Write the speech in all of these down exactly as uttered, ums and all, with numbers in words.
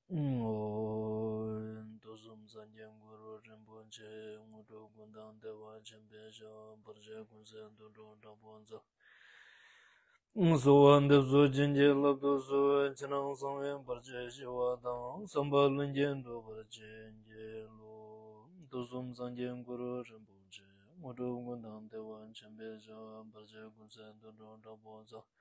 ཨོ། དུས་གསུམ་སངས་རྒྱས་གུ་རུ་རིན་པོ་ཆེ། དངོས་གྲུབ་ཀུན་བདག་བདེ་བ་ཆེན་པོའི་ཞབས། བར་ཆད་ཀུན་སེལ་དུད་འགྲོ་དྲག་པོ་ཚོགས། གསོལ་བ་འདེབས་སོ་བྱིན་གྱིས་བརླབ་ཏུ་གསོལ། ཕྱི་ནང་གསང་བའི་བར་ཆད་ཞི་བ་དང་། བསམ་པ་ལྷུན་གྱིས་འགྲུབ་པར་བྱིན་གྱིས་རློབས། དུས་གསུམ་སངས་རྒྱས་གུ་རུ་རིན་པོ་ཆེ། དངོས་གྲུབ་ཀུན་བདག་བདེ་བ་ཆེན་པོའི་ཞབས། བར་ཆད་ཀུན་སེལ་དུད་འགྲོ་དྲག་པོ་ཚོགས།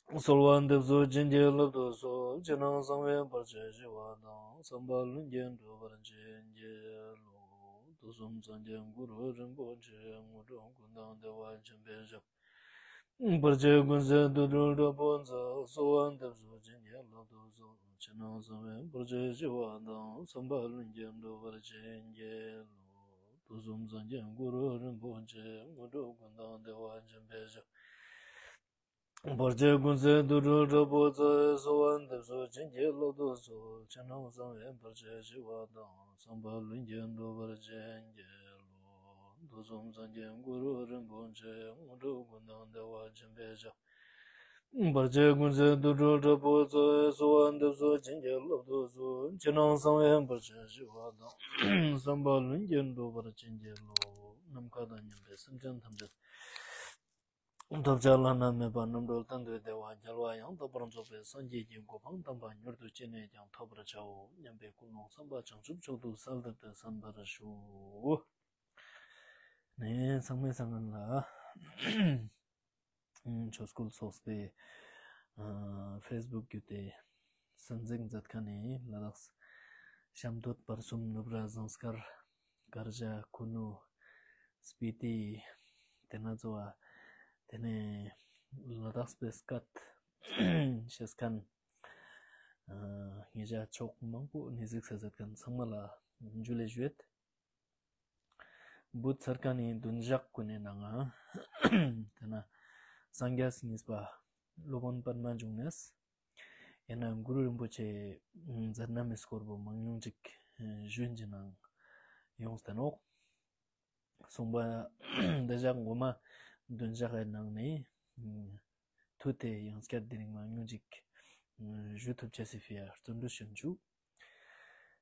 གསོལ་བ་འདེབས་སོ་བྱིན་གྱིས་བརླབ་ཏུ་གསོལ། ཕྱི་ནང་གསང་བའི་བར་ཆད་ཞི་བ་དང་། བསམ་པ་ལྷུན་གྱིས་འགྲུབ་པར་བྱིན་གྱིས་རློབས། དུས་གསུམ་སངས་རྒྱས་གུ་རུ་རིན་པོ་ཆེ། དངོས་གྲུབ་ཀུན་བདག་བདེ་བ་ཆེན་པོའི་ཞབས། བར་ཆད་ཀུན་སེལ་དུད་འགྲོ་དྲག་པོ་ཚོགས། གསོལ་བ་འདེབས་སོ་བྱིན་གྱིས་བརླབ་ཏུ་གསོལ། ཕྱི་ནང་གསང་བའི་བར་ཆད་ཞི་བ་དང་། བསམ་པ་ལྷུན་གྱིས་འགྲུབ་པར་བྱིན་གྱིས་རློབས། དུས་གསུམ་སངས་རྒྱས་གུ་རུ་རིན་པོ་ཆེ། དངོས་གྲུབ་ཀུན་བདག་བདེ་བ་ཆེན་པོའི་ཞབས། བར་ཆད་ཀུན་སེལ་དུད་འགྲོ་དྲག་པོ་ཚོགས། གསོལ་བ་འདེབས་སོ་བྱིན་གྱིས་བརླབ་ཏུ་གསོལ། ཕྱི་ནང་གསང་བའི་བར་ཆད་ཞི་བ་དང་། བསམ་པ་ལྷུན་གྱིས་འགྲུབ་པར་བྱིན་གྱིས་རློབས། དུས་གསུམ་སངས་རྒྱས་གུ་རུ་རིན་པོ་ཆེ། དངོས་གྲུབ་ཀུན་བདག་བདེ་བ་ཆེན་པོའི་ཞབས། བར་ཆད་ཀུན་སེལ་དུད་འགྲོ་དྲག་པོ་ཚོགས། གསོལ་བ་འདེབས་སོ་བྱིན་གྱིས་བརླབ་ཏུ་གསོལ། ཕྱི་ནང་གསང་བའི་བར་ཆད་ཞི་བ་དང་། བསམ་པ་ལྷུན་གྱིས་འགྲུབ་པར་བྱིན་གྱིས་རློབས། ནམ་མཁའ་དང་མཉམ་པའི་སེམས་ཅན་ཐམས་ཅད། ཐོབ་བྱ་བླ་ན་མེད་པ་རྣམ་གྲོལ་གཏན་དུ་བདེ་བ་རྒྱལ་བ་ཡང་དག་པར་རྫོགས་པའི་སངས་རྒྱས་ཀྱི་གོ་འཕང་དམ་པ་མྱུར་དུ་ཅི་ནས་ཀྱང་ཐོབ་པར་བྱའོ་སྙམ་པའི་ཀུན་སློང་བསམ་པ་བྱང་ཆུབ་མཆོག་ཏུ་གསལ་ཐུབ་པའི་གསན་པར་ཞུ། ནས་ཚང་མས་སང་ངན་ལ། ཆོས་སྐུལ་ཚོགས་པའི་ཨ་ཕེ་སི་བུག་བརྒྱུད་དེ་གསན་གཟིགས་མཛད་མཁན་ནི་ལ་དྭགས་ཤམ་སྟོད་བར་གསུམ་ནུབ་ར་ཟངས་དཀར་དཀར་ཇ་ཁུ་ནུ་སྤི་ཏི་དེ་ན་ཚོ་བ་དེ་ནས་ལ་དྭགས་པའི་སྐད་ཤེས་མཁན་ཨ་ངེད་ཅག་ཕྱོགས་མང་པོ་ནས་གཟིགས་ས་མཛད་མཁན་ཚང་མ་ལ་འཇུ་ལེ་ཞུ་ཡོད། བུ་ཚར་ཀ་ནི་བདུན་ཞག་ཀུན་ནས་ནང་ང་། དེ་ན་སངས་རྒྱས་གཉིས་པ་སློབ་དཔོན་པདྨ་འབྱུང་གནས། ཡང་ན་གུ་རུ་རིན་པོ་ཆེ་མཛད་རྣམ་མི་སྐོར་པོ་མང་ཉུང་ཅིག་ཞུན་གྱི་ནང་ཡོངས་ཏེ་ནོག་གསུངས་པ་འདི་ཞག་འགོ་མ་བདུན་ཞག་གི་ནང་ནས། མཐུད་དེ་ཡང་བསྐྱར་དེ་རིང་མང་ཉུང་ཅིག་ཞུ་ཐུབ་ཆེ་སི་ཕི་ཡ་བརྩོན་འགྲུས་ཞུ་འཇུ།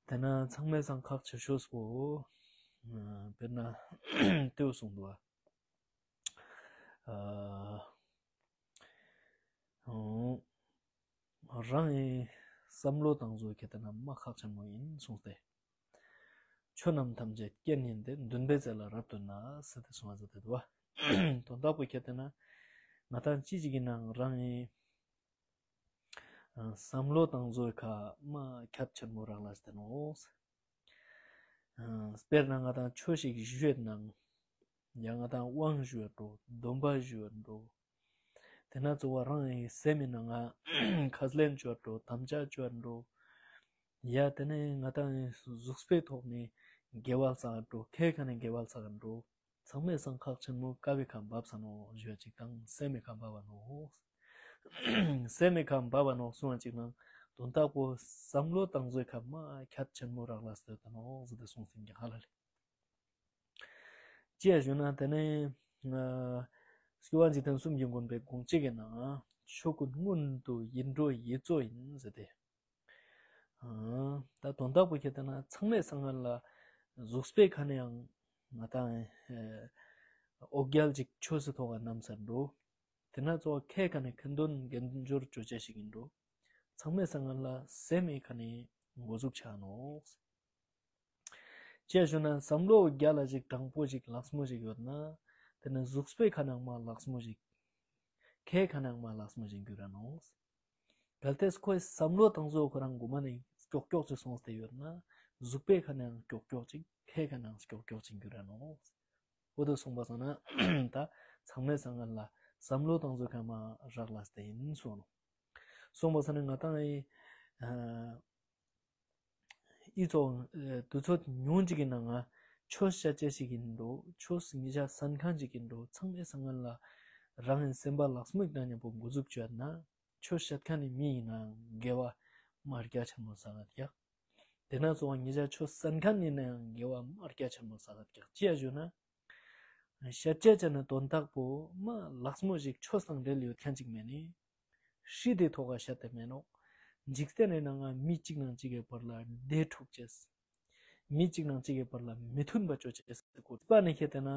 དེ་ན་ཚང་མས་སང་ཁག་ཆེ་ཤོས་པོ། དཔེར་ན་ལྟོས་གསུངས་འདུག་བ། རང་ཡི་བསམ་བློ་བཏང་བཟོ་ཁྱེད་དེ་ན་མ་ཁག་ཆེན་མོ་ཡིན་གསུངས་ཏེ། ཆོས་རྣམས་ཐམས་ཅད་རྐྱེན་ཡིན་ཏེ། འདུན་པའི་རྩལ་ལ་རབ་ཏུ་གནས་ཟེར་ཏེ་གསུངས་པ་ཟེར་ཏེ་འདུག་བ། དོན་དག་པོ་ཁྱེད་དེ་ན་ང་དང་ཅི་ཞིག་ཡིན་ནའང་རང་ཡི་བསམ་བློ་བཏང་བཟོའི་ཁ་མ་ཁྱད་ཆེན་མོ་རག་ལ་ཟེར་ནོ། དཔེར་ན་ང་དང་ཆོས་ཤིག་ཞུ་ཡོད་ནང་ཡང་ང་དང་དབང་ཞུ་ཡོད་འགྲོ། སྡོམ་པ་ཞུ་ཡོད་འགྲོ། དེ་ན་གཙོ་བོ་རང་ཡི་སེམས་ཡིན་ན་ང་ཁས་ལེན་ཞུ་ཡོད་འགྲོ། དམ་བཅའ་ཞུ་ཡོད་འགྲོ། ཡ་དེ་ནས་ང་དང་གཟུགས་པོའི་ཐོག་ནས་དགེ་བ་བསགས་ཡོད་འགྲོ། ཁའི་ཁ་ནས་དགེ་བ་བསགས་ཡོད་འགྲོ། ཚང་མས་སང་ཁག་ཆེན་མོ་ཀ་བའི་ཁ་འབབ་ས་ནོ་ཞུ་ཡ་ཅིག་དང་སེམས་མའི་ཁ་འབབ་བ་ནོ། སེམས་མའི་ཁ་འབབ་བ་ནོ་གསུང་བ་ཅིག་ནང་དོན་དག་པོ་བསམ་བློ་བཏང་བཟོའི་ཁ་མ་ཁྱད་ཆེན་མོ་རག་ལ་ཟེར་ད་ནོ་ཟེར་ཏེ་གསུངས་ཟིན་གྱི་ཧ་ལ་ལེ། ཅི་ཡ་ཞུ་ན་དེ་ནས་སྐྱོབ་པ་འཇིག་རྟེན་གསུམ་གྱི་མགོན་པོའི་དགོངས་གཅིག་གི་ནང་ཆོས་ཀུན་སྔོན་དུ་ཡིད་འགྲོ་ཡིད་གཙོ་ཡིན་ཟེར་ཏེ། ད་དོན་དག་པོ་ཁྱེད་ལྟ་ན་ཚང་མས་སང་སྔོན་ལ་གཟུགས་པོའི་ཁ་ནས་ཡང་ང་དང་འོ་བརྒྱལ་ཅིག་ཆོས་སུ་ཐོག་ག་རྣམ་སར་འགྲོ། དེ་ན་གཙོ་བོ་ཁའི་ཁ་ནས་ཁ་འདོན་དགེ་སྦྱོར་བཅོ་བྱ་ཞིག་ཡིན་འགྲོ། ཚང་མས་སང་སྔོན་ལ་སེམས་མའི་ཁ་ནས་འགོ་འཛུགས་བྱ་ནོ། ཅེས་ཞུ་ན་བསམ་བློ་རྒྱ་ལ་ཞིག་དྲང་པོ་ཞིག་ལགས་མོ་ཞིག་ཡོད་ན། དེ་ནི་གཟུགས་པོའི་ཁ་ནང་མ་ལགས་མོ་ཞིག་ཁའི་ཁ་ནང་མ་ལགས་མོ་ཞིག་འགྱུར་ར་ནོ། གལ་ཏེ་ཁོའི་བསམ་བློ་བཏང་བཟོ་ཁོ་རང་གོ་མ་ནས་ཀྱོག་ཀྱོག་ཅིག་སོང་སྟེ་ཡོད་ན། གཟུགས་པོའི་ཁ་ནང་ཀྱོག་ཀྱོག་ཅིག་ཁའི་ཁ་ནང་ཀྱོག་ཀྱོག་ཅིག་འགྱུར་ར་ནོ། འོ་དོ་སོང་པ་སང་ན་ད་ཚང་མས་སང་སྔོན་ལ་བསམ་བློ་བཏང་བཟོ་ཁ་མ་རག་ལ་སྟེ་ཡིན་སོང་ནོ། སོང་པ་སང་ན་ང་དང་ཨི། ཨི་ཚོ་དུས་ཚོད་ཉུང་ཅིག་གི་ནང་ང་ཆོས་བཤད་བྱ་ཞིག་ཡིན་འགྲོ། ཆོས་ཉིད་ཆ་གསན་མཁན་ཅིག་ཡིན་འགྲོ། ཚང་མས་སང་སྔོན་ལ་རང་ཡི་སེམས་པ་ལགས་མོ་ཞིག་དང་མཉམ་པོ་འགོ་འཛུགས་བྱས་ན། ཆོས་བཤད་མཁན་ནི་མི་ཡིན་ནའང་དགེ་བ་མ་རྒྱ་ཆེན་མོ་བསགས་ཀྱག་དེ་ན་གཙོ་བོ་ཉིད་ཆ་ཆོས་གསན་མཁན་ཡིན་ནའང་དགེ་བ་མ་རྒྱ་ཆེན་མོ་བསགས་ཀྱག་ཅི་ཡ་ཞུ་ན། བཤད་བྱ་བྱས་ན་དོན་དག་པོ་མ་ལགས་མོ་ཞིག་ཆོས་དང་འབྲེལ་ཡོད་མཁན་ཅིག་མེད་ནི། ཧྲི་དེ་ཐོག་ག་བཤད་དེ་མེད་ནོ། འཇིག་རྟེན་ནི་ནང་ང་མི་གཅིག་ནང་གཅིག་གི་བར་ལ་འདྲེ་འཁྲུག་ཅེས། མི་གཅིག་ནང་གཅིག་གི་བར་ལ་མི་མཐུན་པ་ཅོ་ཅེས་ཟེར་གོ། པ་ནི་ཁེ་ཏེ་ན།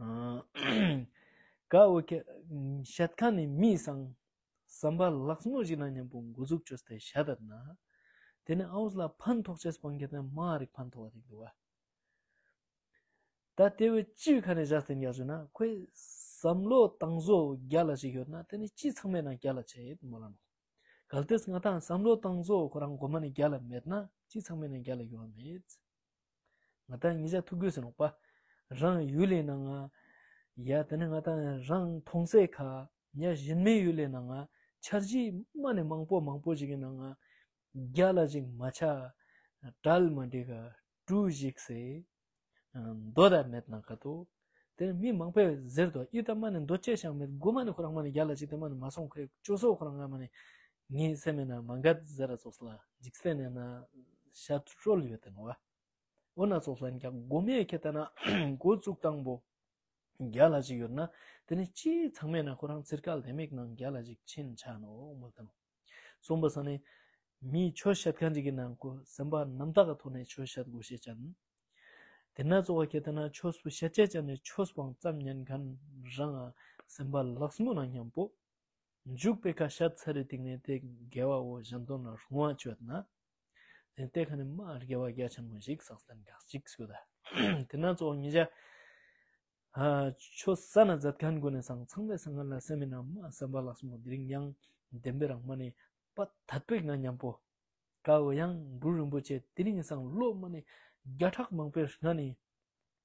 ཨ། ཀ་འོ་ཁེ། བཤད་མཁན་ནི་མི་སང་བསམ་པ་ལགས་མོ་ཞིག་ན་མཉམ་པོ་འགོ་འཛུགས་བཅོས་ཏེ་བཤད་དད་ན། དེ་ནི་ཨའུས་ལ་ཕན་ཐོགས་ཅེས་སྤང་ཁེ་ཏེ་མ་རིག་ཕན་ཐོགས་པ་རིག་འདུག་བ། ད་དེ་བས་ཅིའི་ཁ་ནས་བཞག་སྟེ་འགྱག་བྱུང་ན་ཁོའི་བསམ་བློ་བཏང་བཟོ་རྒྱ་ལ་ཞིག་ཡོད་ན་དེ་ནི་ཅི་ཚང་མའི་ནང་རྒྱ་ལ་ཆེ་ཡོད་མོ་ལ་ནོ། གལ་ཏེ་ང་དང་བསམ་བློ་བཏང་བཟོ་ཁོ་རང་མགོ་མ་ནས་རྒྱ་ལ་མེད་ན་ཅི་ཚང་མའི་ནང་རྒྱ་ལ་ཡོང་བ་མེད། ང་དང་ཉིད་ཅག་ཐུག་དགོས་ཟེར་ནོག་པ། རང་ཡུལ་ལས་ནང་ང་། ཡ་དེ་ནི་ང་དང་རང་མཐོང་སའི་ཁ། ཉ་གཞན་མའི་ཡུལ་ལས་ནང་ང་འཆར་གཞི་མ་ནས་མང་པོ་མང་པོ་ཞིག་གི་ནང་ང་། རྒྱ་ལ་ཞིག་མ་ཆ། གྲལ་མ་འགྲིག་ག་གྲུ་ཞིག་སེ། འདོད་ད་མེད་ན་ག་ཏོ། དེ་མི་མང་པོས་ཟེར་དོ་ཨི་ད་མ་ནི་འདོད་ཅེས་ཤང་མེད་སྒོ་མ་ནི་ཁོ་རང་མ་ནི་རྒྱ་ལ་ཅིག་དེ་མ་ནི་མ་སོང་ཁོས་ཅོ་སོ་ཁོ་རང་ང་མ་ནི་ངའི་སེམས་མེད་ན་མ་འགལ་ཟེར་ར་སོགས་ལ་འཇིག་རྟེན་ནས་ན་ཤ་སྤྲོད་ཡོད་དེ་ནོ་བ། འོ་ན་སོགས་ལ་ཀྱང་སྒོ་མེ་ཁེ་ཏ་ན་འགོ་བཙུགས་དང་པོ་རྒྱ་ལ་ཅིག་ཡོད་ན་དེ་ནི་ཅི་ཚང་མེད་ན་ཁོ་རང་ཚིར་ཀལ་དེ་མིག་ནང་རྒྱ་ལ་ཅིག་ཕྱིན་ཆ་ནོ་མོལ་དང་། གསུངས་པ་ས་ནས། མིའི་ཆོས་བཤད་མཁན་ཅིག་གི་ནང་ཁོ་སེམས་པ་རྣམ་དག་གི་ཐོག་ནས་ཆོས་བཤད་དགོས་ཤེས་ཅན། དེ་ན་གཙོ་བོ་ཁྱེད་ལྟ་ན་ཆོས་པོ་བཤད་བྱེད་ཅན་ནས་ཆོས་པའང་ཙམ་ཉན་མཁན་རང་སེམས་པ་ལགས་མོ་ན་མཉམ་པོ། འཇུག་པའི་ཁ་བཤད་ཚར་རེ་སྟེང་ནས་དེ་དགེ་བ་བོ་གཞན་དོན་ལ་རུང་བ་བཅོས་ན། དེ་ཁ་ནས་མ་དགེ་བ་རྒྱ་ཆེན་མོ་ཞིག་བསགས་ཏེ་འགག་ཅིག་སྐྱོད་ད། དེ་ན་གཙོ་བོ་ཉིད་ཅག་ཨ། ཆོས་ས་ན་མཛད་མཁན་ཀུན་ནས་སང་ཚང་མས་སང་ང་ལ་སེམས་མེད་ན་མ་བསམ་པ་ལགས་སོ་མོ་དེ་རིང་ཡང་བདེན་པའི་རང་མ་ནས་པ་དད་པའི་ང་མཉམ་པོ། ཀ་བོ་ཡང་གུ་རུ་རིན་པོ་ཆེ་དེ་རིང་སང་ལོ་མ་ནས་བརྒྱ་ཕྲག་མང་པོའི་སྔ་ནས་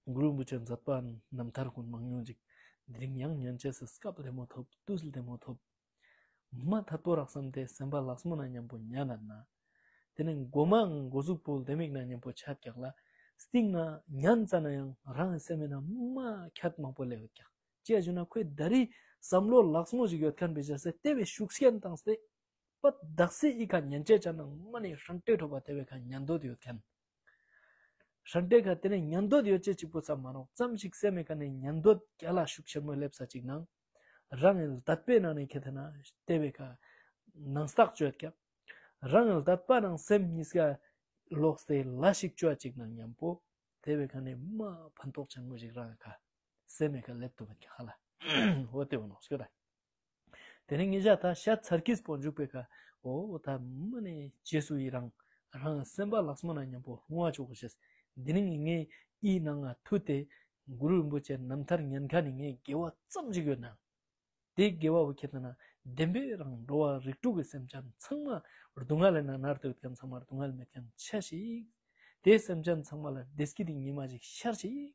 གུ་རུ་རིན་པོ་ཆེ་མཛད་པ་རྣམ་ཐར་ཀུན་མང་ཉུང་ཅིག་དེ་རིང་ཡང་ཉན་ཆས་སུ་སྐབས་ལྡེ་མོ་ཐོབ་དུས་ལྡེ་མོ་ཐོབ། མ་ཐད་པོ་རག་བསམ་སྟེ་སེམས་པ་ལགས་མོ་ན་མཉམ་པོ་ཉན་ན་ན། དེ་ནས་མགོ་མའང་འགོ་ཟུག་པོ་ལྡེ་མིག་ན་མཉམ་པོ་ཆད་ཀྱག་ལ། སྟེང་ན་ཉན་ཙ་ན་ཡང་རང་སེམས་མེད་ན་མ་ཁྱད་མང་པོ་ལས་ཡོད་ཀྱག་ཅེས་ཞུ་ན་ཁོས་ད་རེས་བསམ་བློ་ལགས་མོ་ཞིག་ཡོད་མཁན་པའི་ཆ་སེ་དེ་བས་ཤུགས་རྐྱེན་བཏང་སྟེ། པ་དག་སེ་ཨི་ཁ་ཉན་ཅེས་ཅ་ན་མ་ནས་ཧྲང་ཏེ་ཁྲོ་བ་དེ་བས་ཁ་ཉན་འདོད་ཡོད་མཁན། ཧྲང་ཏེ་ཁ་དེ་ནས་ཉན་འདོད་ཡོད་ཅེས་གཅིག་པོ་ཙམ་མ་ནོག་ཙམ་ཞིག་སེམས་མེད་ཁ་ནས་ཉན་འདོད་རྒྱ་ལ་ཤུགས་ཆེན་མོ་སླེབས་ས་ཅིག་ནང་། རང་ཡང་དད་པའི་ནང་ནས་ཁེ་ཐེ་ན་ལྟེ་བའི་ཁ་ནང་རྟགས་བཅོས་ཀྱང་། རང་ཡང་དད་པ་ནང་སེམས་གཉིས་ཀ་ལོག་སྟེ་ལ་ཞིག་བཅོས་ཅིག་ནང་མཉམ་པོ་ལྟེ་བའི་ཁ་ནས་མ་ཕན་ཐོགས་ཆེན་མོ་ཞིག་རང་ཡང་ཁ་སེམས་མེད་ཁ་སླེབས་ཐུབ་མེད་ཀྱང་ཧ་ལ་འོ་ལྟེ་བ་ནོག་སྐྱོ་ད། དེ་ནས་ངེད་ཅག་ད་ཤ་ཚར་གིས་པོ་འཇུག་པའི་ཁ་འོ་ད་མ་ནས་རྗེས་སུ་ཡི་རང་རང་སེམས་པ་ལགས་མོ་ན་མཉམ་པོ་ལྷུང་བ་ཆོག་གོ་ཤེས། འདི་ནི་ངས་ངའི་ཨི་ནང་ང་ཐུ་སྟེ་གུ་རུ་རིན་པོ་ཆེ་རྣམ་ཐར་ཉན་ཁ་ནི་ངའི་དགེ་བ་ཙམ་ཞིག་ཡོད་ན། དེ་དགེ་བ་བོ་ཁྱེད་ལྟ་ན་བདེན་པའི་རང་འགྲོ་བ་རིགས་དྲུག་གི་སེམས་ཅན་ཚང་མ་སྡུག་བསྔལ་ལས་ན་མནར་ཏེ་ཡོད་མཁན་ཚང་མ་སྡུག་བསྔལ་མེད་མཁན་ཆ་ཞིག་དེ་སེམས་ཅན་ཚང་མ་ལ་བདེ་སྐྱིད་ཀྱི་ཉི་མ་ཞིག་ཤར་ཞིག་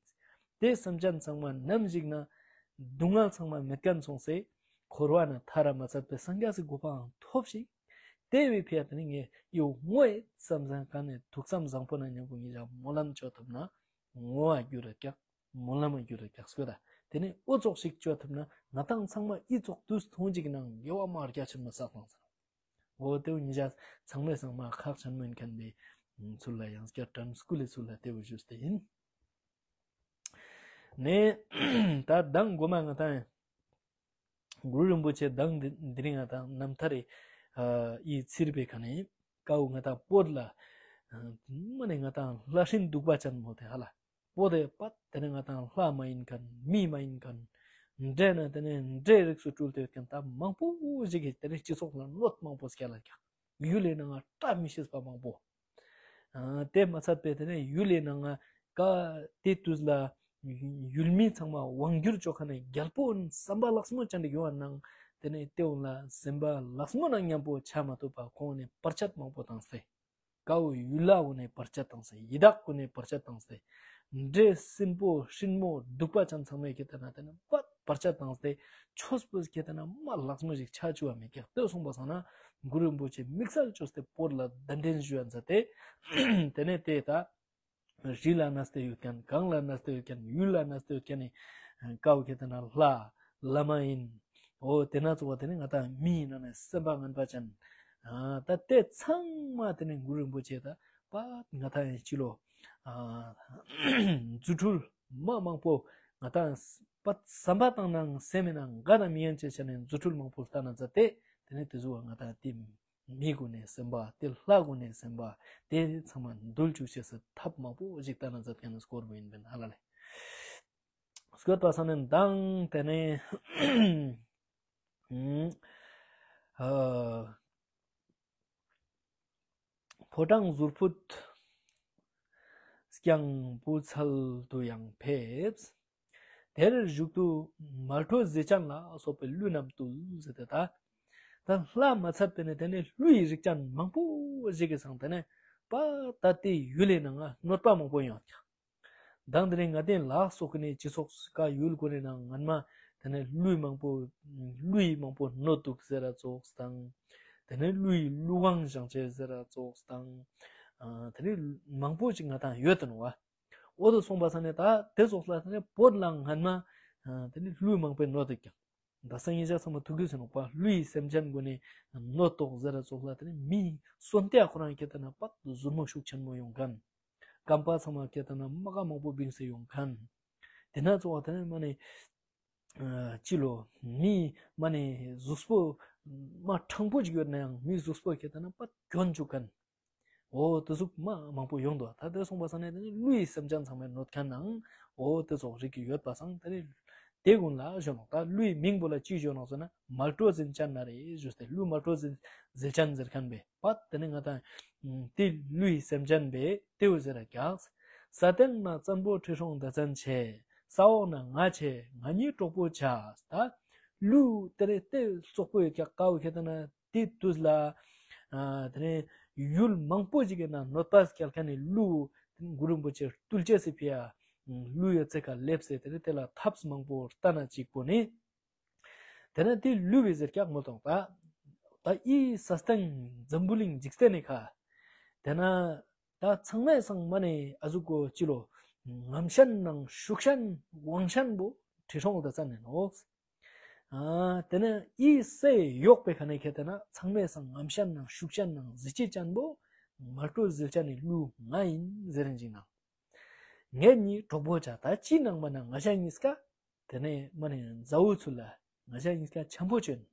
དེ་སེམས་ཅན་ཚང་མ་ནམ་ཞིག་ན་སྡུག་བསྔལ་ཚང་མ་མེད་མཁན་སོང་སེ། འཁོར་བ་ན་ཐར་ར་མ་ཚད་པའི་སངས་རྒྱས་སི་གོ་འཕང་ཐོབ་ཞིག་དེ་བས་ཕྱིར་དེ་ནི་ངས་ཡོ་ངོ་ཡི་བསམ་བཟང་གང་ནས་ཐུགས་བསམ་བཟང་པོ་ན་མཉམ་པོ་ངེད་ཅག་སྨོན་ལམ་བཅོ་ཐུབ་ན་ངོ་བ་འགྱུར་ར་ཀྱག་སྨོན་ལམ་འགྱུར་ར་ཀྱག་སྐོད་ད། དེ་ནས་འོ་ཙོག་ཞིག་བཅོ་ཐུབ་ན་ང་དང་ཚང་མ་ཨི་ཙོག་དུས་ཐུང་ཅིག་ནང་དགེ་བ་མ་རྒྱ་ཆེན་མོ་བསགས་ཐང་ཟེར། འོ་དེ་བོ་ཉིད་ཅག་ཚང་མས་ཚང་མ་ཁག་ཆེན་མོ་ཡིན་མཁན་པའི་ཚུལ་ལ་ཡང་བསྐྱར་དྲན་སྐུལ་ལས་ཚུལ་ལ་དེ་བོ་ཞུས་ཏེ་ཡིན། ནས་ད་མདང་དགོང་མ་ང་དང་གུ་རུ་རིན་པོ་ཆེ་མདང་འདི་འདི་རིང་ང་དང་རྣམ་ཐར་རེ་ཨི་ཚིར་པའི་ཁ་ནས་ཀའུ་ང་དང་བོད་ལ་མ་ནས་ང་དང་ལྷ་སྲིན་གདུག་པ་ཅན་མོ་དེ་ཧ་ལ། པོ་དེ་པ་དེ་ནས་ང་དང་ལྷ་མ་ཡིན་མཁན་མི་མ་ཡིན་མཁན། འདྲེ་ན་དེ་ནས་འདྲེ་རིགས་སུ་སྤྲུལ་ཏེ་ཡོད་མཁན་ད་མང་པོ་ཞིག་གིས་དེ་ནས་སྤྱི་ཚོགས་ལ་གནོད་མང་པོ་སྐྱེལ་ལ་ཀྱག་ཡུལ་ལས་ནང་ང་བཀྲ་མི་ཤིས་པ་མང་པོ། ཨ་དེ་མ་ཚད་པའི་དེ་ནས་ཡུལ་ལས་ནང་ང་ཀ་དེ་དུས་ལ་ཡུལ་མི་ཚང་མ་དབང་བསྒྱུར་བཅོ་མཁན་ནས་རྒྱལ་པོ་བསམ་པ་ལགས་མོ་ཅན་དུ་ཡོང་བ་ནང་དེ་ནས་དེ་འོང་ལ་སེམས་པ་ལགས་མོ་ནང་མཉམ་པོ་ཆ་མ་ཐུབ་པ་ཁོང་ནས་བར་ཆད་མང་པོ་བཏང་སྟེ། ཀའོ་ཡུལ་ལ་འོ་ནས་བར་ཆད་བཏང་སྟེ་ཡི་དྭགས་འོ་ནས་བར་ཆད་བཏང་སྟེ། འདྲེ་སྲིན་པོ་སྲིན་མོ་གདུག་པ་ཅན་ཚང་མས་ཁྱེད་ལྟ་ན་དེ་ནས་བར་བར་ཆད་བཏང་སྟེ་ཆོས་པོ་ཁྱེད་ལྟ་ན་མ་ལགས་མོ་ཞིག་ཆ་བཅུ་བ་མེད་ཀྱག་ལྟོས་སོང་པ་སང་ན་གུ་རུ་རིན་པོ་ཆེ་དམིགས་བསལ་བཅོས་ཏེ་བོད་ལ་གདན་འདྲེན་ཞུ་བ་མཛད་དེ། དེ་ནས་དེ་ད། རི་ལ་གནས་ཏེ་ཡོད་མཁན་གངས་ལ་གནས་ཏེ་ཡོད་མཁན་ཡུལ་ལ་གནས་ཏེ་ཡོད་མཁན་ནི་ཀའོ་ཁྱེད་ལྟ་ན་ལྷ་བླ་མ་ཡིན། འོ་དེ་ན་ཚོ་བ་དེ་ནི་ང་དང་མི་ཡིན་ན་ནི་སེམས་པ་ངན་པ་ཅན། ཨ་ད་དེ་ཚང་མ་དེ་ནི་གུ་རུ་རིན་པོ་ཆེ་ད་པ་ང་དང་ཡིན་ཕྱི་ལོ། ཨ་རྫུ་འཕྲུལ་མ་མང་པོ་ང་དང་པ་བསམ་པ་བཏང་ནང་སེམས་མེད་ན་འགའ་དང་མི་ཡན་ཆེ་ཆ་ནས་རྫུ་འཕྲུལ་མང་པོ་ལྟ་ན་མཛད་དེ་དེ་ནི་དེ་ཚོ་བ་ང་དང་དེ། མི་སྒོ་ནས་སེམས་པ། དེ་ལྷ་སྒོ་ནས་སེམས་པ། དེ་ཚང་མ་འདུལ་བཅུག་བྱས་སུ་ཐབས་མང་པོ་ཞིག་ལྟ་ན་མཛད་མཁན་ནི་སྐོར་བུ་ཡིན་པས་ཧ་ལ་ལས། སྐྱོད་པ་སང་ནས་མདང་དེ་ནས་ཨ། ཕོ་བྲང་ཟུར་ཕུད། རྐྱང་བུ་ཚལ་དུ་ཡང་ཕེབས། དེར་བཞུགས་དུས་མལ་གྲོ་ཟས་ཅན་ལ་སོགས་པའི་གླུད་རྣམས་བཏུལ་ཟེར་ཏེ་ད། ད་ལྷ་མ་ཚད་པས་ནི་དེ་ནས་གླུ་ཡི་རིགས་ཅན་མང་པོ་ཞིག་གི་སང་དེ་ནས་པ་ད་ལྟའི་ཡུལ་ལས་ནང་ང་གནོད་པ་མང་པོ་ཡོང་ཀྱང་། མདང་དེ་ནས་ང་དེ་ལགས་སོགས་ཀྱི་ནས་སྤྱི་ཚོགས་ཀ་ཡུལ་གོ་ནས་ནང་ངན་མ་དེ་ནས་གླུ་མང་པོ་གླུ་ཡི་མང་པོ་གནོད་འདུག་ཟེར་ར་ཙོགས་དང་། དེ་ནས་གླུ་ཡི་གླུ་གང་བཞེངས་བྱས་ཟེར་ར་ཙོགས་དང་། ཨ། དེ་ནས་མང་པོ་ཅིག་ང་དང་ཡོད་དོ་ནོ་བ། འོ་དོ་སོང་པ་ས་ནས་ད་དེ་ཙོགས་ལ་དེ་ནས་བོད་ལ་ངན་མ་དེ་ནས་གླུ་མང་པོས་གནོད་འདུག་ཀྱང་། ད་སང་ཉིན་ཞག་ཚང་མ་ཐུག་གི་ཟེར་ནོ་བ། གླུ་ཡི་སེམས་ཅན་གོ་ནས་གནོད་དོག་ཟེར་ར་ཙོགས་ལ་དེ་ནས་མི་སོན་ཏེ་ཁོ་རང་ཁྱེད་ལྟ་ན་པག་ཟུར་མོ་ཤུགས་ཆེན་མོ་ཡོང་མཁན། རྐང་པ་ཚང་མ་ཁྱེད་ལྟ་ན་རྨ་ཁ་མང་པོ་བིང་སེ་ཡོང་མཁན། དེ་ན་ཙོགས་དེ་ནས་མ་ནས་ཨ། ཅི་ལོ། མི་མ་ནས་གཟུགས་པོ་མ་ཕྲང་པོ་ཅིག་ཡོད་ན་ཡང་མི་གཟུགས་པོ་ཁྱེད་ལྟ་ན་པ་གྱོན་བཅུག་མཁན། འོ་དེ་ཟུག་མ་མང་པོ་ཡོང་དོ། ད་དེ་སོང་པ་ས་ནས་དེ་ནི་གླུ་ཡི་སེམས་ཅན་ཚང་མའི་གནོད་མཁན་ནང་འོ་དེ་ཙོགས་རིགས་ཀྱི་ཡོད་པ་སང་དེ་ནི་དེ་ཀུན་ལ་ཞོན་ནོ། ད་གླུ་ཡི་མིང་པོ་ལ་ཅི་ཞོན་ནོ་ཟེར་ན་མལ་གྲོ་ཟས་ཅན་ན་རེ་ཞུས་ཏེ། གླུ་མལ་གྲོ་ཟས་ཟས་ཅན་ཟེར་མཁན་པས། པ་དེ་ནི་ང་དང་དེ་གླུ་ཡི་སེམས་ཅན་པས་དེའུ་ཟེར་ར་རྒྱག། ས་སྟེང་ན་བཙན་པོ་ཁྲི་སྲོང་ལྡེ་བཙན་ཆེ། ས་འོག་ན་ང་ཆེ་ང་གཉིས་གྲོགས་པོ་བྱ། ད་གླུ་དེ་རེ་དེ་སོག་པོ་ཡོད་ཀྱག་ཀའོ་ཁྱེད་ལྟ་ན། དེ་དུས་ལ། ཨ། དེ་ནས་ཡུལ་མང་པོ་ཞིག་གི་ནང་གནོད་པ་སྐྱེལ་མཁན་ནི་གླུ་གུ་རུ་རིན་པོ་ཆེ་བཏུལ་བྱས་སི་ཕི་ཡ། གླུ་ཡོད་ཚད་ཁ་སླེབས་སེ་དེ་ནས་དེ་ལ་ཐབས་མང་པོ་ལྟ་ན་གཅིག་པོ་ནི། དེ་ནས་དེ་གླུ་བའི་ཟེར་ཀྱག་མོ་དང་ད། ད་ཨི་ས་སྟེང་འཛམ་བུ་གླིང་འཇིག་རྟེན་ནི་ཁ། དེ་ན་ད་ཚང་མས་སང་མ་ནས་ཨ་ཟུག་གོ་ཅི་ལོ། ངམ་ཤན་ནང་ཤུགས་ཤན་དབང་ཤན་པོ་ཁྲི་སྲོང་ལྡེ་བཙན་ནས་ནོག། ཨ། དེ་ནས་ཨི་སེ་ཡོག་པའི་ཁ་ནས་ཁྱེད་ལྟ་ན་ཚང་མས་སང་ངམ་ཤན་ནང་ཤུགས་ཤན་ནང་གཟི་བརྗིད་ཅན་པོ་མལ་གྲོ་ཟས་ཅན་ནི་གླུ་ང་ཡིན་ཟེར་རིན་ཅིག་ནང་། ངེད་གཉིས་གྲོགས་པོ་བྱ། ད་ཅི་ནང་མ་ན་ང་ཞ་གཉིས་ཀ་དེ་ནས་མ་ནས་མཛའ་བོ་ཚུལ་ལ་ང་ཞ་གཉིས་ཀ་འཆམ་པོ་བྱོན།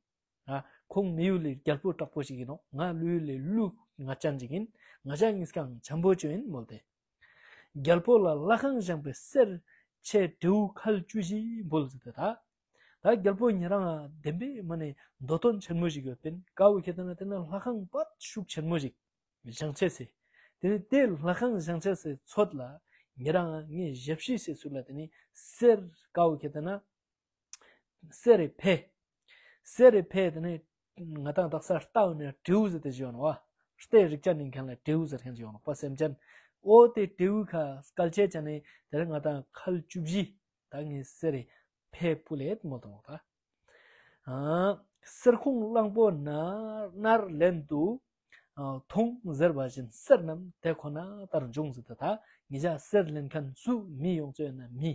ཨ། ཁོང་མི་ཡུལ་ལི་རྒྱལ་པོ་དྲག་པོ་ཞིག་ཡིན་ནོག། ང་ལུས་ལི་གླུ་ང་ཅན་ཅིག་ཡིན། ང་ཞ་གཉིས་ཀའང་འཆམ་པོ་བྱོན་མོལ་ཏེ། རྒྱལ་པོ་ལ་ལྷ་ཁང་བཞེངས་པའི་གསེར་ཆེ་དྲེའུ་ཁལ་བཅུ་བཞི་འབུལ་ཟེར་ཏེ་ད། ད་རྒྱལ་པོ་ཉེ་རང་བདེན་པའི་མ་ནས་འདོད་དོན་ཆེན་མོ་ཞིག་ཡོད་པིན། ཀ་བོ་ཁྱེད་ལྟ་ན་དེ་ན་ལྷ་ཁང་པ་ཤུགས་ཆེན་མོ་ཞིག་བཞེངས་ཆེ་སེ། དེ་ནས་དེ་ལྷ་ཁང་བཞེངས་ཆེ་སེ་ཚོད་ལ་ཉེ་རང་ངས་ཞབས་ཕྱི་སེ་ཚུལ་ལ་དེ་ནས་གསེར་ཀ་བོ་ཁྱེད་ལྟ་ན། གསེར་རི་ཕེ། གསེར་རི་ཕེ་དེ་ནས་ང་དང་དག་ས་ལྟ་བ་ནས་དྲེའུ་ཟེར་ཏེ་ཞིག་ཡོང་ནོ་བ། རྟའི་རིགས་ཅན་ནི་མཁན་ལ་དྲེའུ་ཟེར་མཁན་ཞིག་ཡོང་ནོ་བ། སེམས་ཅན། ཨོ་དེ་དྲེའུ་ཁ་སྐལ་ཆེ་ཅན་ནི་དེ་རིང་ང་དང་ཁལ་བཅུ་བཞི་ད་ངས་གསེར་རི་ཕེ་ཕུལ་ལེད་མོ་དང་ད། ཨ། གསེར་ཁུང་གླང་པོ་ནར་ནར་ལེན་དུ། ཨ། མཐོང་ཟེར་བ་བཞིན་གསེར་རྣམས་དེ་ཁོ་ན་ལྟར་འབྱུང་ཟེར་ཏེ་ད་ངེད་ཅག་གསེར་ལེན་མཁན་སུ་མི་ཡོང་ཚོད་ན་མི།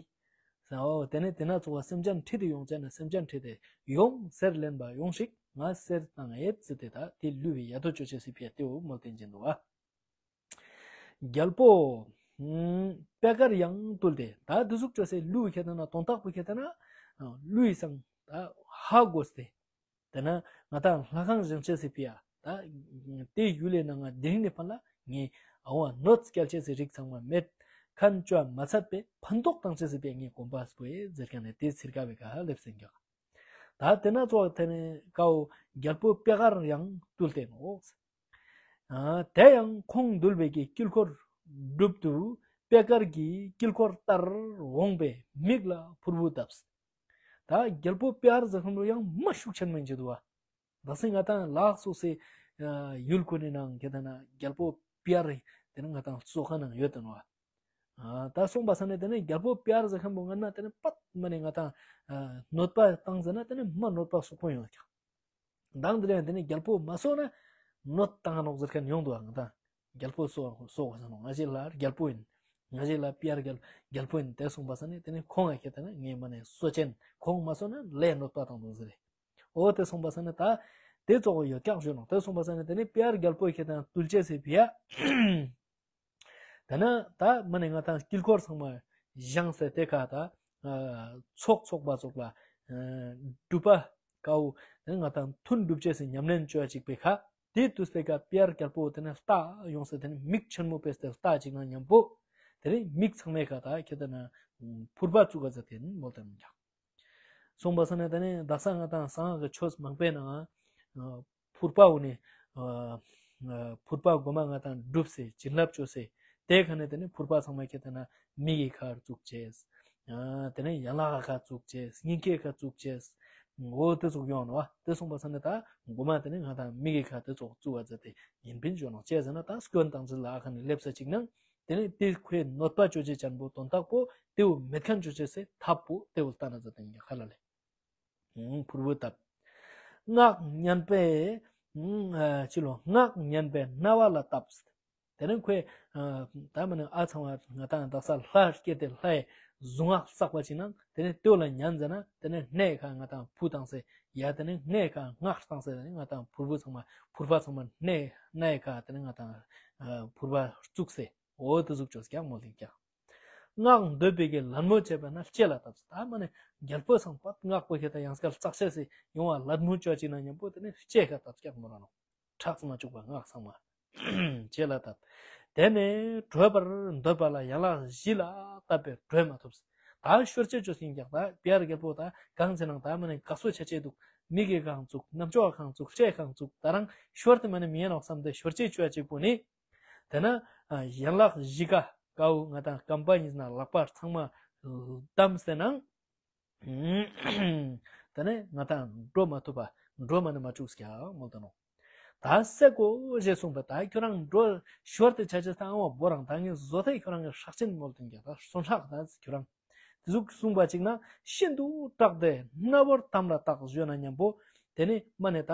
ཨོ་དེ་ནས་དེ་ན་ཚོ་བ་སེམས་ཅན་ཁྲིད་དེ་ཡོང་ཅེ་ན་སེམས་ཅན་ཁྲིད་དེ་ཡོང་གསེར་ལེན་པ་ཡོང་ཞིག་ང་གསེར་བཏང་ཨེ་ཟེར་ཏེ་ད་དེ་གླུ་བའི་ཡ་ཐོ་ཅོ་ཆེ་སི་ཕི་ཡ་ཏེའོ་མོལ་ཏེ་འཇིན་འདུག་བ། རྒྱལ་པོ་པེ་དཀར་ཡང་བཏུལ་ཏེ་ད་དུ་ཟུག་ཅོ་སེ་གླུ་ཁྱེད་ལྟ་ན་དོན་དག་པོ་ཁྱེད་ལྟ་ན་གླུ་ཡི་སང་ད་ཧ་གོ་སྟེ། དེ་ན་ང་དང་ལྷ་ཁང་བཞེངས་ཆེ་སི་ཕི་ཡ། ད་དེ་ཡུལ་ལས་ན་ང་དེ་རིང་ནས་ཕན་ལ་ངས་ཨ་བ་གནོད་སྐྱལ་ཆེ་སི་རིགས་ཚང་མ་མེད་མཁན་བཅོ་མ་ཚད་པའི་ཕན་ཐོགས་བཏང་ཆེ་སི་ཕི་ཡ་ངས་གོམ་པ་སྤོ་ཡེ་ཟེར་མཁན་ནས་དེ་ཚིར་ཀ་བའི་ཀ་ཧ་ལེབ་སེང་རྒྱག། ད་དེ་ན་ཚོ་དེ་ནས་ཀའོ་རྒྱལ་པོ་པེ་དཀར་ཡང་བཏུལ་ཏེ་ནོ། ཨ། དེ་ཡང་ཁོང་འདུལ་བའི་གི་དཀྱིལ་འཁོར་སྒྲུབ་ཏུ་པེ་དཀར་གྱི་དཀྱིལ་འཁོར་ལྟར་འོངས་པའི་མིག་ལ་ཕུར་བུ་བཏབས། ད་རྒྱལ་པོ་པེ་དཀར་ཟེར་མཁན་པོ་ཡང་མ་ཤུགས་ཆེན་མོ་ཡིན་གྱི་འདུག་བ། ད་སེ་ང་དང་ལགས་སོ་སེ་ཡུལ་ཁོ་ནའི་ནང་གི་ད་ན་རྒྱལ་པོ་པེ་དཀར་དེ་ན་ང་དང་གཙོ་ཁ་ནང་ཡོད་དེ་ནོ་བ། ད་སོང་པ་ས་ནས་དེ་ནས་རྒྱལ་པོ་པེ་དཀར་ཟེར་མཁན་པོ་ང་ན་དེ་ནས་པད་མ་ནས་ང་དང་གནོད་པ་བཏང་ཟེར་ན་དེ་ནས་མ་གནོད་པ་སོག་པོ་ཡོང་ཀྱང་། མདང་དེ་རིང་དེ་ནས་རྒྱལ་པོ་མ་གསོ་ན་གནོད་བཏང་ནོག་ཟེར་མཁན་ཡོང་འདུག་ཨ། ང་དང་རྒྱལ་པོ་གསོ་གསོ་བ་ས་ནོ་ང་ཞིག་ལ་རྒྱལ་པོ་ཡིན། ང་ཞིག་ལ་པེ་དཀར་རྒྱལ་རྒྱལ་པོ་ཡིན་དེ་སོང་པ་ས་ནས་དེ་ནས་ཁོང་ང་ཁྱེད་ལྟ་ན་ངས་མ་ནས་གསོ་ཅན་ཁོང་མ་གསོ་ན་ལས་གནོད་པ་བཏང་འདུག་ཟེར་རེད། ཨོ་དེ་སོང་པ་ས་ནས་ད་དེ་གཙོ་བོ་ཡོད་ཀྱག་ཞུ་ནོ། དེ་སོང་པ་ས་ནས་དེ་ནས་པེ་དཀར་རྒྱལ་པོ་ཁྱེད་ལྟ་ན་བཏུལ་ཆེ་སི་ཕི་ཡ། དེ་ན་ད་མ་ནས་ང་དང་དཀྱིལ་འཁོར་ཚང་མ་བཞེངས་སེ་དེ་ཁ་ད་ཚོགས་ཚོགས་པ་ཚོགས་ལ་སྒྲུབ་པ་ཀའོ་དེ་ང་དང་ཐུན་སྒྲུབ་ཆེ་སི་ཉམས་ལེན་བཅོ་ཡ་གཅིག་པའི་ཁ། དེ་དུས་དེ་ཀ་པི་ཨར་རྒྱལ་པོ་དེ་ནས་རྟ་ཡོང་སེ་དེ་ནས་མིག་ཆེན་མོ་ཕེབས་ཏེ་རྟ་ཅིག་ན་མཉམ་པོ་དེ་ནས་མིག་ཚང་མའི་ཁ་ད་ཁྱེད་དེ་ན་ཕུར་པ་བཙུགས་ག་ཟེར་དེ་ནི་མོལ་དེ་མི་འདུག་གསུངས་པ་ས་ནས་དེ་ནས་དག་ས་ང་དང་གསང་སྔགས་ཀྱི་ཆོས་མང་པོའི་ནང་ཕུར་པ་འོ་ནི་ཕུར་པ་གོ་མ་ང་དང་སྒྲུབ་སེ་བྱིན་རླབས་བཅོས་སེ་དེ་ཁ་ནས་དེ་ནས་ཕུར་པ་ཚང་མ་ཁྱེད་དེ་ན་མིག་གི་ཁར་བཙུགས་བྱས། དེ་ནས་ཡན་ལག་ཁ་བཙུགས་བྱས། སྙིང་གའི་ཁ་བཙུགས་བྱས། འོ་དེ་ཚོ་ཡོང་ནོ་བ། དེ་གསུངས་པ་ས་ནས་ད་གོ་མ་དེ་ནས་ང་དང་མིག་གི་ཁ་དེ་ཚོ་བཙུགས་པ་ཟེར་ཏེ་ཡིན་ཕིན་བརྗོད་ནོ་བྱས་ཟེར་ན་ད་སྐྱོན་དང་ཚིག་ལ་ཨ་ཁ་ནས་སླེབས་ས་ཅིག་ན། དེ་ནས་དེ་ཁོའི་གནོད་པ་བཅོ་བྱེད་ཅན་པོ་དོན་དག་པོ་དེའུ་མེད་མཁན་བཅོ་བྱེད་སའི་ཐབས་པོ་དེའུ་ལྟ་ན་ཟེར་ཏེ་ཁ་ལ་ལས། ཕུར་བུ་བཏབ། སྔགས་སྙན་པས། ཕྱི་ལོ་སྔགས་སྙན་པས་རྣ་བ་ལ་བཏབ། དེ་ནས་ཁོས་ད་མ་ནི་ཨ་ཚང་བ་ང་དང་དག་ས་ལྷ་སྐྱེས་ཏེ་ལྷའི་གཟུངས་སྔགས་བསགས་པ་ཅིག་ན་དེ་ནས་ལྟོས་ལ་ཉན་ཟེར་ན་དེ་ནས་སྣའི་ཁ་ང་དང་ཕུ་བཏང་སེ་ཡ་དེ་ནས་སྣའི་ཁ་སྔགས་བཏང་སེ་དེ་ནས་ང་དང་ཕུར་བུ་ཚང་མ་ཕུར་པ་ཚང་མ་སྣའི་སྣའི་ཁ་དེ་ནས་ང་དང་ཕུར་པ་བཙུགས་སེ་འོ་དེ་ཟུག་བཅོས་ཀྱང་མོ་ལིང་ཀྱང་། སྔགས་འདོད་པའི་གི་ལད་མོ་བྱས་པ་ན་ལྕེ་ལ་བཏབ་ཟེར། ད་མ་ནི་རྒྱལ་པོ་ཚང་པ་སྔགས་པོ་ཁྱེད་དང་ཡང་སྐལ་བསགས་བྱས་སེ་ཡོང་བ་ལད་མོ་བཅོ་ཅིག་ན་མཉམ་པོ་དེ་ནས་ལྕེ་ཁ་བཏབ་ཀྱང་མོ་ར་ནོ། ཁྲག་མ་བཅུག་པ་སྔགས་ཚང་མ་ལྕེ་ལ་བཏབ། དེ་ནས་བགྲོད་པར་འདོད་པ་ལ་ཡན་ལག་བཞི་ལ་བཏབ་པས་བགྲོད་མ་ཐུབ། ད་ཤོར་ཅེས་བཅོས་ཟིན་ཀྱང་ད་པི་ཨར་རྒྱལ་པོ་ད་གང་ཚེ་ནང་ད་མ་ནི་ག་སོ་ཆ་ཆེ་འདུག་མིག་གི་གང་བཙུགས། རྣམ་ཅོག་གང་བཙུགས། ལྕེ་གང་བཙུགས། ད་རང་ཤོར་དེ་མ་ནི་མི་ཡན་ནོག་བསམ་སྟེ་ཤོར་ཅེས་བཅོས་གཅིག་པོ་ནི། དེ་ན་ཡན་ལག་བཞི་ཀ་ཀའུ་ང་དང་རྐང་པ་ཡིན་ན་ལག་པ་ཚང་མ་བསྡམས་ཟེར་ན། དེ་ནས་ང་དང་འགྲོ་མ་ཐུབ་པ་འགྲོ་མ་ནི་མ་བཅུག་ཀྱང་མོ་དོ་ནོ། ད་སེ་གོ་ཞེས་གསུངས་པ་ད་ཁྱོད་རང་འགྲོ་ཤོར་དེ་ཆ་ཆེ་ས་ཨང་བ་བོ་རང་ད་ངས་བཟོ་ཐེ་ཁྱོད་རང་གི་སྲག་ཆེན་མོལ་དོན་རྒྱག་ད་སོན་ཧྲག་ད་ཁྱོད་རང་དེ་ཟུག་གསུངས་པ་ཅིག་ན་ཤིན་ཏུ་སྐྲག་སྟེ་རྣ་བར་དམ་ལ་བཏགས་བརྗོད་ན་མཉམ་པོ་དེ་ནས་མ་ནས་ད་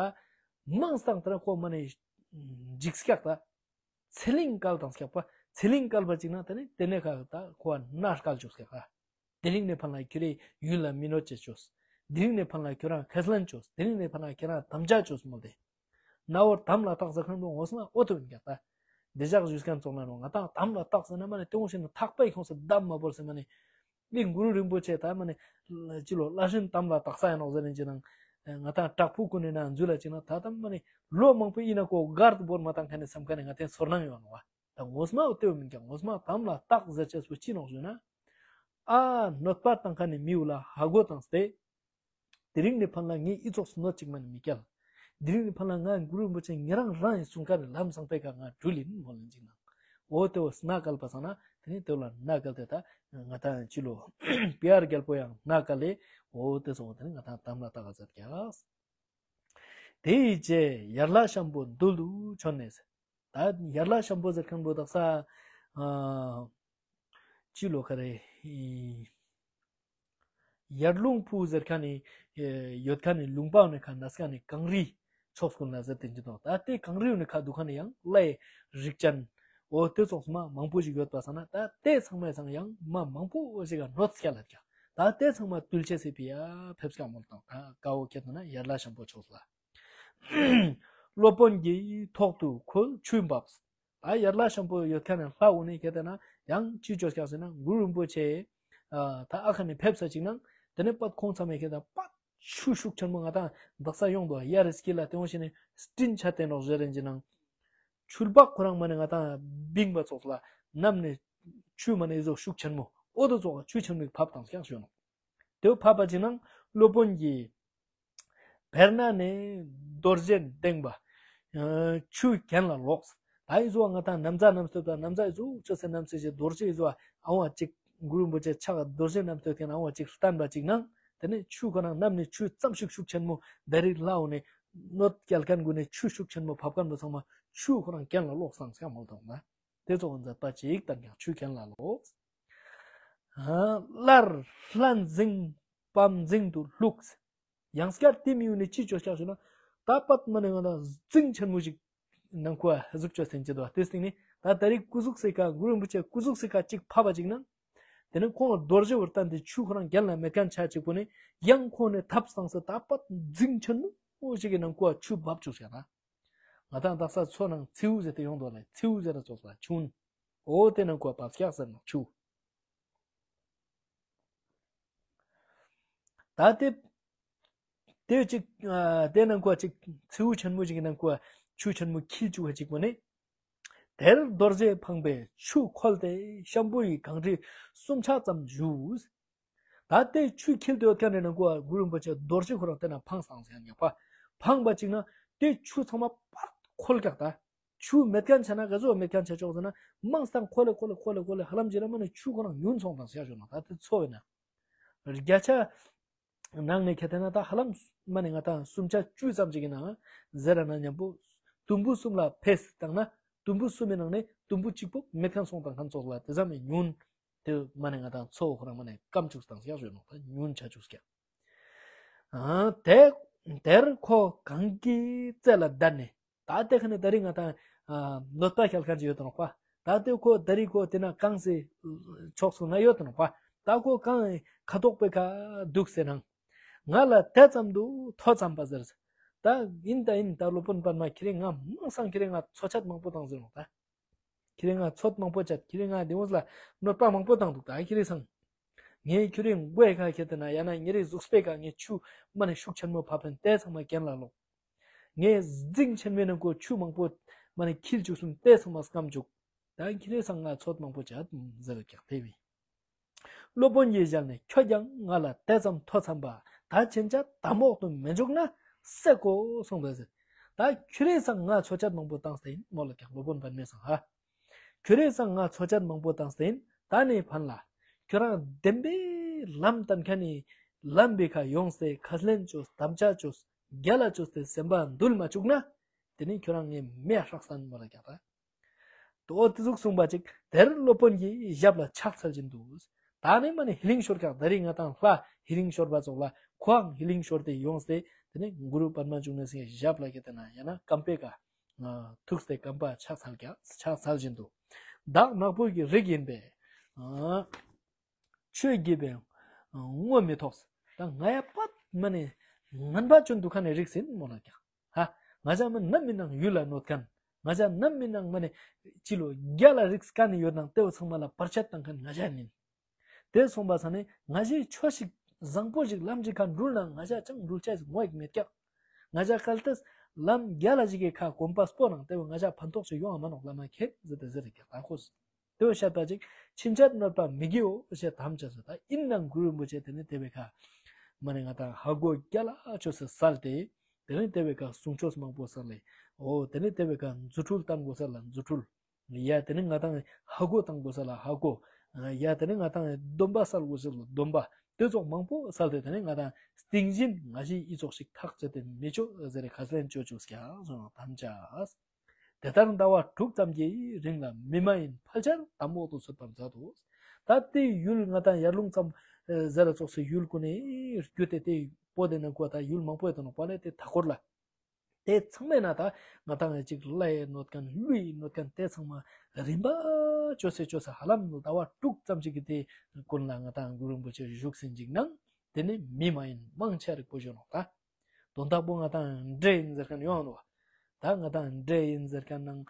མང་སྟངས་དེ་ར་ཁོ་མ་ནས་འཇིགས་སྐྱག་ད། ཚེ་གླིང་བསྐལ་དང་སྐྱག་པ། ཚེ་གླིང་བསྐལ་པ་ཅིག་ན་དེ་ནས་དེ་ནས་ཁ་ད་ཁོ་བ་ན་བསྐལ་བཅུག་སྐྱག་པ། དེ་རིང་ནས་ཕན་ལ་ཁྱོད་རའི་ཡུལ་ལ་མི་གནོད་ཅེས་བཅོས། དེ་རིང་ནས་ཕན་ལ་ཁྱོད་རང་ཁས་ལེན་བཅོས། དེ་རིང་ནས་ཕན་ལ་ཁྱོད་རང་དམ་བཅའ་བཅོས་མོ་དེ། རྣ་བར་དམ་ལ་བཏགས་ཟེར་མཁན་པོ་ངོ་སོ་ན་ཨོ་ཐོ་ཡིན་ཀྱག་ད། འདི་ཞག་ཞུས་མཁན་ཚོགས་ན་རུང་ང་དང་དམ་ལ་བཏགས་ཟེར་ན་མ་ནས་ལྟོས་ཤིག་ན་ཐག་པའི་ཁོངས་སུ་བསྡམ་མ་བོར་ཟེར་མ་ནས། འདི་གུ་རུ་རིན་པོ་ཆེ་ད་མ་ནི་ཅི་ལོ་བླ་ཧྲིན་དམ་ལ་བཏགས་ས་ཡིན་ནོག་ཟེར་ནས་ཅི་ནང་ང་དང་དྲག་པོ་ཀུན་ནས་ན་འཛུལ་ལ་ཅི་ན་ད་དམ་མ་ནི་ལོ་མང་པོ་ཡིན་ན་ཀོ་སྒར་དུ་བོར་མ་བཏང་མཁན་ནི་བསམ་མཁན་ནི་ང་དེ་ཚོར་སྣང་ཡོད་ནོག་བ། ད་ངོ་མ་ལྟོས་མིན་ཀྱང་ངོ་མ་དམ་ལ་བཏགས་ཟེར་ཅེས་སུ་ཅི་ནོག་ཞུ་ན། ཨ་གནོད་པ་བཏང་མཁན་ནི་མི་འུ་ལ་ཧ་གོ་བཏང་སྟེ། དེ་རིང་ནས་ཕན་ལ་ངས་ཨི་ཙོགས་སུ་གནོད་ཅིག་མ་ནི་མི་སྐྱལ། དེ་རིང་ནས་ཕན་ལ་ང་གུ་རུ་རིན་པོ་ཆེ་ཉེ་རང་རང་ཡིན་གསུང་ཀ་རེ་ལམ་སང་པའི་ཀ་ང་འགྲུལ་ཡིན་མོ་ལན་ཅིག་ནང་། འོ་དེ་བོ་སྣ་སྐལ་པ་སང་ན་དེ་ནས་དེ་བོ་ལ་སྣ་སྐལ་དེ་ད་ང་དང་ཅི་ལོ། པི་ཨར་རྒྱལ་པོ་ཡང་སྣ་སྐལ་ལས་འོ་དེ་སོང་དེ་ནས་ང་དང་དམ་ལ་བཏགས་ཀ་ཟེར་ཀྱག་དེ་ཡི་རྗེས་ཡར་ལྷ་ཤམ་པོ་རྡུལ་དུ་བྱོན་ནས། ད་ཡར་ལྷ་ཤམ་པོ་ཟེར་མཁན་པོ་དག་ས། ཨ། ཅི་ལོ་ཁ་རེ། ཡར་ལུང་ཕུ་ཟེར་མཁན་ནི། ཡོད་མཁན་ནི་ལུང་པ་ནི་ཁ་ན་སྐ་ནི་གངས་རི་ཕྱོགས་ཀུན་ལ་ཟེར་དེ་འཇི་དང་ད་དེ་གངས་རི་ནི་ཁ་འདུག་མཁན་ནི་ཡང་ལྷའི་རིགས་ཅན། འོ་དེ་ཚོགས་མ་མང་པོ་ཞིག་ཡོད་པ་སང་ན་ད་དེ་ཚང་མའི་སང་ཡང་མ་མང་པོ་ཞིག་ག་གནོད་སྐྱལ་ལ་ཀྱག་ད་དེ་ཚང་མ་བཏུལ་ཆེ་སེ་ཕི་ཡ་ཕེབས་ཀྱག་མོལ་དང་ད་ཀ་བོ་ཁྱེད་དུ་ན་ཡར་ལྷ་ཤམ་པོ་ཕྱོགས་ལ། སློབ་དཔོན་གྱིས་ཐོག་ཏུ་ཁོལ་ཆུ་འབབས། ད་ཡར་ལྷ་ཤམ་པོ་ཡོད་མཁན་ནས་ལྷ་འོ་ནས་ཁྱེད་དེ་ན་ཡང་ཅི་ཅོ་ཀྱག་ཟེར་ན་གུ་རུ་རིན་པོ་ཆེ། ད་ཨ་ཁ་ནས་ཕེབས་ས་ཅིག་ན་དེ་ནས་པད་ཁོང་ཚང་མས་ཁྱེད་དང་པད་ཆུ་ཤུགས་ཆེན་མོ་ང་དང་དག་ས་ཡོང་དུ་ཡ་རེ་སྐྱིད་ལ་དེ་འོང་ཞིག་ནས་སྤྲིན་ཆ་དེ་ནོག་ཟེར་རེན་ཅི་ནང་། ཆུ་སྦག་ཁོ་རང་མ་ནས་ང་དང་བིང་པ་ཚོགས་ལ་ནམ་ནས་ཆུ་མ་ནས་ཨི་ཟོ་ཤུགས་ཆེན་མོ་ཨོ་དོ་ཚོགས་ཆུ་ཆེན་མོ་ཕབ་དང་ཀྱག་ཞུ་ནོག་དེ་བོ་ཕབ་པ་ཅིག་ནང་སློབ་དཔོན་གྱིས། བེར་ནག་ནས་རྡོ་རྗེ་བསྡེངས་པ། ཆུ་གྱེན་ལ་ལོག་ད་ཡི་ཟོ་ང་དང་ན་བཟའ་རྣམས་སྟོད་དང་ན་བཟའ་ཡི་ཟོ་ཅོ་སེ་རྣམས་སེ་ཞེས་རྡོ་རྗེ་ཡི་ཟོ་ཨ་བ་ཅིག་གུ་རུ་རིན་པོ་ཆེ་ཕྱག་རྡོ་རྗེ་རྣམས་སྟོད་ཀྱང་ཨ་བ་ཅིག་བསྟན་པ་ཅིག་ནང་དེ་ནས་ཆུ་ཁོ་རང་གནམ་ནས་ཆུ་ཙམ་ཞིག་ཤུགས་ཆེན་མོ་ད་རིག་ལྷའོ་ནས་གནོད་སྐྱེལ་མཁན་གུ་ནས་ཆུ་ཤུགས་ཆེན་མོ་ཕབ་མཁན་པོ་ཚང་མ་ཆུ་ཁོ་རང་གྱེན་ལ་ལོག་སང་སྐྱ་མོལ་དང་ན་དེ་ཚོ་མཛད་པ་ཅིག་བསྟན་ཀྱང་ཆུ་གྱེན་ལ་ལོག་སླར་ལྷ་འཛིན་པམ་འཛིན་དུ་བླུགས། ཡང་སྐྱར་དེ་མི་ཡོང་ནས་ཅི་ཅོ་ཤག་ཞུ་ན། ད་པད་མ་ནས་ང་ད་རྫིང་ཆེན་མོ་ཞིག་ནང་ཁོ་ཧ་ཟུག་ཅོ་སེན་ཅི་དོ་དེ་སྟེང་ནས་ད་ད་རིག་སྐུ་གཟུགས་སེ་ཁ་གུ་རུ་རིན་པོ་ཆེ་སྐུ་གཟུགས་སེ་ཁ་གཅིག་ཕབ་པ་ཅིག་ན། དེ་ནས་ཁོང་རྡོ་རྗེ་བར་བསྟན་ཏེ་ཆུ་ཁོ་རང་རྒྱལ་ལ་མེད་མཁན་ཆ་གཅིག་པོ་ནས་ཡང་ཁོང་ནས་ཐབས་སངས་སེ་ད་པད་རྫིང་ཆེན་མོ་ཞིག་གི་ནང་ཁོ་ཆུ་འབབ་ཅུག་ཤག་ན། ང་དང་དག་ས་མཚོ་ནང་མཚེའུ་ཟེར་ཏེ་ཡོང་དོ་ལེ་མཚེའུ་ཟེར་ར་ཙོགས་ལ་ཆུན། འོ་དེ་ནང་ཁོ་འབབ་ཤག་ཟེར་ན་ཆུ། ད་དེ། དེ་གཅིག་དེ་ནང་ཁོ་གཅིག་མཚེའུ་ཆེན་མོ་ཞིག་གི་ནང་ཁོ་ ཆུ་ཆེན་མོ་འཁྱིལ་བཅུག་པ་གཅིག་པོ་ནི། དེར་རྡོ་རྗེ་འཕངས་པས་ཆུ་ཁོལ་ཏེ་ཤམ་བུའི་གངས་རི་གསུམ་ཆ་ཙམ་བཞུས། ད་ལྟའི་ཆུ་འཁྱིལ་དུ་ཡོད་མཁན་རེད་ན་གོ་གུ་རུ་རིན་པོ་ཆེ་རྡོ་རྗེ་ཁོ་རང་དེ་ན་འཕངས་སང་ཟེར་ཡང་ཉག་པ། འཕངས་པ་གཅིག་ན་དེ་ཆུ་ཚང་མ་པར་ཁོལ་ཀྱག་ད། ཆུ་མེད་མཁན་བྱས་ན་ག་ཚོད་མེད་མཁན་བྱས་ཆོག་ཟེར་ན་མང་སྟངས་ཁོལ་ལེ་ཁོལ་ལེ་ཁོལ་ལེ་ཁོལ་ལེ་ཧ་ལམ་བྱས་ན་མ་ནི་ཆུ་ཁོ་རང་ཉུང་སོང་དང་ཟེར་ཞོག་ན་ད་དེ་ཚོ་བས་ན། བརྒྱ་ཆ་ནང་ནས་ཁྱེད་ལྟ་ན་ད་ཧ་ལམ་མ་ནི་ང་དང་སུམ་ཆ་བཅུ་ཙམ་ཅིག་གི་ནང་ཟེར་ན་མཉམ་པོ་དུམ་བུ་གསུམ་ལ་ཕེས་བཏང་ན་དུམ་བུ་གསུམ་མི་ནང་ནས་དུམ་བུ་གཅིག་པོ་མེད་མཁན་སོང་དང་མཁན་ཚོགས་ལ་དེ་ཙམ་མི་ཉུང་དེ་མ་ནི་ང་དང་ཚོ་ཁོ་རང་མ་ནི་སྐམ་བཅུག་དང་ཟེར་ཞོག་ན་ད་ཉུང་ཆ་བཅུག་ཀྱག་དེ་དེར་ཁོ་གངས་ཀྱི་རྩེ་ལ་བསྡད་ནས། ད་ལྟའི་ཁ་ནས་ད་རིང་ང་དང་གནོད་པ་བསྐྱལ་མཁན་ཅིག་ཡོད་དང་པ། ད་ལྟའི་ཁོ་ད་རིང་ཁོ་དེ་ན་གངས་སེ་ཕྱོགས་སུ་ན་ཡོད་དང་པ། ད་ཁོ་གངས་ཁ་དོག་པའི་ཁ་འདུག་ཟེར་ནང་། ང་ལ་དེ་ཙམ་དུ་མཐོ་འཚམ་པ་ཟེར། ད་ཡིན་ད་ཡིན་ད་སློབ་དཔོན་པདྨ་ཁྱེད་རིང་ང་མང་སང་ཁྱེད་རིང་ང་ཚོ་ཆད་མང་པོ་བཏང་ཟེར་ནོ་ད། ཁྱེད་རིང་ང་ཚོད་མང་པོ་ཆད་ཁྱེད་རིང་ང་དེ་འོང་ལ་གནོད་པ་མང་པོ་བཏང་འདུག་ད་ཁྱེད་རིང་སང་། ངས་ཁྱོད་རའི་མགོའི་ཁ་ཁྱེར་ཏེ་ན་ཡང་ན་ཉེ་རེ་གཟུགས་པོའི་ཁ་ངས་ཆུ་མ་ནས་ཤུགས་ཆེན་མོ་ཕབ་པས་དེ་ཚང་མ་གྱེན་ལ་ལོག་ངས་རྫིང་ཆེན་མོའི་ནང་ཁོ་ཆུ་མང་པོ་མ་ནས་འཁྱིལ་བཅུག་སོང་དེ་ཚང་མ་སྐམ་བཅུག་ད་ཁྱེད་རའི་སང་ང་ཚོད་མང་པོ་བྱ་ཟེར་ཀྱག་དེ་བས། སློབ་དཔོན་གྱིས་བཞག་ནས་ཁྱོད་ཀྱང་ང་ལ་དེ་ཙམ་མཐོ་འཚམ་པ་ད་ཕྱིན་ཆད་དམ་འོག་ཏུ་མི་འཇུག་ན་སྲེག་གོ་གསུངས་པས་ཟེར། ད་ཁྱོད་རའི་སང་ང་ཚོ་ཆད་མང་པོ་བཏང་སྟེ་ཡིན་མོ་ལ་ཀྱག་སློབ་དཔོན་པདྨའི་སང་ཧ། ཁྱོད་རའི་སང་ང་ཚོ་ཆད་མང་པོ་བཏང་སྟེ་ཡིན། ད་ནས་ཕན་ལ། ཁྱོད་རང་བདེན་པའི་ལམ་བསྟན་མཁན་ནི་ལམ་པའི་ཁ་ཡོང་སྟེ་ཁས་ལེན་བཅོས་དམ་བཅའ་བཅོས་རྒྱ་ལ་བཅོས་ཏེ་སེམས་པ་འདུལ་མ་བཅུག་ན། དེ་ནི་ཁྱོད་རང་ངས་མེ་ཧྲག་སྟན་མོ་ལ་ཀྱག་ད། དོ་དེ་ཟུག་གསུངས་པ་ཅིག་དེར་སློབ་དཔོན་གྱིས་ཞབས་ལ་ཕྱག་འཚལ་བཞིན་དུ། ད་ནི་མ་ནི་ཧི་ལིང་ཤོར་ཀྱག་ད་རིང་ང་དང་ལྷ་ཧི་ལིང་ཤོར་པ་ཙོགས་ལ་ཁོའང་ཧི་ལིང་ཤོར་ཏེ་ཡོང་སྟེ་དེ་ནི་གུ་རུ་པདྨ་འབྱུང་གནས་སི་ཞབས་ལ་ཀྱག་དེ་ན་ཡང་ན་རྐང་པའི་ཀ་ཐུགས་ཏེ་རྐང་པ་ཕྱག་འཚལ་ཀྱང་ཕྱག་འཚལ་བཞིན་དུ། བདག་ནག་པོ་གི་རིགས་ཡིན་པས། ཆོས་བགྱིས་པས་ངོ་མི་ཐོགས། ད་ང་ཡ་པད་མ་ནས་ངན་པ་བཅོན་འདུག་ཁ་ནས་རིགས་ཡིན་མོ་ལ་ཀྱང་། ཧ། ང་ཅག་མི་ནམ་མི་ནང་ཡུལ་ལ་གནོད་མཁན། ང་ཅག་ནམ་མི་ནང་མ་ནས་ཅི་ལོ་རྒྱ་ལ་རིགས་ཀ་ནས་ཡོད་ནང་ལྟེ་བ་ཚང་མ་ལ་བར་ཆད་བཏང་མཁན་ང་ཅག་ཡིན། དེ་སོང་པ་ས་ནས་ང་ཞིག་ཆོས་ཞིག་བཟང་པོ་ཞིག་ལམ་ཞིག་ཁ་འགྲུལ་ན་ང་ཞག་ཅང་འགྲུལ་ཆ་ཞིག་ངོ་ཡིག་མེད་ཀྱག་ང་ཞག་གལ་ཏེ་ལམ་རྒྱ་ལ་ཞིག་གི་ཁ་གོམ་པ་སྤོ་ནང་དེ་བས་ང་ཞག་ཕན་ཐོགས་ཞིག་ཡོང་བ་མ་ནོག་ལ་མ་ཁེ་ཟེར་ཏེ་ཟེར་ཀྱག་ད་ཁོ་དེ་བས་བཤད་པ་ཅིག་ཕྱིན་ཆད་གནོད་པ་མི་བགྱིའོ་ཞེས་དམ་བཅས་སོ། ད་ཡིན་ནང་གུ་རུ་རིན་པོ་ཆེ་དེ་ནི་དེ་བས་ཁ་མ་ནི་ང་དང་ཧ་གོ་རྒྱ་ལ་ཆོས་སུ་སལ་ཏེ་དེ་ནི་དེ་བས་ཁ་གསུང་ཆོས་མང་པོ་སལ་ལེ་འོ་དེ་ནི་དེ་བས་ཁ་རྫུ་འཕྲུལ་བཏང་དགོས་ས་ལ་རྫུ་འཕྲུལ། ཡ་དེ་ནི་ང་དང་ཧ་གོ་བཏང་དགོས་ས་ལ་ཧ་གོ། ཡ་དེ་ནི་ང་དང་སྡོམ་པ་སལ་དགོས་ས་ལ་སྡོམ་པ། དེ་ཚོགས་མང་པོ་སལ་ཏེ་དེ་ནི་ང་དང་སྟེང་བཞིན་ང་ཞིག་ཨི་ཚོགས་ཤིག་ཐག་བཅད་དེ་མི་ཆོག་ཟེར་ཁས་ལེན་བཅོ་བཅུག་ཀྱང་སོང་དམ་བཅའ། དེ་ལྟར་ཟླ་བ་དྲུག་ཙམ་གྱི་རིང་ལ་མི་མ་ཡིན་ཕལ་ཆེར་དམ་འོག་ཏུ་ཚུད་པར་མཛད་དོ། ད་ལྟའི་ཡུལ་ང་དང་ཡར་ཀླུང་ཙམ་ཟེར་ཚོགས་སུ་ཡུལ་ཀུན་ནས་བརྒྱུད་དེ་དེ་པོ་དེ་ན་གོ་ད་ཡུལ་མང་པོ་ཡོད་དོ་ནོ་པ་ལས་དེ་མཐའ་འཁོར་ལ། དེ་ཚང་མས་ན་ད་ང་དང་ཅིག་ལྷའི་གནོད་མཁན་ཀླུའི་གནོད་མཁན་དེ་ཚང་མ་རིམ་པ་བཅོས་སེ་བཅོས་སེ་ཧ་ལམ་ཟླ་བ་དྲུག་ཙམ་ཅིག་གི་དེ་ཀུན་ལ་ང་དང་གུ་རུ་རིན་པོ་ཆེ་བཞུགས་ཟིན་ཅིག་ནང་དེ་ནི་མི་མ་ཡིན་མང་ཆེ་རིག་པོ་བྱོན་ནོ་ད། དོན་དག་པོ་ང་དང་འདྲེ་ཡིན་ཟེར་མཁན་ཡོང་ནོ། ད་ང་དང་འདྲེ་ཡིན་ཟེར་མཁན་ནང་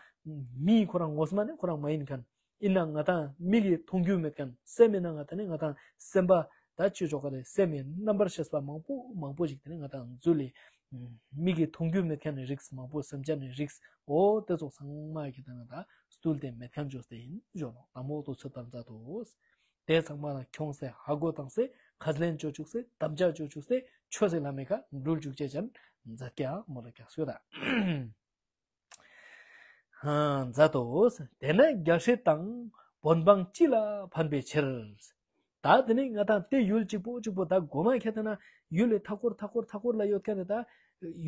མི་ཁོ་རང་ངོ་མ་ནི་ཁོ་རང་མ་ཡིན་མཁན། ཡིན་ན་ང་དང་མིག་གིས་མཐོང་རྒྱུ་མེད་མཁན་སེམས་ཡིན་ན་ང་དང་ནི་ང་དང་སེམས་པ་ད་ཅི་ཆོག་ག་རེད་སེམས་ཡིན་རྣམ་པར་ཤེས་པ་མང་པོ་མང་པོ་ཞིག་དེ་ནི་ང་དང་རྫུ་ལས་མིག་གིས་མཐོང་རྒྱུ་མེད་མཁན་ནི་རིགས་མང་པོ་སེམས་ཅན་ནི་རིགས་འོ་དེ་ཚོ་ཚང་མ་གི་ད་ང་དང་སྟུལ་ཏེ་མེད་མཁན་བཅོས་ཏེ་ཡིན་བཞོ་ནོ་དམ་འོག་ཏུ་ཚུད་པར་མཛད་དོ། དེ་ཚང་མ་ལ་ཁྱོངས་སེ་ཧ་གོ་བཏང་སེ་ཁས་ལེན་བཅོ་བཅུག་སེ་དམ་བཅའ་བཅོ་བཅུག་སེ་ཆོས་སེ་ལ་མེ་ཁ་འགྲུལ་བཅུག་ཅེས་ཅན་མཛད་ཀྱང་མོ་ལ་ཀྱག་སོད་ད། མཛད་དོ། དེ་ནས་རྒྱལ་སྲིད་དང་བོད་འབངས་སྤྱི་ལ་ཕན་པའི་ཕྱིར། ད་དེ་ནས་ང་དང་དེ་ཡུལ་གཅིག་པོ་གཅིག་པོ་ད་གོ་མ་ཁྱེད་ལྟ་ན་ཡུལ་ལས་མཐའ་འཁོར་མཐའ་འཁོར་མཐའ་འཁོར་ལ་ཡོད་མཁན་རེད་ད།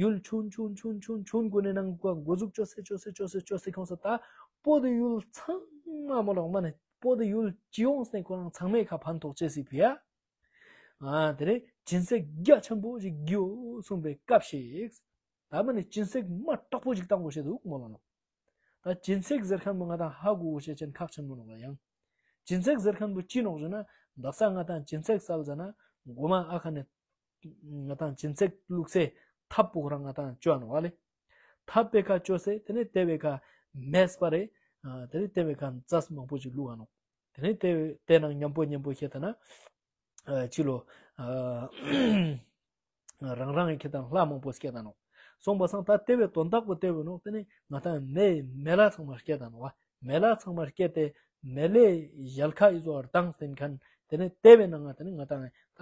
ཡུལ་ཆུང་ཆུང་ཆུང་ཆུང་ཆུང་དགོས་ནས་ནང་གོ་འགོ་འཛུགས་བཅོས་སེ་བཅོས་སེ་བཅོས་སེ་བཅོས་སེ་ཁོང་ས་ད་པོ་དེ་ཡུལ་ཚང་མ་མོ་ལོག་མ་ནས་པོ་དེ་ཡུལ་སྤྱི་ཡོངས་ནས་ཁོ་རང་ཚང་མས་ཁ་ཕན་ཐོགས་བཅས་སྲིད་པས། ཨ་དེ་རེད་སྦྱིན་སྲེག་རྒྱ་ཆེན་པོ་ཞིག་བགྱིའོ་གསུངས་པའི་སྐབས་ཤིག་ད་མ་ནི་སྦྱིན་སྲེག་མ་དྲག་པོ་ཞིག་བཏང་དགོས་ཤེས་འདུག་མོ་ལ་ནོ། ད་སྦྱིན་སྲེག་ཟེར་མཁན་པོ་ང་དང་ཧ་གོ་དགོས་ཤེས་ཅན་ཁག་ཆེན་པོ་ནོ་ལ་ཡང་། སྦྱིན་སྲེག་ཟེར་མཁན་པོ་ཅི་ནོག་ཟེར་ན་འདག་ས་ང་དང་སྦྱིན་སྲེག་སལ་ཟེར་ན་མགོ་མ་ཨ་ཁ་ནས་ང་དང་སྦྱིན་སྲེག་བླུགས་སེ་ཐབ་པོ་ཁོ་རང་ང་དང་བཅོ་ནོ་བ་ལེ། ཐབ་པའི་ཁ་བཅོས་སེ་དེ་ནས་དེ་བའི་ཁ་མེས་པ་རེད། དེ་ནས་དེ་བའི་ཁ་རྩྭ་མང་པོ་ཞིག་བླུགས་ཨ་ནོ། དེ་ནས་དེ་དེ་ནང་མཉམ་པོ་མཉམ་པོ་ཁྱེད་ལྟ་ན། ཕྱི་ལོ། རང་རང་གི་ཁྱེད་དང་ལྷ་མང་པོ་སྐྱེ་དང་ནོ། སོང་པ་སང་ད་ལྟེ་བའི་དོན་དག་པོ་ལྟེ་བའི་ནོ་དེ་ནི་ང་ཏང་མེ་མེ་ལ་ཚང་མ་སྐྱེ་ད་ནོ་བ། མེ་ལ་ཚང་མ་སྐྱེ་སྟེ་མེ་ལའི་ཡལ་ག་ཡི་ཟོ་བར་དང་སྟེན་མཁན་དེ་ནི་ལྟེ་བའི་ནང་ང་དེ་ནི་ང་ཏང་ད་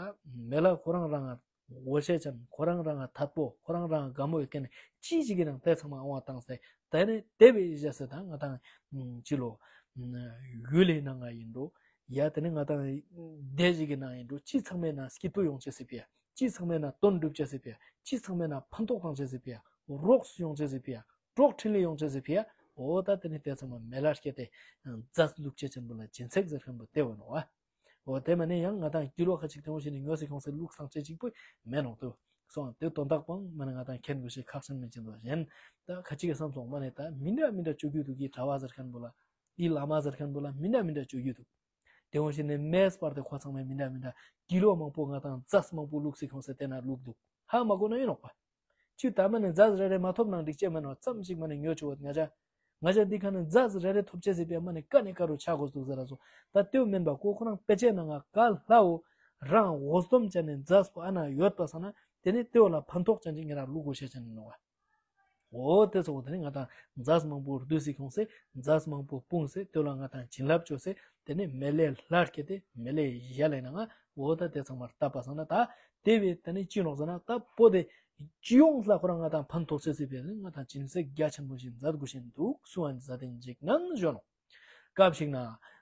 མེ་ལ་ཁོ་རང་རང་ང་འོ་ཤེས་ཅན་ཁོ་རང་རང་ང་ཐད་པོ་ཁོ་རང་རང་ང་དགའ་མོ་ཡོད་མཁན་ནི་ཅི་ཞིག་གི་ནང་དེ་ཚང་མ་ཨང་བ་དང་སྟེ་དེ་ནི་ལྟེ་བའི་ཡི་ཟེར་ད་ང་ཏང་ཅི་ལོ་ཡུལ་ལི་ནང་ང་ཡིན་འགྲོ། ཡ་དེ་ནི་ང་ཏང་སྡེ་ཞིག་གི་ནང་ཡིན་འགྲོ། ཅི་ཚང་མའི་ནང་སྐྱིད་པོ་ཡོང་ཆེ་སི་ཕི་ཡ། ཅི་ཚང་མའི་ནང་དོན་འགྲུབ་ཆེ་སི་ཕི་ཡ། ཅི་ཚང་མའི་ནང་ཕན་ཐོགས་བཏང་ཆེ་སི་ཕི་ཡ། རོགས་སུ་ཡོང་ཆེ་སི་ཕི་ཡ། གྲོགས་འཕྲིན་ལས་ཡོང་ཆེ་སི་ཕི་ཡ། འོ་ད་དེ་ནི་དེ་ཚང་མ་མེ་ལ་སྐྱེ་སྟེ་རྫས་བླུགས་ཆེ་ཆེན་པོ་ལ་སྦྱིན་སྲེག་ཟེར་མཁན་པོ་དེ་བོ་ནོ་བ། འོ་དེ་མ་ནི་ཡང་ང་ཏང་ཀི་ལོ་ཁ་ཅིག་དེ་འོ་ཞིག་ནི་ཉོ་སི་ཁོང་སི་བླུགས་སང་ཆེ་ཅིག་པོ་མེད་ནོ་དུ་སོང་དེ་དོན་དག་པང་མ་ནི་ང་ཏང་མཁྱེན་དགོས་ཤེས་ཁག་ཆེན་མེད་ཅིན་དོ་གཞན་ད་ཁ་ཅིག་གི་བསམ་སོང་མ་ནི་ད་མི་འདྲ་མི་འདྲ་བཅོ་རྒྱུ་འདུག་གི་གྲྭ་བ་ཟེར་མཁན་པོ་ལ་འདི་བླ་མ་ཟེར་མཁན་པོ་ལ་མི་འདྲ་མི་འདྲ་བཅོ་རྒྱུ་འདུག་དེ་འོ་ཞིག་ནི་མེས་པར་དེ་ཁོ་ཚང་མས་མི་འདྲ་མི་འདྲ་ཀི་ལོ་མང་པོ་ང་ཏང་རྫས་མང་པོ་བླུགས་སི་ཁོང་སི་དེ་ན་བླུགས་འདུག་ཧ་མ་གོ་ན་ཡིན་ནོག་པ། ཅི་ད་མ་ནི་རྫས་རེ་རེ་མ་ཐོབ་ནང་འགྲིག་ཅེས་མ་ནོ་ཙམ་ཞིག་མ་ནི་ཉོ་ཆུ་བོ་ང་ཅག་ང་ཅག་འདི་ཁ་ནི་རྫས་རེ་རེ་ཐོབ་ཅེས་སི་པའི་མ་ནི་ཀ་ནི་ཀ་རུ་ཆ་དགོས་འདུག་ཟེར་ར་སོ། ད་ལྟེའུ་མིན་པ་ཀོ་ཁོ་རང་དཔེ་ཆའི་ནང་ང་ཀ་ལྷའོ་རང་འོ་སྡོམ་ཅན་ནི་རྫས་པོ་ཨ་ན་ཡོད་པ་ས་ན་དེ་ནི་ལྟེའུ་ལ་ཕན་ཐོགས་ཅན་ཅིག་ངེ་ར་བླུག་དགོས་ཤེས་ཅན་ནི་ནོ་བ། འོ་དེ་ཚོ་དེ་ནི་ང་ཏང་རྫས་མང་པོ་བསྡུས་སི་ཁོང་སི་རྫས་མང་པོ་སྤུངས་སི་དེ་ལ་ང་ཏང་བྱིན་རླབས་བཅོས་སི་དེ་ནི་མེ་ལེ་ལྷར་སྐྱེ་དེ་མེ་ལེ་ཡ་ལེ་ན་ང་འོ་ད་དེ་ཚང་མར་བཏབ་པ་སང་ན་ད་དེ་བས་དེ་ནི་ཅི་ནོག་ཟེར་ན་ད་པོ་དེ་སྤྱི་ཡོངས་ལ་ཁོ་རང་ང་ཏང་ཕན་ཐོགས་ཆེ་སི་བས་ནི་ང་ཏང་སྦྱིན་སྲེག་རྒྱ་ཆེན་པོ་ཞིག་མཛད་དགོས་ཤིན་འདུག་སུ་ཨན་ཟ་དེན་ཅིག་ནང་བཞོན་ནོ། སྐབས་ཤིག་ན་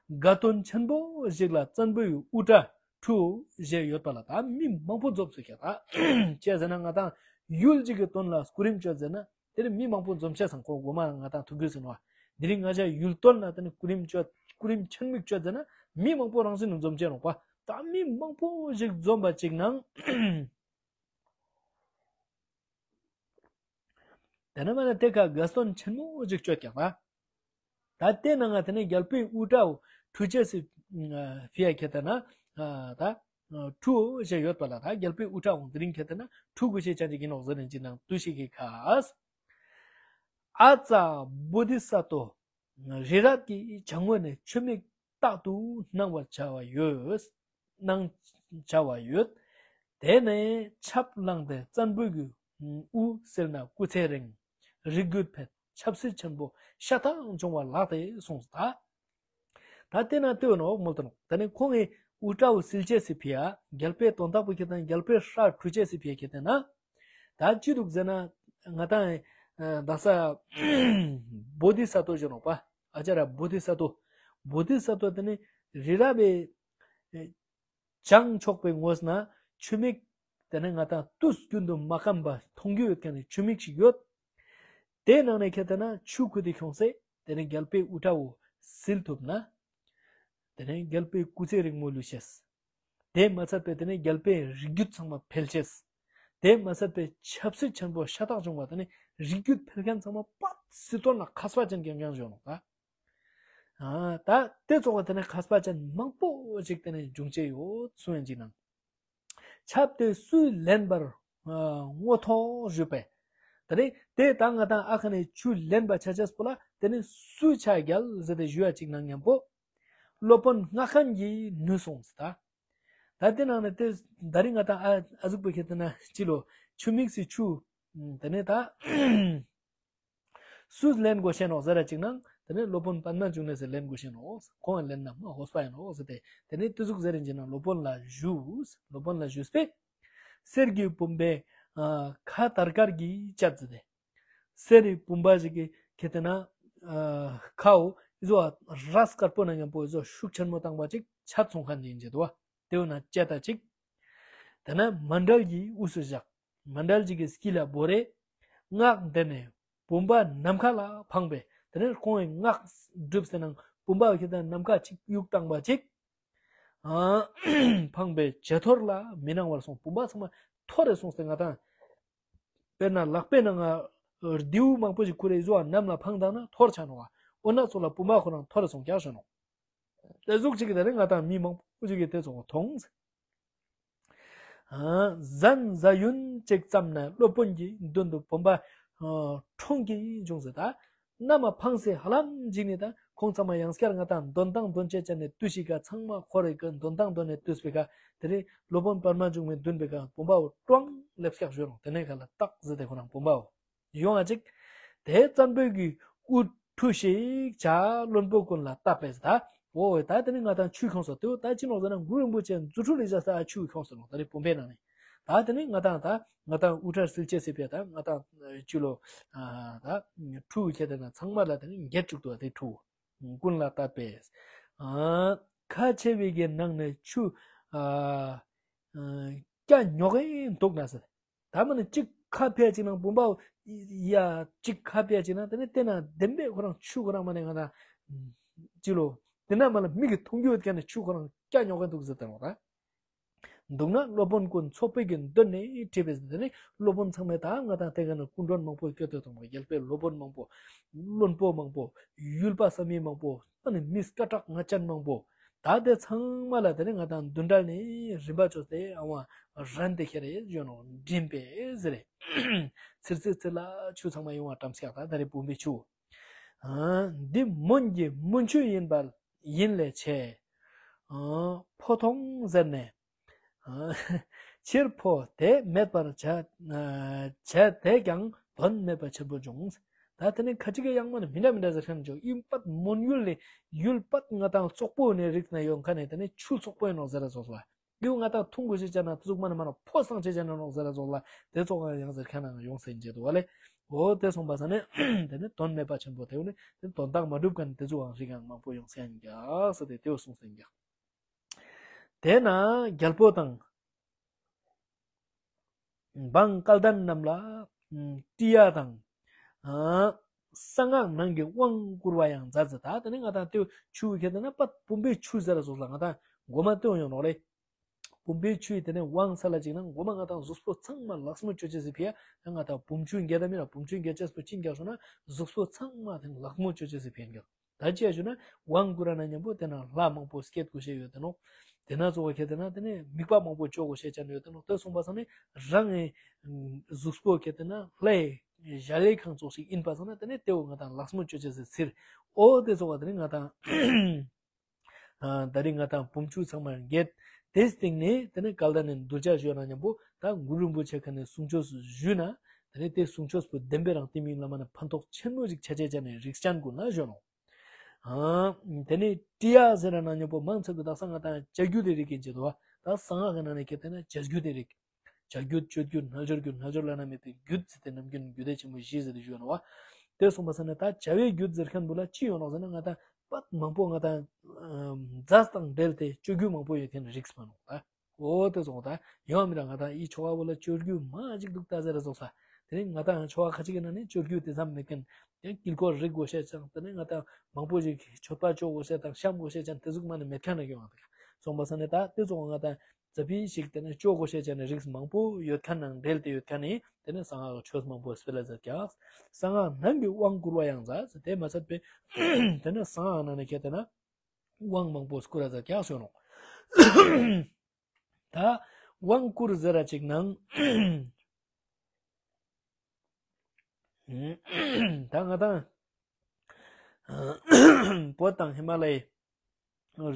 དགའ་སྟོན་ཆེན་པོ་ཞིག་ལ་བཙན་པོའི་དབུ་སྐྲ་འཁྲུ་ཞེས་ཡོད་པ་ལ་ད་མི་མང་པོ་འཛོམས་སུ་ཁྱེར་ད་ཅེས་ཟེར་ན་ང་ཏང་ཡུལ་གཅིག་གི་དོན་ལ་སྐུ་རིམ་བཅོ་ཟེར་ན་དེ་ནི་མི་མང་པོ་འཛོམས་ཆེ་སང་ཁོ་གོ་མ་ང་ཏང་ཐུག་གི་ཟེར་ནོ། དེ་རིང་ང་ཅག་ཡུལ་དོན་ལ་དེ་ནི་སྐུ་རིམ་བཅོ་སྐུ་རིམ་ཆེན་མིག་བཅོ་ཟེར་ན་མི་མང་པོ་རང་བཞིན་དུ་འཛོམས་ཆེ་རོགས་པ་ད་མི་མང་པོ་ཞིག་འཛོམས་པ་ཅིག་ནང་དེ་ནས་མ་ནས་དེ་ཁ་དགའ་སྟོན་ཆེན་མོ་ཅིག་བཅོ་ཀྱག་པ། ད་དེ་ནང་ང་དེ་ནས་རྒྱལ་པོའི་དབུ་སྐྲའོ་འཁྲུ་ཆས་སི་ཕི་ཡ་ཁྱེད་ལྟ་ན་ད་འཁྲུ་ཞེས་ཡོད་པ་ལ་ད་རྒྱལ་པོའི་དབུ་སྐྲའོ་དེ་རིང་ཁྱེད་ལྟ་ན་འཁྲུ་དགོས་ཤེས་ཅན་ཅིག་ཡིན་ནོག་ཟེར་ནས་ཅི་ནང་དུ་ཞིག་གི་ཁ། ཨ་ཙ་བོ་དྷི་ས་ཏོ། རི་རབ་ཀྱི་བྱང་ངོས་ནས་ཆུ་མིག་རྟག་ཏུ་སྣང་བར་བྱ་བ་ཡོད། སྣང་བྱ་བ་ཡོད། དེ་ནས་ཆབ་བླངས་ཏེ་བཙན་པོའི་གི་དབུ་གསེར་ན་སྐུ་ཚེ་རིང་། རིགས་རྒྱུད་འཕེལ། ཆབ་སྲིད་ཆེན་པོ་ཤ་སྟག་འབྱུང་བ་ལགས་ཏེ་གསུངས་སོ། ད་ད་དེ་ན་ལྟོས་ནོ་མོལ་ཏོ་ནོ། ད་ནི་ཁོང་གི་དབུ་སྐྲའོ་སིལ་ཅེས་སི་ཕི་ཡ་རྒྱལ་པོའི་དོན་དག་པོ་ཁྱེད་དང་རྒྱལ་པོའི་སྲ་འཁྲུ་ཅེས་སི་ཕི་ཡ་ཁྱེད་དེ་ན། ད་ཅི་འདུག་ཟེར་ན་ང་ཏང་ད་ས་བོ་དྷི་ས་ཏོ་ཞུ་ནོ་པ། ཨ་ཅར་བོ་དྷི་ས་ཏོ། བོ་དྷི་ས་ཏོ་དེ་ནི་རི་རབ་པའི་བྱང་ཕྱོགས་པའི་ངོས་ན་ཆུ་མིག་དེ་ནི་ང་ཏང་དུས་རྒྱུན་དུ་མ་སྐམ་པ་མཐོང་རྒྱུ་ཡོད་མཁན་ནི་ཆུ་མིག་ཞིག་ཡོད། དེའི་ནང་ནས་ཁྱེད་ལྟ་ན་ཆུ་ཁུ་དེ་ཁྱོངས་སེ་དེ་ནས་རྒྱལ་པོའི་དབུ་སྐྲའོ་སིལ་ཐུབ་ན། དེ་ནས་རྒྱལ་པོའི་སྐུ་ཚེ་རིང་མོ་ལུས་ཤེས། དེ་མ་ཚད་པའི་དེ་ནས་རྒྱལ་པོའི་རིགས་རྒྱུད་ཚང་མ་འཕེལ་ཤེས། དེ་མ་ཚད་པའི་ཆབ་སྲིད་ཆེན་པོ་ཤ་སྟག་བྱུང་བ་དེ་ནས་རིགས་རྒྱུད་འཕེལ་མཁན་ཚང་མ་པར་སྲིད་དོན་ལ་མཁས་པ་ཅན་རྐྱང་རྐྱང་བྱུང་ནོ་ད། ཨ་ད་དེ་ཚོགས་པ་དེ་ནས་མཁས་པ་ཅན་མང་པོ་ཞིག་དེ་ནས་འབྱུང་ཆེ་ཡོད་གསུང་ཡན་ཅིག་ནང་། ཆབ་དེ་སུས་ལེན་པར་ཨ་ངོ་ཐོག་ཞུས་པས། ད་རེས་དེ་ད་ང་དང་ཨ་ཁ་ནས་ཆུ་ལེན་པ་ཆ་ཆས་པོ་ལ་དེ་ནས་སུས་ཆ་རྒྱལ་ཟེར་ཏེ་ཞུ་ཡ་གཅིག་ནང་མཉམ་པོ། སློབ་དཔོན་སྔགས་མཁན་གྱིས་ནུས་གསུངས་ཟེར་ད། ད་དེ་ནང་ནས་དེ་ད་རེས་ང་དང་ཨ་ཨ་ཟུག་པོ་ཁྱེད་དེ་ན་ཅི་ལོ་ཆུ་མིག་སི་ཆུ། དེ་ནས་ད། སུས་ལེན་དགོས་ཤེས་ནོག་ཟེར་ར་ཅིག་ནང་དེ་ནས་སློབ་དཔོན་པདྨ་འབྱུང་གནས་སུ་ལེན་དགོས་ཤེས་ནོག་ཁོང་ལེན་ན་མ་ཧོས་པ་ཡིན་ནོག་ཟེར་ཏེ་དེ་ནས་དེ་ཟུག་ཟེར་རིན་ཅིག་ནང་སློབ་དཔོན་ལ་ཞུས། སློབ་དཔོན་ལ་ཞུས་པས། གསེར་གྱི་བུམ་པའི་ཁ་དར་དཀར་གྱིས་བཅད་ཟེར་ཏེ། གསེར་རི་བུམ་པ་ཞིག་གི་ཁེ་ཏེ་ན་ཁའོ་ཨི་ཟོ་ར་དཀར་པོ་ན་མཉམ་པོ་ཨི་ཟོ་ཤུགས་ཆེན་མོ་བཏང་བ་ཅིག་ཆ་ཚོང་མཁན་ཡིན་ཅེ་དུ་བ། དེ་བས་ན་ལྕེ་ལྟ་ཅིག་དེ་ན་མཎྜལ་གྱི་དབུས་སུ་བཞག་མཎྜལ་གྱི་དཀྱིལ་ལ་བོར་རེ། སྔགས་འདི་ནི་བུམ་པ་ནམ་མཁའ་ལ་འཕངས་པས། དེ་ནས་ཁོང་གིས་སྔགས་བསྒྲུབས་ཟེར་ན་བུམ་པ་ཁྱེད་དང་ནམ་མཁའ་གཅིག་གཡུག་བཏང་བ་ཅིག་འཕངས་པས་ཇེ་འཐོར་ལ་མི་སྣང་བར་སོང་། བུམ་པ་ཚང་མ་འཐོར་རེ་སོང་སྟེ་ང་དང་། དཔེར་ན་ལག་པའི་ནང་ང་རྡེའུ་མང་པོ་ཞིག་ཁུར་རེ་བཟོ་བ་ནམ་ལ་འཕངས་བཏང་ན་འཐོར་ཆ་ནོ་བ། འོ་ན་ཚོ་ལ་བུམ་པ་ཁོ་རང་འཐོར་རེ་སོང་རྒྱག་ཤོ་ནོ། དེ་ཟུག་ཅིག་གི་དེ་རིང་ང་དང་མི་མང་པོ་ཅིག་གིས་དེ་ཚོ་མཐོང་། ཟན་ཟ་ཡུན་ཅིག་ཙམ་ན་སློབ་དཔོན་གྱི་མདུན་དུ་བུམ་པ་ཁྲོང་གིས་འབྱུང་ཟེར་ད། གནམ་ལ་འཕངས་སེ་ཧ་ལམ་འཇིག་ནས་ད་ཁོང་ཚང་མ་ཡང་སྐྱར་ང་དང་འདོན་ཐང་འདོན་ཆས་བྱས་ནས་བཏུས་ཤིག་ག་ཚང་མ་འཁོར་རེ་གི་འདོན་ཐང་འདོན་ནས་བཏུས་པའི་ག་དེ་རིང་སློབ་དཔོན་པདྨ་འབྱུང་གནས་མདུན་པའི་ག་བུམ་པའོ་ཀྲོང་ལེབ་སྐྱག་བཞོ་རུང་དེ་ནས་ག་ལ་ཏག་ཟེར་ཏེ་ཁོ་རང་བུམ་པའོ། ཡོང་བ་ཅིག་དེ་བཙན་པོའི་གི་དབུ་ཁྲུས་ཤིག་བྱ། བློན་པོ་ཀུན་ལ་བཏབ་པས། ད་འོ་ད་དེ་ནི་ང་དང་ཆུ་ཁྱོངས་སོ། དེ་འོ་ད་ཅི་ནོག་ཟེར་ན་གུ་རུ་རིན་པོ་ཆེ་རྫུ་འཕྲུལ་ལས་བྱ་ས་ཆུ་ཁྱོངས་སོ་ནོག་ད་རེ་བུམ་པའི་ནང་ནས། ད་དེ་ནི་ང་དང་ད་ང་དང་དབུ་སྐྲ་བསིལ་ཆས་སི་ཕི་ཡ་ད་ང་དང་ཅི་ལོ། ད་ཁྲུ་ཁྱེར་དེ་ན་ཚང་མ་ལ་དེ་ནི་འགྱེད་བཅུག་ཏོ། དེ་ཁྲུ་ཀུན་ལ་བཏབ་པས། ཁ་ཕྱེ་བའི་གི་ནང་ནས་ཆུ་སྐྱ་ཉོག་གིན་འདུག་ན་ཟེར། ད་མ་ནི་གཅིག་ཁ་ཕྱེ་གཅིག་ནང་བུམ་པ་ཡ་གཅིག་ཁ་ཕྱེ་གཅིག་ནང་དེ་ནི་དེ་ན་བདེན་པའི་ཁོ་རང་ཆུ་ཁོ་རང་མ་ནི་ང་དང་ཅི་ལོ། དེ་ན་མ་ལ་མིག་གི་མཐོང་རྒྱུ་ཡོད་མཁན་ནི་ཆུ་ཁོ་རང་སྐྱ་ཉོག་གིན་འདུག་ཟེར་དང་ལོ་ད། འདུག་ན་སློབ་དཔོན་ཀུན་ཚོགས་པའི་གི་མདུན་ནས་དྲིས་པས། དེ་ནི་སློབ་དཔོན་ཚང་མས་ད་ང་དང་དེ་ག་ནས་སྐུ་མགྲོན་མང་པོ་སྐྱོད་དོ་དང་། རྒྱལ་པོའི་སློབ་དཔོན་མང་པོ། བློན་པོ་མང་པོ། ཡུལ་པ་བསམ་ཡས་མང་པོ། ཨ་ནི་མི་སྐད་གྲགས་ངར་ཅན་མང་པོ། ད་དེ་ཚང་མ་ལ་དེ་ནི་ང་དང་མདུན་གྲལ་ནས་རིམ་པ་བཅོས་ཏེ་ཨ་ཝང་རན་དེ་ཁྱེར་རེ་ཡོད་ནོ་འགྲིམ་པས་ཟེར་རེ། ཚིར་ཚིར་ཚིར་ལ་ཆུ་ཚང་མ་ཡོང་བ་བཀྲམ་སྐྱག་ད་ད་རེ་བུམ་པའི་ཆུ། འདི་མོན་གྱི་མུན་ཆུ་ཡིན་པར་ཡིན་ལས་ཆེ། ཕོ་མཐོང་ཟེར་ནས། ཕྱིར་ཕོ་དེ་མེད་པར་བྱ། བྱས་དེ་ཀྱང་དོན་མེད་པ་ཆེན་པོ་འབྱུང་། ད་དེ་ནི་ཁ་ཅིག་གི་ཡང་མ་ནི་མི་འདྲ་མི་འདྲ་ཟེར་མཁན་ཅིག་ཡིན་པ་མོན་ཡུལ་ནས་ཡུལ་པ་ང་དང་བཙོག་པོ་ནས་རིགས་ན་ཡོང་མཁན་ནས་དེ་ནི་ཆུ་བཙོག་པོ་ཡིན་ནོ་ཟེར་ར་སོགས་ལ། ཡུལ་ང་དང་འཐུང་དགོས་ཤེས་ཅན་ན་དེ་ཟུག་མ་ནི་མ་ནི་ཕོ་སང་ཆེ་ཅན་ན་ནོ་ཟེར་ར་སོགས་ལ་དེ་ཙོག་ཡང་ཟེར་མཁན་ན་ཡོང་སེ་འཇེ་དུ་བ་ལེ། འོ་དེ་སོང་པ་ས་ནི་དེ་ནི་དོན་མེད་པ་ཆེན་པོ་དེ་འོ་ནི་དེ་དོན་དག་མ་འགྲུབ་མཁན་དེ་ཙོག་ཡང་རིགས་ཡང་མང་པོ་ཡོང་སེ་ཡང་འཇག་ཟེར་ཏེ་དེ་འོ་གསུངས་སེ་འཇག་དེ་ན་རྒྱལ་པོ་དང་། འབངས་སྐལ་ལྡན་རྣམས་ལ་ཏྲི་ཡ་དང་། གསང་སྔགས་ནང་གི་དབང་བསྐུར་བ་ཡང་མཛད་ཟེར། ད་དེ་ནི་ང་དང་ལྟོས་ཆུ་ཁྱེར་དེ་ན་པད་བུམ་པའི་ཆུ་ཟེར་སོགས་ལ་ང་དང་མགོ་མ་ལྟོས་ཡོང་ནོ་རེད། བུམ་པའི་ཆུ་ཡི་དེ་ནི་དབང་ས་ལ་ཅིག་ན་མགོ་མ་ང་དང་གཟུགས་པོ་ཚང་མ་ལག་མོ་ཅོ་ཅེས་སི་ཕི་ཡ་ང་དང་བུམ་ཆུ་འགྱེད་ད་མི་ལ་བུམ་ཆུ་འགྱེད་ཅེས་པོ་ཅི་འགྱག་སོང་ན་གཟུགས་པོ་ཚང་མ་དེ་ནི་ལག་མོ་ཅོ་ཅེས་སི་ཕི་ཡ་འགྱག་ད་ཅི་ཡ་ཞུ་ན་དབང་བསྐུར་ན་མཉམ་པོ་དེ་ན་ལྷ་མང་པོ་སྐྱེད་དགོས་ཤེས་ཡོད་དེ་ནོ། དེ་ན་གཙོ་བོ་ཁྱེད་དེ་ན་དེ་ནི་དམིགས་པ་མང་པོ་ཅོ་དགོས་ཤེས་ཅན་ཡོད་དེ་ནོ། དེ་སོང་པ་སང་ནི་རང་གི་གཟུགས་པོ་ཁྱེད་དེ་ན་ལྷའི་གཞལ་ཡས་ཁང་ཙོགས་ཤིག་ཡིན་པ་སང་ན་དེ་ནི་དེ་བོ་ང་དང་ལག་མོ་ཅོ་ཅེས་སི་ཚིར། འོ་དེ་ཙོགས་པ་དེ་ནི་ང་དང་ད་རིང་ང་དང་བུམ་ཆུ་ཚང་མར་འགྱེད། དེའི་སྟེང་ནས་དེ་ནི་སྐལ་ལྡན་ནས་གདུལ་བྱ་ཞུ་ན་མཉམ་པོ་ད་གུ་རུ་རིན་པོ་ཆེ་ཁ་ནས་གསུང་ཆོས་སུ་ཞུས་ན་དེ་ནི་དེ་གསུང་ཆོས་པོ་བདེན་པའི་རང་བསྟན་མིན་ལ་མ་ནི་ཕན་ཐོགས་ཆེན་མོ་ཞིག་ཆ་ཆེ་ཆ་ནས་རིགས་ཅན་ཀུན་ལ་ཞུ་ནོ། དེ་ནས་ཏྲི་ཡ་ཟེར་ན་མཉམ་པོ་མང་ཆེ་གི་དག་ས་ང་དང་བྱ་རྒྱུད་དེ་རིགས་ཀྱི་འཇེ་དོ། ད་གསང་སྔགས་ཀྱི་ནང་ནས་ཁྱེད་དེ་ན་བྱ་རྒྱུད་དེ་རིགས། བྱ་རྒྱུད་སྤྱོད་རྒྱུད་རྣལ་འབྱོར་རྒྱུད། རྣལ་འབྱོར་བླ་ན་མེད་པའི་རྒྱུད་ཟེར་ཏེ་ནམ་རྒྱུན་རྒྱུད་སྡེ་ཆེན་མོ་བཞི་ཟེར་ཏེ་ཞུ་ནོ་བ། དེ་སོང་པ་ས་ནས་ད་བྱ་བའི་རྒྱུད་ཟེར་མཁན་བོ་ལ་ཅི་ཡོང་ནོག་ཟེར་ན་ང་དང་པད་མང་པོ་ང་དང་རྫས་དང་འབྲེལ་ཏེ་སྤྱོད་རྒྱུ་མང་པོ་ཡོད་མཁན་རིགས་མ་ནོ་ད། འོ་དེ་སོང་ད་ཡོང་མི་ར་ང་དང་ཨི་ཆོ་ག་བོ་ལ་སྤྱོད་རྒྱུ་མ་ཅིག་འདུག་ད་ཟེར་ར་སོང་ས། དེ་ནི་ང་དང་ཆོ་ག་ཁ་ཅིག་གི་ནང་ནས་སྤྱོད་རྒྱུ་དེ་ཙམ་མེད་མཁན། དེ་དཀྱིལ་འཁོར་རིག་དགོས་ཤེས་ཅན་དེ་ནི་ང་དང་མང་པོ་ཞིག་མཆོད་པ་སྤྱོད་དགོས་ཤེས་དང་བཤམས་དགོས་ཤེས་ཅན་དེ་ཟུག་མ་ནི་མེད་མཁན་རེ་ཡོང་ང་དང་། སོང་པ་ས་ནས་ད་དེ་ཙོགས་ང་དང་ཙ་པིག་ཞིག་དེ་ནི་སྤྱོད་དགོས་ཤེས་ཅན་རིགས་མང་པོ་ཡོད་མཁན་ནང་འབྲེལ་ཏེ་ཡོད་མཁན་ནི་དེ་ནི་གསང་སྔགས་ཆོས་མང་པོ་སྤེལ་ལ་མཛད་ཀྱག་གསང་སྔགས་ནང་གི་དབང་བསྐུར་བ་ཡང་མཛད་ཟེར། དེ་མ་ཚད་པའི་དེ་ནི་གསང་སྔགས་ནང་ནས་ཁྱེད་དེ་ན་དབང་མང་པོ་བསྐུར་ལ་མཛད་ཀྱག་ཞུ་ནོ། ད་དབང་བསྐུར་ཟེར་ར་ཅིག་ནང་ད་ང་དང་བོད་དང་ཧི་མ་ལ་ཡའི་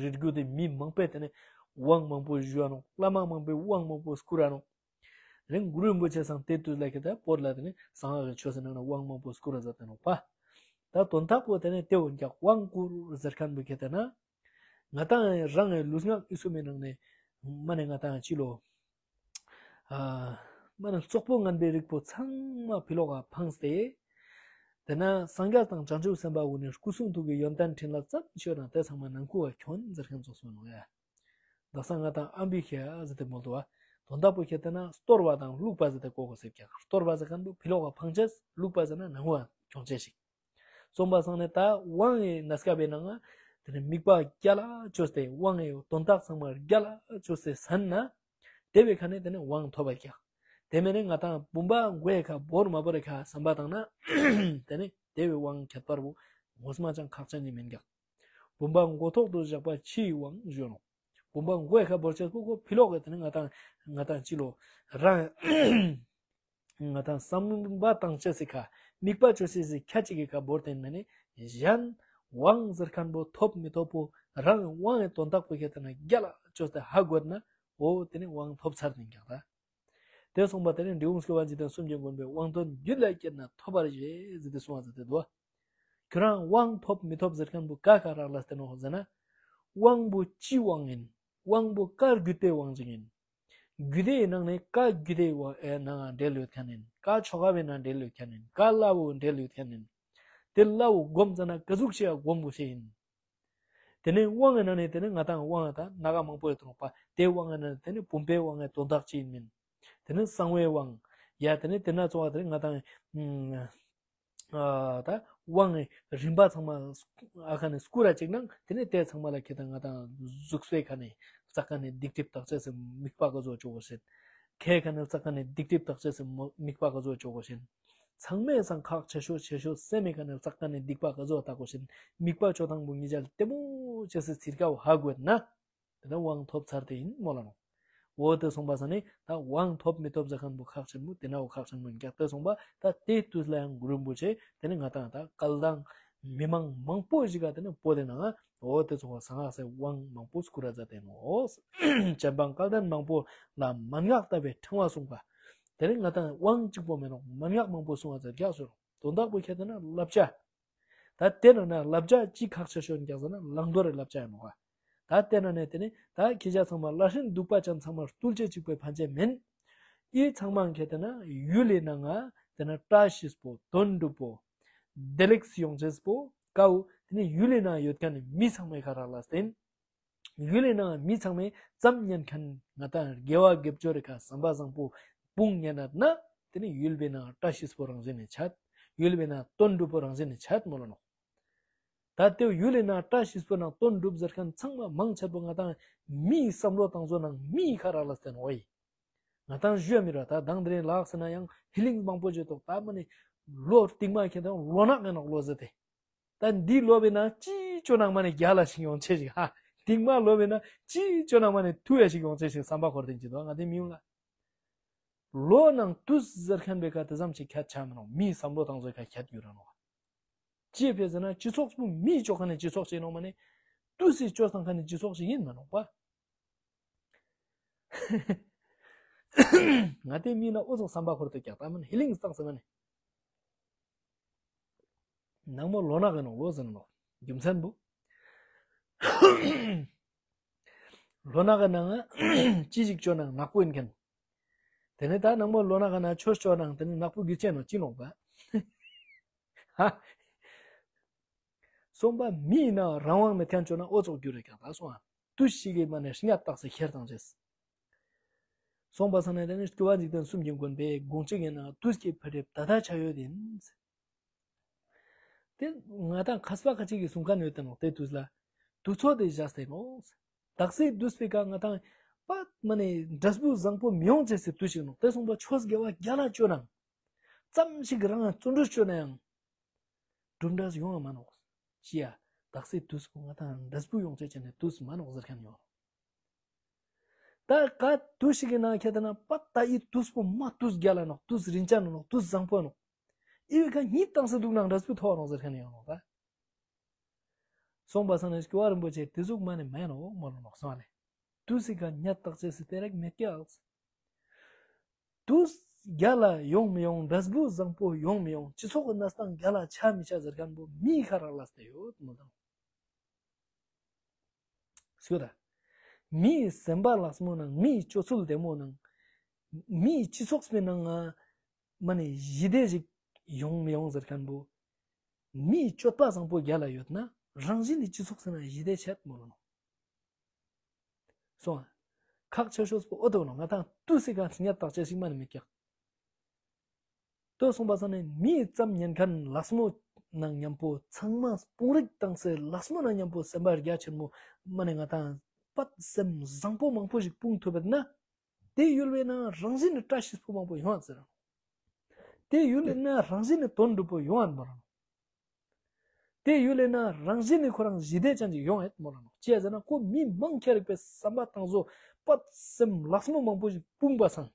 རི་རྒྱུད་དེ་མི་མང་པོས་དེ་ནས་དབང་མང་པོ་ཞུ་བ་ནོ། བླ་མ་མང་པོས་དབང་མང་པོ་བསྐུར་བ་ནོ། རིང་གུ་རུ་རིན་པོ་ཆེ་སང་དེ་དུས་ལ་ཁེ་ད་བོད་ལ་དེ་ནས་གསང་སྔགས་ཀྱི་ཆོས་སི་ནང་ན་དབང་མང་པོ་བསྐུར་བ་མཛད་དེ་ནོ་པ། ད་དོན་དག་པོ་དེ་ནས་དེ་འོ་འགྱག་དབང་བསྐུར་ཟེར་མཁན་བོ་ཁེ་དེ་ན། ང་དང་རང་གི་ལུས་ངག་ཡིད་གསུམ་མའི་ནང་ནས་མ་ནས་ང་དང་ཅི་ལོ། མ་ནས་རྩོག་པོ་ངན་པའི་རིགས་པོ་ཚང་མ་ཕི་ལོག་ག་འཕངས་ཏེ། དེ་ན་སངས་རྒྱས་དང་བྱང་ཆུབ་སེམས་དཔའ་བོ་ནི་སྐུ་གསུང་ཐུགས་ཀྱི་ཡོན་ཏན་ཕྲིན་ལས་ཙམ་ཤོད་ན་དེ་ཚང་མ་ནང་ཁུལ་བ་ཁྱོན་ཟེར་མཁན་ཙོགས་སོང་ནོ་ཡ། དག་ས་ང་དང་ཨམ་བི་ཤ་ཟེར་ཏེ་མོལ་དུ་བ། དོན་དག་པོ་ཁྱེད་དེ་ན་གཏོར་བ་དང་བླུགས་པ་ཟེར་ཏེ་གོ་དགོས་ཟེར་ཀྱང་གཏོར་བ་ཟེར་མཁན་པོ་ཕི་ལོག་ག་འཕངས་ཅེས། བླུགས་པ་ཟེར་ན་ནང་ཁུལ་བ་ཁྱོང་ཅེས་ཤིག་གསུངས་པ་སང་ནས་ད་དབང་གི་གནས་སྐབས་པའི་ནང་དེ་ནས་དམིགས་པ་རྒྱ་ལ་བཅོས་ཏེ་དབང་གི་དོན་དག་ཚང་མ་རྒྱ་ལ་བཅོས་ཏེ་ཟིན་ན། དེ་བའི་ཁ་ནས་དེ་ནས་དབང་ཐོབ་པར་ཀྱང་། དེ་མིན་ནས་ང་དང་བུམ་པ་མགོའི་ཁ་བོར་མ་བོར་ཁ་བསམ་པ་བཏང་ན། དེ་ནས་དེ་བའི་དབང་ཁྱད་པར་བོ་ངོ་མ་ཅང་ཁག་ཅན་ནི་མིན་ཀྱང་། བུམ་པ་མགོ་ཐོག་ཏུ་བཞག་པ་ཕྱིའི་དབང་ཞུ་ནོ། བུམ་པ་མགོའི་ཁ་བོར་ཆེད་ཁོ་ཁོ་ཕི་ལོག་གི་དེ་ནས་ང་དང་ང་དང་ཅི་ལོ་རང་། ང་དང་བསམ་པ་བཏང་ཅེས་སི་ཁ་དམིགས་པ་བཅོས་ཅེས་སི་ཁ་ཅིག་གི་ཁ་བོར་ཏེ་མེད་ནི་གཞན་དབང་ཟེར་མཁན་པོ་ཐོབ་མི་ཐོབ་པོ་རང་དབང་གི་དོན་དག་པོ་ཁྱེད་དེ་ན་རྒྱ་ལ་བཅོས་ཏེ་ཧ་གོ་ན་འོ་དེ་ནི་དབང་ཐོབ་ཚར་ནི་ཀྱང་ད། དེ་གསུངས་པ་དེ་ནི་འབྲི་གུང་སྐྱོབ་པ་འཇིག་རྟེན་གསུམ་གྱི་མགོན་པོས་དབང་དོན་རྒྱུད་ལ་སྐྱེས་ན་ཐོབ་པར་བཞེད་ཟེར་ཏེ་གསུངས་པ་ཟེར་ཏེ་འདུག་ཁྱོད་རང་དབང་ཐོབ་མི་ཐོབ་ཟེར་མཁན་པོ་ག་ག་རག་ལ་བརྟེན་ནོ་ཟེར་ན། དབང་པོ་སྤྱིའི་དབང་ཡིན། དབང་པོ་བཀའ་བརྒྱུད་པའི་དབང་ཅིག་ཡིན། རྒྱུད་སྡེའི་ནང་ནས་བཀའ་བརྒྱུད་སྡེའི་དབང་ཨེ་ནང་འབྲེལ་ཡོད་མཁན་ཡིན། བཀའ་ཆོ་ག་པའི་ནང་འབྲེལ་ཡོད་མཁན་ཡིན། བཀའ་བླ་བོ་འབྲེལ་ཡོད་མཁན་ཡིན། དེ་བླ་བོ་སྒོམ་ཟེར་ན་ག་ཟུག་ཤེས་ཡ་སྒོམ་དགོས་ཤེས་ཡིན། དེ་ནས་དབང་གི་ནང་ནས་དེ་ནས་ང་དང་དབང་གི་ད་སྣ་ཁ་མང་པོ་ཡོད་དོ་པ། དེ་དབང་གི་ནང་ནས་དེ་ནས་བུམ་པའི་དབང་གི་དོན་དག་ཅི་ཡིན་མིན། དེ་ནས་གསང་བའི་དབང་། ཡ་དེ་ནས་དེ་ན་གཙོ་བ་དེ་ནས་ང་དང་ཨ་ད་དབང་གི་རིམ་པ་ཚང་མ་ཨ་ཁ་ནས་སྐུར་ར་ཅིག་ནང་དེ་ནས་དེ་ཚང་མ་ལ་ཁྱེད་དང་ང་དང་གཟུགས་པོའི་ཁ་ནས་རྩ་ཁ་ནས་སྡིག་སྒྲིབ་དག་ཅེས་སུ་དམིགས་པ་ག་ཚོད་ཆོག་གོ་ཤེས། ཁའི་ཁ་ནས་རྩ་ཁ་ནས་སྡིག་སྒྲིབ་དག་ཅེས་སུ་དམིགས་པ་ག་ཚོད་ཆོག་གོ་ཤེས། ཚང་མས་སང་ཁག་ཆེ་ཤོས་ཆེ་ཤོས་སེམས་མེད་ཀ་ནས་བཙག་ཀ་ནས་སྡིག་པ་ག་ཚོད་བཏགས་དགོས་ཤེས། དམིགས་པ་ཆོ་ཐང་པོ་ཉིད་ཅལ་ལྟད་མོ་བྱས་སེ་ཚིར་ཀའོ་ཧ་གོ་ན། དེ་ལྟ་དབང་ཐོབ་ཚར་དེ་ཡིན་མོ་ལ་ནོ། འོ་དེ་སོང་པ་ས་ནི་ད་དབང་ཐོབ་མི་ཐོབ་ཟེར་མཁན་པོ་ཁག་ཆེན་པོ་དེ་ན་འོ་ཁག་ཆེན་པོ་འགྱག་དེ་སོང་པ་ད་དེ་དུས་ལ་ཡང་གུ་རུ་རིན་པོ་ཆེ་དེ་ནི་ང་དང་ད་སྐལ་བཟང་མི་མང་མང་པོ་ཞིག་ག་དེ་ནི་པོ་དེ་ན་འོ་དེ་ཚོ་བ་ས་ངག་སེ་དབང་མང་པོ་སྐུར་ར་མཛད་དེ་ནོ། ཅན་པང་སྐལ་ལྡན་མང་པོ་ལ་མན་ངག་ལྟ་བའི་ཕྲེང་བ་གསུངས་པ། དེ་རིང་ང་དང་དབང་གཅིག་པོ་མེད་ནོ། མན་ངག་མང་པོ་གསུང་བ་ཟེར་རྒྱག་ཟེར། དོན་དག་པོ་ཁྱེད་དེ་ན་བསླབ་བྱ། ད་དེ་ན་ན་བསླབ་བྱ་གཅིག་ཁག་ཆེ་ཤོས་རྒྱག་ཟེར་ན་བླང་དོར་རི་བསླབ་བྱ་ཡིན་ནོ། ད་དེ་ན་ནས་དེ་ནི་ད་ཁྱེད་ཅག་ཚང་མ་བླ་ཧྲིན་གདུག་པ་ཅན་ཚང་མ་རྟུལ་ཅེས་གཅིག་པའི་ཕན་ཆད་མིན། ཨི་ཚང་མ་ཁྱེད་དེ་ན་ཡུལ་ལི་ནང་ང་དེ་ན་བཀྲ་ཤིས་པོ་དོན་འགྲུབ་པོ། བདེ་ལེགས་སུ་ཡོང་ཅེས་པོ་ཀའུ་དེ་ནི་ཡུལ་ལི་ནང་ཡོད་མཁན་ནི་མི་ཚང་མའི་ཁ་རག་ལ་བརྟེན། ཡུལ་ལི་ནང་མི་ཚང་མས་ཙམ་ཉན་མཁན་ང་དང་དགེ་བ་དགེ་སྦྱོར་རི་ཁ་བསམ་པ་བཟང་པོ་སྤུངས་ཉན་ན་དེ་ནི་ཡུལ་པའི་ནང་བཀྲ་ཤིས་པོ་རང་བཞིན་ནས་ཆད། ཡུལ་པའི་ནང་དོན་འགྲུབ་པོ་རང་བཞིན་ནས་ཆད་མོ་ལ་ནོ། ད་དེ་ཡུལ་ལི་ནང་བཀྲ་ཤིས་པོ་ནང་དོན་འགྲུབ་ཟེར་མཁན་ཚང་མ་མང་ཆེ་བོ་ང་དང་མིའི་བསམ་བློ་བཏང་བཟོ་ནང་མིའི་ཁ་རག་ལ་བརྟེན་འོ་ཡི། ང་དང་ཞུ་ཡ་མི་ར་ད་དང་དེ་རིང་ལགས་ཟེར་ན་ཡང་ཧི་ལིང་མང་པོ་བརྗོད་དོག་ད་མ་ནི་ལོ་རྟིང་མ་ཁྱེད་དང་ལོ་ནག་ངན་ནོག་ལོ་ཟེར་ཏེ། ད་འདི་ལོ་བའི་ནང་ཅི་ཅོ་ནང་མ་ནི་རྒྱ་ལ་ཞིག་ཡོང་ཆེ་ཞིག་ཧ། རྟིང་མ་ལོ་བའི་ནང་ཅི་ཅོ་ནང་མ་ནི་ཐུ་ཡ་ཞིག་ཡོང་ཆེ་ཞིག་བསམ་པ་འཁོར་དེ་འཇི་དོ་ང་དེ་མི་ཡོང་ལ། ལོ་ནང་དུས་ཟེར་མཁན་པའི་ཁ་དེ་ཙམ་ཞིག་ཁྱད་ཆ་མི་རུང་མིའི་བསམ་བློ་བཏང་བཟོའི་ཁ་ཁྱད་ཡོད་ར་ནོག་ཅི་ཕེ་ཟེར་ན་སྤྱི་ཚོགས་སུ་མིའི་ཅོ་ཁ་ནས་སྤྱི་ཚོགས་ཤིག་ནོག་མ་ནི། དུས་སི་ཅོ་སྟངས་ཁ་ནས་སྤྱི་ཚོགས་ཤིག་ཡིན་མ་ནོག་པ། ང་དེ་མིན་ན་ཨོ་ཚོགས་བསམ་པ་འཁོར་དུ་ཀྱག་ད་མིན་ཧི་ལིང་སྟངས་ཟེར་མ་ནི། ནང་མོ་ལོ་ནག་གི་ནོག་ལོ་ཟེར་ནོག་རྒྱུ་མཚན་བུ། ལོ་ནག་གི་ནང་ཅི་ཞིག་ཅོ་ནང་ནག་པོ་ཡིན་མཁན། དེ་ནས་ད་ནང་མོ་ལོ་ནག་གི་ནང་ཆོས་ཅོ་ནང་དེ་ནས་ནག་པོ་རྒྱུ་ཅན་ནོག་ཅི་ནོག་པ། ཧ། སོང་པ་མིའི་ནང་རང་དབང་མེད་མཁན་བཅོ་ན་ཨོ་ཚོགས་རྒྱུ་རེད་ཀྱང་ད་སོང་ཨ། དུས་ཤིག་གི་མ་ནས་སྙད་བཏགས་སེ་ཁྱེར་དང་བྱས། སོང་པ་སང་ནས་དེ་ནི་སྐྱོབ་པ་འཇིག་རྟེན་གསུམ་གྱི་མགོན་པོའི་དགོངས་གཅིག་ཡིན་ན་དུས་ཀྱི་འཕེལ་འགྲིབ་ད་ལྟ་ཆ་ཡོད་ཡིན། དེ་ང་དང་མཁས་པ་ཁ་ཅིག་གིས་གསུང་མཁན་ཡོད་དེ་ནོག་དེ་དུས་ལ། དུས་ཚོད་དེ་བཞག་སྟེ་ནོག་དག་སའི་དུས་པའི་ཀ་ང་དང་པ་མ་ནས་འབྲས་བུ་བཟང་པོ་མི་ཡོང་ཅེས་སི་དུས་ཤིག་ནོག་དེ་སོང་པ་ཆོས་དགེ་བ་རྒྱ་ལ་བཅོ་ནང་། ཙམ་ཞིག་རང་བརྩོན་འགྲུས་བཅོ་ན་ཡང་། གྲུབ་འབྲས་ཡོང་བ་མ་ནོག་ཅི་ཡ། དག་སའི་དུས་པོ་ང་དང་འབྲས་བུ་ཡོང་ཅེས་བྱས་ནས་དུས་མ་ནོག་ཟེར་མཁན་ཡོང་། ད་ག་དུས་ཤིག་གི་ནང་ཁྱེད་ད་ན་པ་ད་ཡི་དུས་པོ་མ་དུས་རྒྱ་ལ་ནོག་དུས་རིན་ཅན་ནོག་དུས་བཟང་པོ་ནོག་ཨི་བི་ཁ་གཉིད་བཏང་སེ་འདུག་ནང་འབྲས་བུ་ཐོག་ནོག་ཟེར་མཁན་ཡོང་ནོག་ད། སོང་པ་སང་ནས་སྐྱོ་བ་རིན་པོ་ཆེ་དེ་ཟུག་མ་ནས་མེད་ནོག་མོ་ལ་ནོག་སོང་ནས། དུས་སི་ཁ་གཉད་བཏགས་ཅེས་སི་དེ་རེག་མེད་ཀྱག་དུས་རྒྱ་ལ་ཡོང་མི་ཡོང་འབྲས་བུ་བཟང་པོ་ཡོང་མི་ཡོང་སྤྱི་ཚོགས་ཀྱི་གནས་སྟངས་རྒྱ་ལ་ཆ་མི་ཆ་ཟེར་མཁན་པོ་མིའི་ཁ་རག་ལ་སྟེ་ཡོད་མོ་དང་། སུ་ད། མིའི་སེམས་པ་ལགས་མོ་ནང་མིའི་སྤྱོད་ཚུལ་བདེ་མོ་ནང་། མིའི་སྤྱི་ཚོགས་པའི་ནང་ང་མ་ནས་ཞི་བདེ་ཞིག་ཡོང་མི་ཡོང་ཟེར་མཁན་པོ། མིའི་སྤྱོད་པ་བཟང་པོ་རྒྱ་ལ་ཡོད་ན་རང་བཞིན་ནི་སྤྱི་ཚོགས་ཟེར་ན་ཞི་བདེ་ཆད་མོ་ལ་ནོག་སོང་ཨ། ཁག་ཆེ་ཤོས་པོ་ཨོ་ཏོ་ནོ་ང་དང་དུས་སི་ག་སྙད་བཏགས་ཅེས་ཤིག་མ་ནི་མི་ཀྱག་ལྟོས་སོང་པ་སང་ནས་མིའི་ཙམ་ཉན་མཁན་ལགས་མོ་ནང་མཉམ་པོ་ཚང་མ་སྤུང་རིགས་བཏང་སེ་ལགས་མོ་ནང་མཉམ་པོ་སེམས་པ་རྒྱ་ཆེན་མོ་མ་ནས་ང་དང་པད་སེམས་བཟང་པོ་མང་པོ་ཞིག་སྤུང་ཐུབ་པ་ན། དེ་ཡུལ་བའི་ནང་རང་བཞིན་ནི་བཀྲ་ཤིས་པོ་མང་པོ་ཡོང་ཨ་ཟེར། དེ་ཡུལ་བའི་ནང་རང་བཞིན་ནི་དོན་འགྲུབ་པོ་ཡོང་ཨ་མོ་རང་། དེ་ཡུལ་ལས་ན་རང་བཞིན་ནི་ཁོ་རང་ཞི་བདེ་ཅན་ཅིག་ཡོང་ཡོད་མོ་རང་ནོ། ཅི་ཡ་ཟེར་ན་ཁོ་མི་མང་ཁྱེར་རིག་པའི་བསམ་པ་བཏང་བཟོ་པད་སེམས་ལགས་མོ་མང་པོ་ཞིག་སྤུངས་པ་སང་།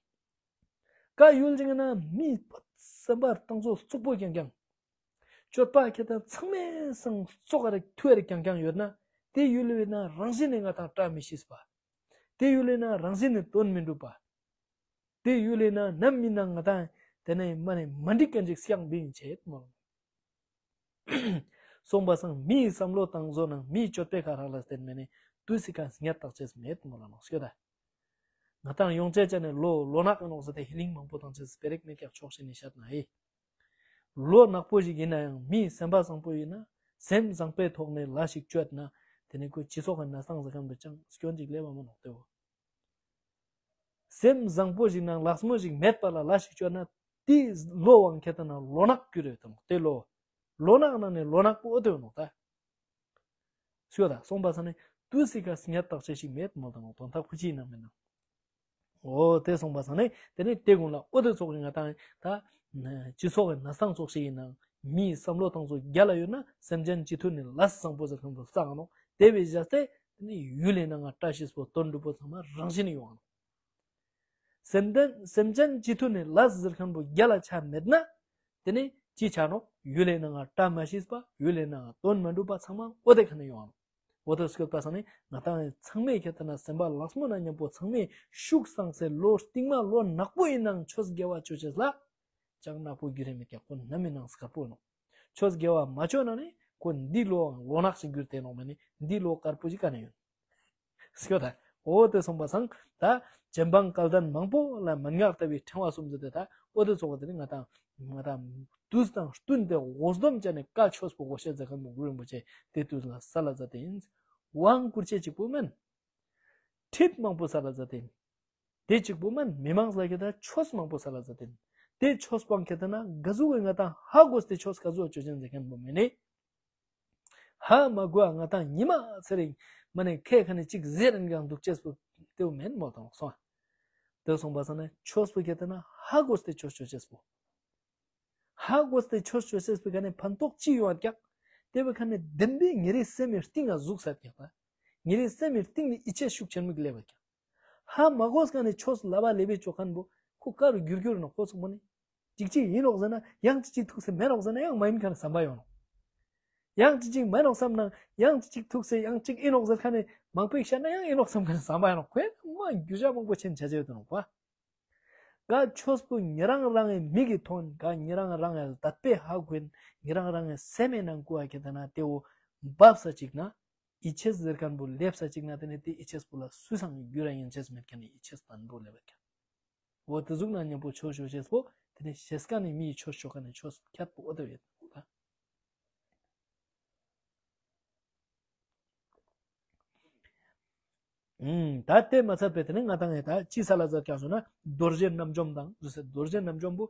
ཀ་ཡུལ་ཅིག་ན་མི་པད་སེམས་པ་བཏང་བཟོ་བཙོག་པོ་རྐྱང་རྐྱང་། སྤྱོད་པ་ཁྱེད་དང་ཚང་མའི་སང་བཙོག་རིག་ཐུ་རིག་རྐྱང་རྐྱང་ཡོད་ན། དེ་ཡུལ་ལས་ན་རང་བཞིན་ནི་ང་དང་བཀྲ་མི་ཤིས་པ། དེ་ཡུལ་ལས་ན་རང་བཞིན་ནི་དོན་མི་འགྲུབ་པ། དེ་ཡུལ་ལས་ན་ནམ་མིན་ན་ང་དང་དེ་ནས་མ་ནས་མ་འགྲིག་ག་འཇིག་སྐྱང་བིན་ཆེད་མོ། སོང་པ་སང་མིའི་བསམ་བློ་བཏང་བཟོ་ནང་མིའི་སྤྱོད་པའི་ཁ་རག་ལ་བརྟེན་མེད་ནས་དུས་སི་ཁ་སྙད་བཏགས་ཆེས་མེད་མོ་ལ་ནོག་སྐྱོ་ད། ང་དང་ཡོང་ཆེད་ཅན་ནས་ལོ་ལོ་ནག་ནོག་ཟེར་ཏེ་ཧི་ལིང་མང་པོ་བཏང་ཆེས་སྤེ་རིག་མེད་ཀྱག་ཆོག་ཤེས་ནས་བཤད་ན་ཧི། ལོ་ནག་པོ་ཞིག་ཡིན་ན་ཡང་མིའི་སེམས་པ་བཟང་པོ་ཡིན་ན་སེམས་བཟང་པོའི་ཐོག་ནས་ལ་ཞིག་སྤྱོད་ན་དེ་ནས་ཁོའི་སྤྱི་ཚོགས་ཀྱི་གནས་སྟངས་ཟེར་མཁན་པོ་ཅང་སྐྱོན་ཅིག་སླེབས་པ་མ་ནོག་སྟེ་བོ། སེམས་བཟང་པོ་ཞིག་ནང་ལགས་མོ་ཞིག་མེད་པ་ལ་ལ་ཞིག་སྤྱོད་ན་དེའི་ལོ་དབང་ཁྱེད་ལྟ་ན་ལོ་ནག་གྱུར་ཡོད་དམ་དེ་ལོ། ལོ་ནག་ནང་ནས་ལོ་ནག་པོ་ཨོ་དེ་ཡོད་ནོག་ད། སྐྱོ་ད་སོང་པ་ས་ནས་དུས་སི་ཁ་སི་ཉར་བརྟག་དཔྱད་ཞིག་མེད་མོ་དང་དོན་དག་ཕུ་ཅི་ཡིན་ན་མེད་ན། འོ་དེ་སོང་པ་ས་ནས་དེ་ནས་དེ་ཀུན་ལ་ཨོ་དེ་ཚོགས་ཀྱི་ང་དང་ད་སྤྱི་ཚོགས་ཀྱི་ན་སྟངས་ཚོགས་ཤིག་ཡིན་ན་མིའི་བསམ་བློ་བཏང་ཚོ་རྒྱ་ལ་ཡོད་ན་སེམས་ཅན་སྤྱི་མཐུན་ནས་ལས་བཟང་པོ་ཟེར་མཁན་པོ་བསགས་ནོག་དེ་བས་བཞག་སྟེ་དེ་ནས་ཡུལ་ལས་ན་ང་བཀྲ་ཤིས་པོ་དོན་འགྲུབ་པོ་ཚང་མ་རང་བཞིན་ཡོང་ནོག་སེམས་ལྡན་སེམས་ཅན་སྤྱི་མཐུན་ནས་ལས་ཟེར་མཁན་པོ་རྒྱ་ལ་ཆ་མེད་ན། དེ་ནས་ཅི་ཆ་ནོག་ཡུལ་ལས་ན་ང་བཀྲ་མ་ཤིས་པ་ཡུལ་ལས་ན་ང་དོན་མ་འགྲུབ་པ་ཚང་མ་འོ་དེ་ཁ་ནས་ཡོང་ནོག་འོ་དེ་སྐྱོད་པ་ས་ནས་ང་དང་ཚང་མས་ཁྱེད་ལྟ་ན་སེམས་པ་ལགས་མོ་ན་མཉམ་པོ་ཚང་མས་ཤུགས་བསངས་སེ་ལོ་རྟིང་མ་ལོ་ནག་པོ་ཡིན་ནང་ཆོས་དགེ་བ་ཆོས་ཆེས་ལ། ཅང་ནག་པོ་རྒྱུ་རེ་མེད་ཀྱང་ཁོ་ནམ་ཡིན་ནང་སྐར་པོ་ཡིན་ནོག་ཆོས་དགེ་བ་མ་ཆོས་ན་ནི་ཁོ་འདི་ལོའང་ལོ་ནག་ཞིག་གྱུར་ཏེ་ནོག་མེད་ནི་འདི་ལོ་དཀར་པོ་ཞིག་ག་ནས་ཡོད། སྐྱོ་ད། འོ་དེ་སོང་པ་སང་ད་རྗེ་འབངས་སྐལ་ལྡན་མང་པོ་ལ་མན་ངག་ལྟ་བུའི་ཕྲེང་བ་གསུམ་ཟེར་ཏེ་ད་འོ་དེ་ཚོགས་པ་དེ་ནི་ང་དང་ང་དང་དུས་དང་བསྟུན་ཏེ་འོ་སྡོམ་བྱས་ནས་བཀའ་ཆོས་པོ་འོ་བཤད་མཛད་མཁན་པོ་གུ་རུ་རིན་པོ་ཆེ་དེ་དུས་ལ་ས་ལ་མཛད་དེ་ཡིན། དབང་བསྐུར་བྱེད་གཅིག་པུ་མིན། ཁྲིད་མང་པོ་ས་ལ་མཛད་དེ་ཡིན། དེ་གཅིག་པུ་མིན་མི་མང་ལ་ཁྱེད་ད་ཆོས་མང་པོ་ས་ལ་མཛད་དེ་ཡིན། དེ་ཆོས་སྤང་ཁྱེད་ད་ན་ག་ཟུག་གི་ང་དང་ཧ་གོ་སྟེ་ཆོས་ག་ཟུག་ཆོས་ཅན་མཛད་མཁན་པོ་མེད་ནི། ཧ་མ་གོ་ང་དང་ཉི་མ་ཚེ་རིང་མ་ནས་ཁས་ཁ་ནས་གཅིག་ཟེར་རན་ཀྱང་འདུག་ཅེས་པོ་དེའུ་མེན་མོ་དང་སོང་། དེ་སོང་པ་ས་ན་ཆོས་པོ་ཁྱེད་ད་ན་ཧ་གོ་སྟེ་ཆོས་ཆོས་ཅེས་པོ། ཧ་གོ་སྟེ་ཆོས་ཆོས་ཅེས་པོ་ག་ནས་ཕན་ཐོགས་ཅི་ཡོང་བ་ཀྱག་དེ་བས་ཁ་ནས་བདེན་པའི་ཉེ་རེ་སེམས་མི་གཏིང་ང་ཟུག་ས་ཀྱག་པ། ཉེ་རེ་སེམས་མི་གཏིང་ནས་ཡིད་ཆེས་ཤུགས་ཆེན་མོ་གི་སླེབས་པ་ཀྱག་ཧ་མ་གོ་ས་ནས་ཆོས་ལབ་པ་ལེབ་པའི་ཆོ་མཁན་པོ་ཁོ་ཀ་རུ་འགྱུར་འགྱུར་ནོག་ཁོ་ཚོ་མོ་ནི། ཅིག་ཅིག་ཡིན་ནོག་ཟེར་ན་ཡང་ཅིག་ཅིག་ཐུག་སེ་མེད་ནོག་ཟེར་ན་ཡང་མ་ཡིན་མཁན་བསམ་པ་ཡོང་ནོག་ཡང་ཅིག་ཅིག་མེད་ནོག་བསམ་ན་ཡང་ཅིག་ཅིག་ཐུག་སེ་ཡང་ཅིག་ཡིན་ནོག་ཟེར་མཁན་ནི་མང་པོ་ཞིག་བཤད་ན་ཡང་ཡིན་ནོག་བསམ་མཁན་བསམ་པ་ཡོང་ནོག་ཁོས་མ་རྒྱུ་ཆ་མང་པོ་ཆེན་བྱ་བྱ་ཡོད་དོ་ནོག་པ། ག་ཆོས་པོ་ཉེ་རང་རང་གི་མིག་གིས་མཐོང་ག་ཉེ་རང་རང་གི་དད་པས་ཧ་གོ་ཉེ་རང་རང་གི་སེམས་མའི་ནང་བཀུར་བ་ཁྱེད་ད་ན་དེའུ་འབབ་ས་ཅིག་ན། ཡིད་ཆེས་ཟེར་མཁན་པོ་སླེབས་ས་ཅིག་ན་དེ་ནས་དེ་ཡིད་ཆེས་པོ་ལ་སུས་སང་རྒྱུ་ར་ཡིན་ཆེས་མེད་མཁན་ནི་ཡིད་ཆེས་བརྟན་པོ་སླེབས་པ་ཀྱང་། འོ་དེ་ཟུག་ན་མཉམ་པོ་ཆོས་ཆོས་ཆེས་པོ་དེ་ནས་ཤེས་ཀ་ནས་མིའི་ཆོས་ཆོས་ཀ་ནས་ཆོས་ཁྱད་པོ་འོ་དེ་ཡོད་ད། ད་དེ་མ་ཚད་པའི་དེ་ནས་ང་དང་ངས་ད་ཅི་ས་ལ་ཟེར་ཀྱང་ཟེར་ན་རྡོ་རྗེ་རྣམ་འཇོམས་དང་ཟེར་རྡོ་རྗེ་རྣམ་འཇོམས་པོ་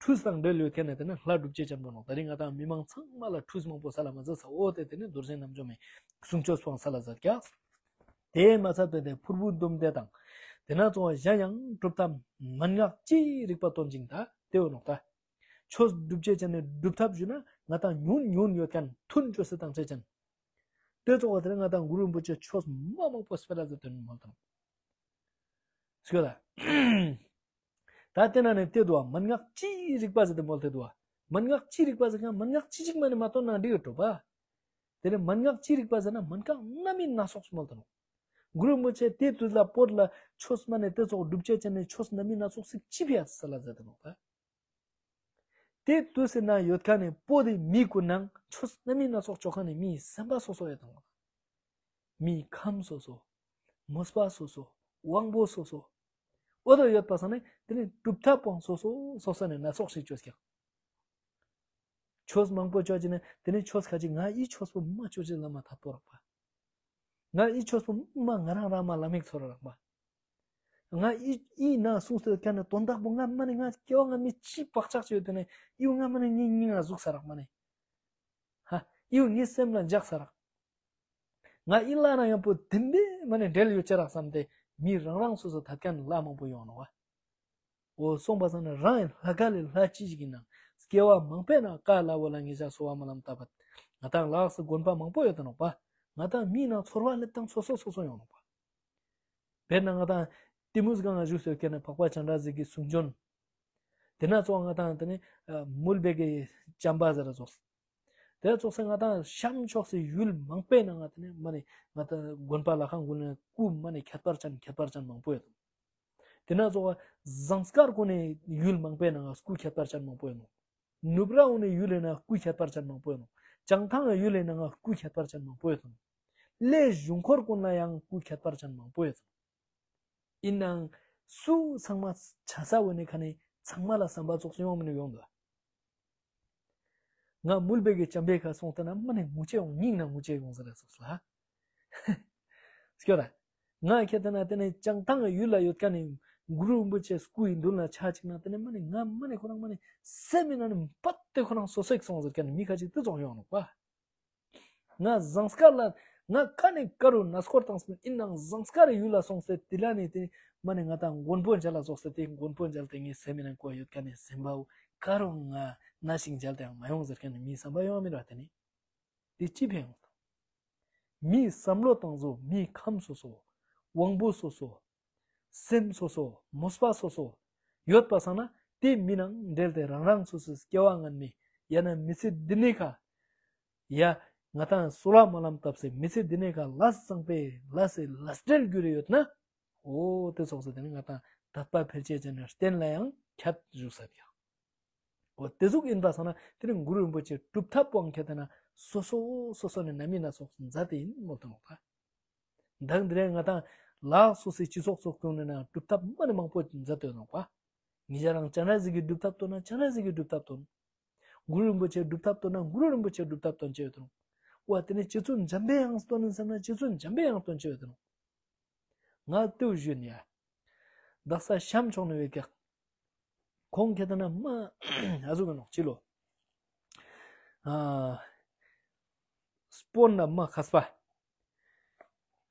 ཁྲུས་དང་འབྲེལ་ཡོད་མཁན་ནས་དེ་ནས་ལྷ་སྒྲུབ་བྱེད་ཅན་པོ་ནོ། ད་རིང་ང་དང་མི་མང་ཚང་མ་ལ་ཁྲུས་མང་པོ་ས་ལ་མ་ཟེར་ས་འོ་དེ་དེ་ནས་རྡོ་རྗེ་རྣམ་འཇོམས་མའི་གསུང་ཆོས་སྤང་ས་ལ་ཟེར་ཀྱང་། དེ་མ་ཚད་པའི་དེ་ཕུར་བུ་འདོམས་དེ་དང་། དེ་ན་ཚོ་བ་གཞན་ཡང་གྲུབ་མཐའ་མན་ངག་ཅི་རིགས་པ་སྟོན་ཅིང་ད་དེ་འོ་ནོ་ད། ཆོས་སྒྲུབ་བྱེད་ཅན་ནས་སྒྲུབ་ཐབས་ཞུ་ན་ང་དང་ཉུང་ཉུང་ཡོད་མཁན་མཐུན་བཅོས་སེ་དང་བྱེད་ཅན། དེ་ཚོགས་པ་དེར་ང་དང་གུ་རུ་རིན་པོ་ཆེ་ཆོས་མ་མང་པོ་སྤེལ་ལ་ཟེར་དོན་མོལ་དང་། སྐྱོ་ད། ད་དེ་ན་ནས་དེ་དུ་བ་མན་ངག་ཅི་རིགས་པ་ཟེར་ཏེ་མོལ་དེ་དུ་བ། མན་ངག་ཅི་རིགས་པ་ཟེར་ཁན་མན་ངག་ཅི་ཅིག་མ་ནས་མ་སྟོན་ན་འགྲིག་གི་འགྲོ་པ། དེ་ནས་མན་ངག་ཅི་རིགས་པ་ཟེར་ན་མན་ངག་སྣ་མིན་སྣ་ཚོགས་སུ་མོལ་དུ་ནོ། གུ་རུ་རིན་པོ་ཆེ་དེ་དུས་ལ་བོད་ལ་ཆོས་མ་ནས་དེ་ཚོགས་སྒྲུབ་བྱེད་ཅན་ནས་ཆོས་སྣ་མིན་སྣ་ཚོགས་སུ་ཅི་ཕི་ཡ་ས་ལ་ཟེར་དུ་ནོ་པ། དེ་དུས་སུ་ན་ཡོད་ཁ་ནས་པོ་དེ་མི་ཀུན་ནང་ཆོས་སྣ་མིན་སྣ་ཚོགས་ཅོ་ཁ་ནས་མིའི་སེམས་པ་སོ་སོ་ཡོད་དང་། མིའི་ཁམས་སོ་སོ། མོས་པ་སོ་སོ། དབང་པོ་སོ་སོ། འོ་དོ་ཡོད་པ་སང་ནས་དེ་ནས་གྲུབ་མཐའ་སྤང་སོ་སོ་སོ་སོ་ནས་སྣ་ཚོགས་ཤིག་ཅོས་ཀྱང་། ཆོས་མང་པོ་ཅོ་ཅི་ནས་དེ་ནས་ཆོས་ཁ་ཅིག་ང་ཡི་ཆོས་པོ་མ་ཅོ་ཅི་ལ་མ་ཐད་པོ་རག་པ། ང་ཨི་ཆོས་པོ་མ་ང་རང་རང་མ་ལ་མིག་ཚོར་རག་མ། ང་ཨི་ཨི་ན་སུང་སྟེ་ཁ་ནས་དོན་དག་པོ་ང་མ་ནས་ང་སྐྱེ་བ་ང་མི་ཅི་བག་ཆགས་ཅི་ཡོད་དེ་ནས་ཨི་བོ་ང་མ་ནས་ཉིན་ཉིན་ང་ཟུག་ས་རག་མ་ནས། ཧ་ཨི་བོ་ངའི་སེམས་ལ་འཇགས་ས་རག་ང་ཨི་ལ་ན་ཡང་པོ་དེ་འདྲའི་མ་ནས་འབྲེལ་ཡོད་ཅི་རག་བསམ་སྟེ་མི་རང་རང་སོ་སོ་ཐད་ཁན་ལ་མང་པོ་ཡོང་ནོ་བ། འོ་སོང་པ་སང་ན་རང་ཡི་ལྷ་ཁ་ལས་ལྷ་ཅི་ཞིག་ཡིན་ན་སྐྱེ་བ་མང་པོའི་ནང་ཀ་ལ་བོ་ལ་ངེད་ཅག་གསོ་བ་སྨོན་ལམ་བཏབ་པ། ང་དང་ལགས་སུ་དགོན་པ་མང་པོ་ཡོད་དོ་ནོག་པ། ང་དང་མིའི་ནང་ཚོར་བ་སླེབས་སྟངས་སོ་སོ་སོ་སོ་ཡོང་ནོག་པ། དཔེར་ན་ང་དང་ཏི་མུས་སྒང་ང་བཞུགས་སོ་ཁྱེད་ནས་འཕགས་པ་སྤྱན་རས་གཟིགས་ཀྱི་གསུང་བྱོན། དེ་ན་ཚོ་ང་དང་དེ་ནི་མུལ་བེ་གི་བྱམས་པ་ཟེར་ར་ཚོགས། དེ་ཚོགས་སེ་ང་དང་ཤམ་ཕྱོགས་སེ་ཡུལ་མང་པོའི་ནང་ང་དེ་ནི་མ་ནི་ང་དང་དགོན་པ་ལ་ཁང་དགོན་ནས་སྐུ་མ་ནི་ཁྱད་པར་ཅན་ཁྱད་པར་ཅན་མང་པོ་ཡོད། དེ་ན་ཚོ་ཟངས་དཀར་ཀོ་ནས་ཡུལ་མང་པོའི་ནང་སྐུ་ཁྱད་པར་ཅན་མང་པོ་ཡོད་ནོ། ནུབ་ར་འོ་ནས་ཡུལ་ལས་ན་སྐུ་ཁྱད་པར་ཅན་མང་པོ་ཡོད་ནོ། བྱང་ཐང་ཡུལ་ལས་ན་སྐུ་ཁྱད་པར་ཅན་མང་པོ་ཡོད་ནོ། གླེ་གཞུང་འཁོར་ཀོ་ན་ཡང་སྐུ་ཁྱད་པར་ཅན་མང་པོ་ཡོད་ནོ། ཡིན་ནའང་སུ་ཚང་མ་ཆ་ས་འོ་ནས་ཁ་ནས་ཚང་མ་ལ་བསམ་པ་ཙོགས་སུ་ཡོང་མི་ནུས་ཡོང་འདུག་ང་མུལ་བེ་གི་ཅམ་པའི་ཁ་སོང་ལྟ་ན་མ་ནས་ངུ་ཆེ་ཡོང་སྙིང་ན་ངུ་ཆེ་ཡོང་ཟེར་ར་སོགས་ལ། སྐྱོ་ར། ང་ཁྱེད་ལྟ་ན་དེ་ནས་བྱང་ཐང་གི་ཡུལ་ལ་ཡོད་མཁན་ནི་གུ་རུ་རིན་པོ་ཆེ་སྐུ་ཡི་མདུན་ལ་ཆ་གཅིག་ན་དེ་ནས་མ་ནས་ང་མ་ནས་ཁོ་རང་མ་ནས་སེམས་མི་ན་ནས་འབད་དེ་ཁོ་རང་སོ་སོ་སོང་ཟེར་མཁན་ནི་མི་ཁ་ཅིག་དེ་ཙོག་ཡོང་ནོག་པ། ང་ཟངས་དཀར་ལ་ང་ཀ་ནས་ཀ་རུ་ན་སྐོར་བཏང་སོང་ཡིན་ནའང་ཟངས་དཀར་ཡུལ་ལ་སོང་སྟེ་དེ་ལ་ནས་དེ་མ་ནས་ང་དང་མགོན་པོ་མཇལ་ལ་སོགས་སྟེ་དེ་མགོན་པོ་མཇལ་ཏེ་ངའི་སེམས་མི་ན་ཀོ་ཡོད་མཁན་ནི་སེམས་པའོ་ཀ་རུ་ང་ན་ཞིག་མཇལ་ཏེ་ཡང་མ་ཡོང་ཟེར་མཁན་ནི་མིའི་བསམ་པ་ཡོང་མི་ར་དེ་ནི། དེ་ཅི་ཕན་ཡོང་། མིའི་བསམ་བློ་བཏང་བཟོ་མིའི་ཁམས་སོ་སོ། དབང་པོ་སོ་སོ། སེམས་སོ་སོ་མོས་པ་སོ་སོ། ཡོད་པ་སང་ན་དེ་མི་ནང་འབྲེལ་ཏེ་རང་རང་སོ་སོའི་སྐྱེ་བ་སྔན་མའི་ཡང་ན་མི་ཚེ་འདི་ནས་ཁ། ཡ། ང་དང་གསོལ་བ་སྨོན་ལམ་བཏབ་སའི་མི་ཚེ་འདི་ནས་ཁ་ལས་བཟང་པའི་ལས་སི་ལས་འབྲེལ་རྒྱུ་རེ་ཡོད་ན། འོ་དེ་ཚོགས་སུ་དེ་ནི་ང་དང་དད་པ་འཕེལ་ཆེད་ཅན་ནི་རྟེན་ལ་ཡང་ཁྱད་བཞུགས་ས་ཡོད། འོ་དེ་ཟུག་ཡིན་པ་སང་ན་དེ་ནི་གུ་རུ་རིན་པོ་ཆེ་སྒྲུབ་ཐབས་དབང་ཁྱེད་དེ་ན་སོ་སོ་སོ་སོ་ནས་ནམ་ཡིན་ན་སོགས་མཛད་དེ་ཡིན་མོ་དང་ལོག་ད། འདང་དེ་རིང་ང་དང་ལག་སོ་སོའི་སྤྱི་ཚོགས་ཚོགས་སྐྱོང་ནས་ན་སྒྲུབ་ཐབས་མ་ནི་མང་པོ་མཛད་དོ་ནོག་པ། ངེད་ཅག་རང་སྤྱན་རས་གཟིགས་ཀྱི་སྒྲུབ་ཐབས་སྟོན་ན་སྤྱན་རས་གཟིགས་ཀྱི་སྒྲུབ་ཐབས་སྟོན། གུ་རུ་རིན་པོ་ཆེ་སྒྲུབ་ཐབས་སྟོན་ན་གུ་རུ་རིན་པོ་ཆེ་སྒྲུབ་ཐབས་སྟོན་བྱས་ཡོད་དོ། འོ་དེ་ནས་སྤྱི་ཚོགས་འཇམ་པའི་དབྱངས་སྟོན་ནས་བསམ་ན་སྤྱི་ཚོགས་འཇམ་པའི་དབྱངས་སྟོན་བྱས་ཡོད་དོ། ང་ལྟོས་བཞིན་ཡ། དག་ས་གཤམ་ཕྱོགས་ནས་བས་ཀྱག་ཁོང་ཁྱེད་ལྟ་ན་མ་ཨ་ཟུག་གི་ནོག་ཅི་ལོ། ཨ། སྤོན་ན་མ་མཁས་པ།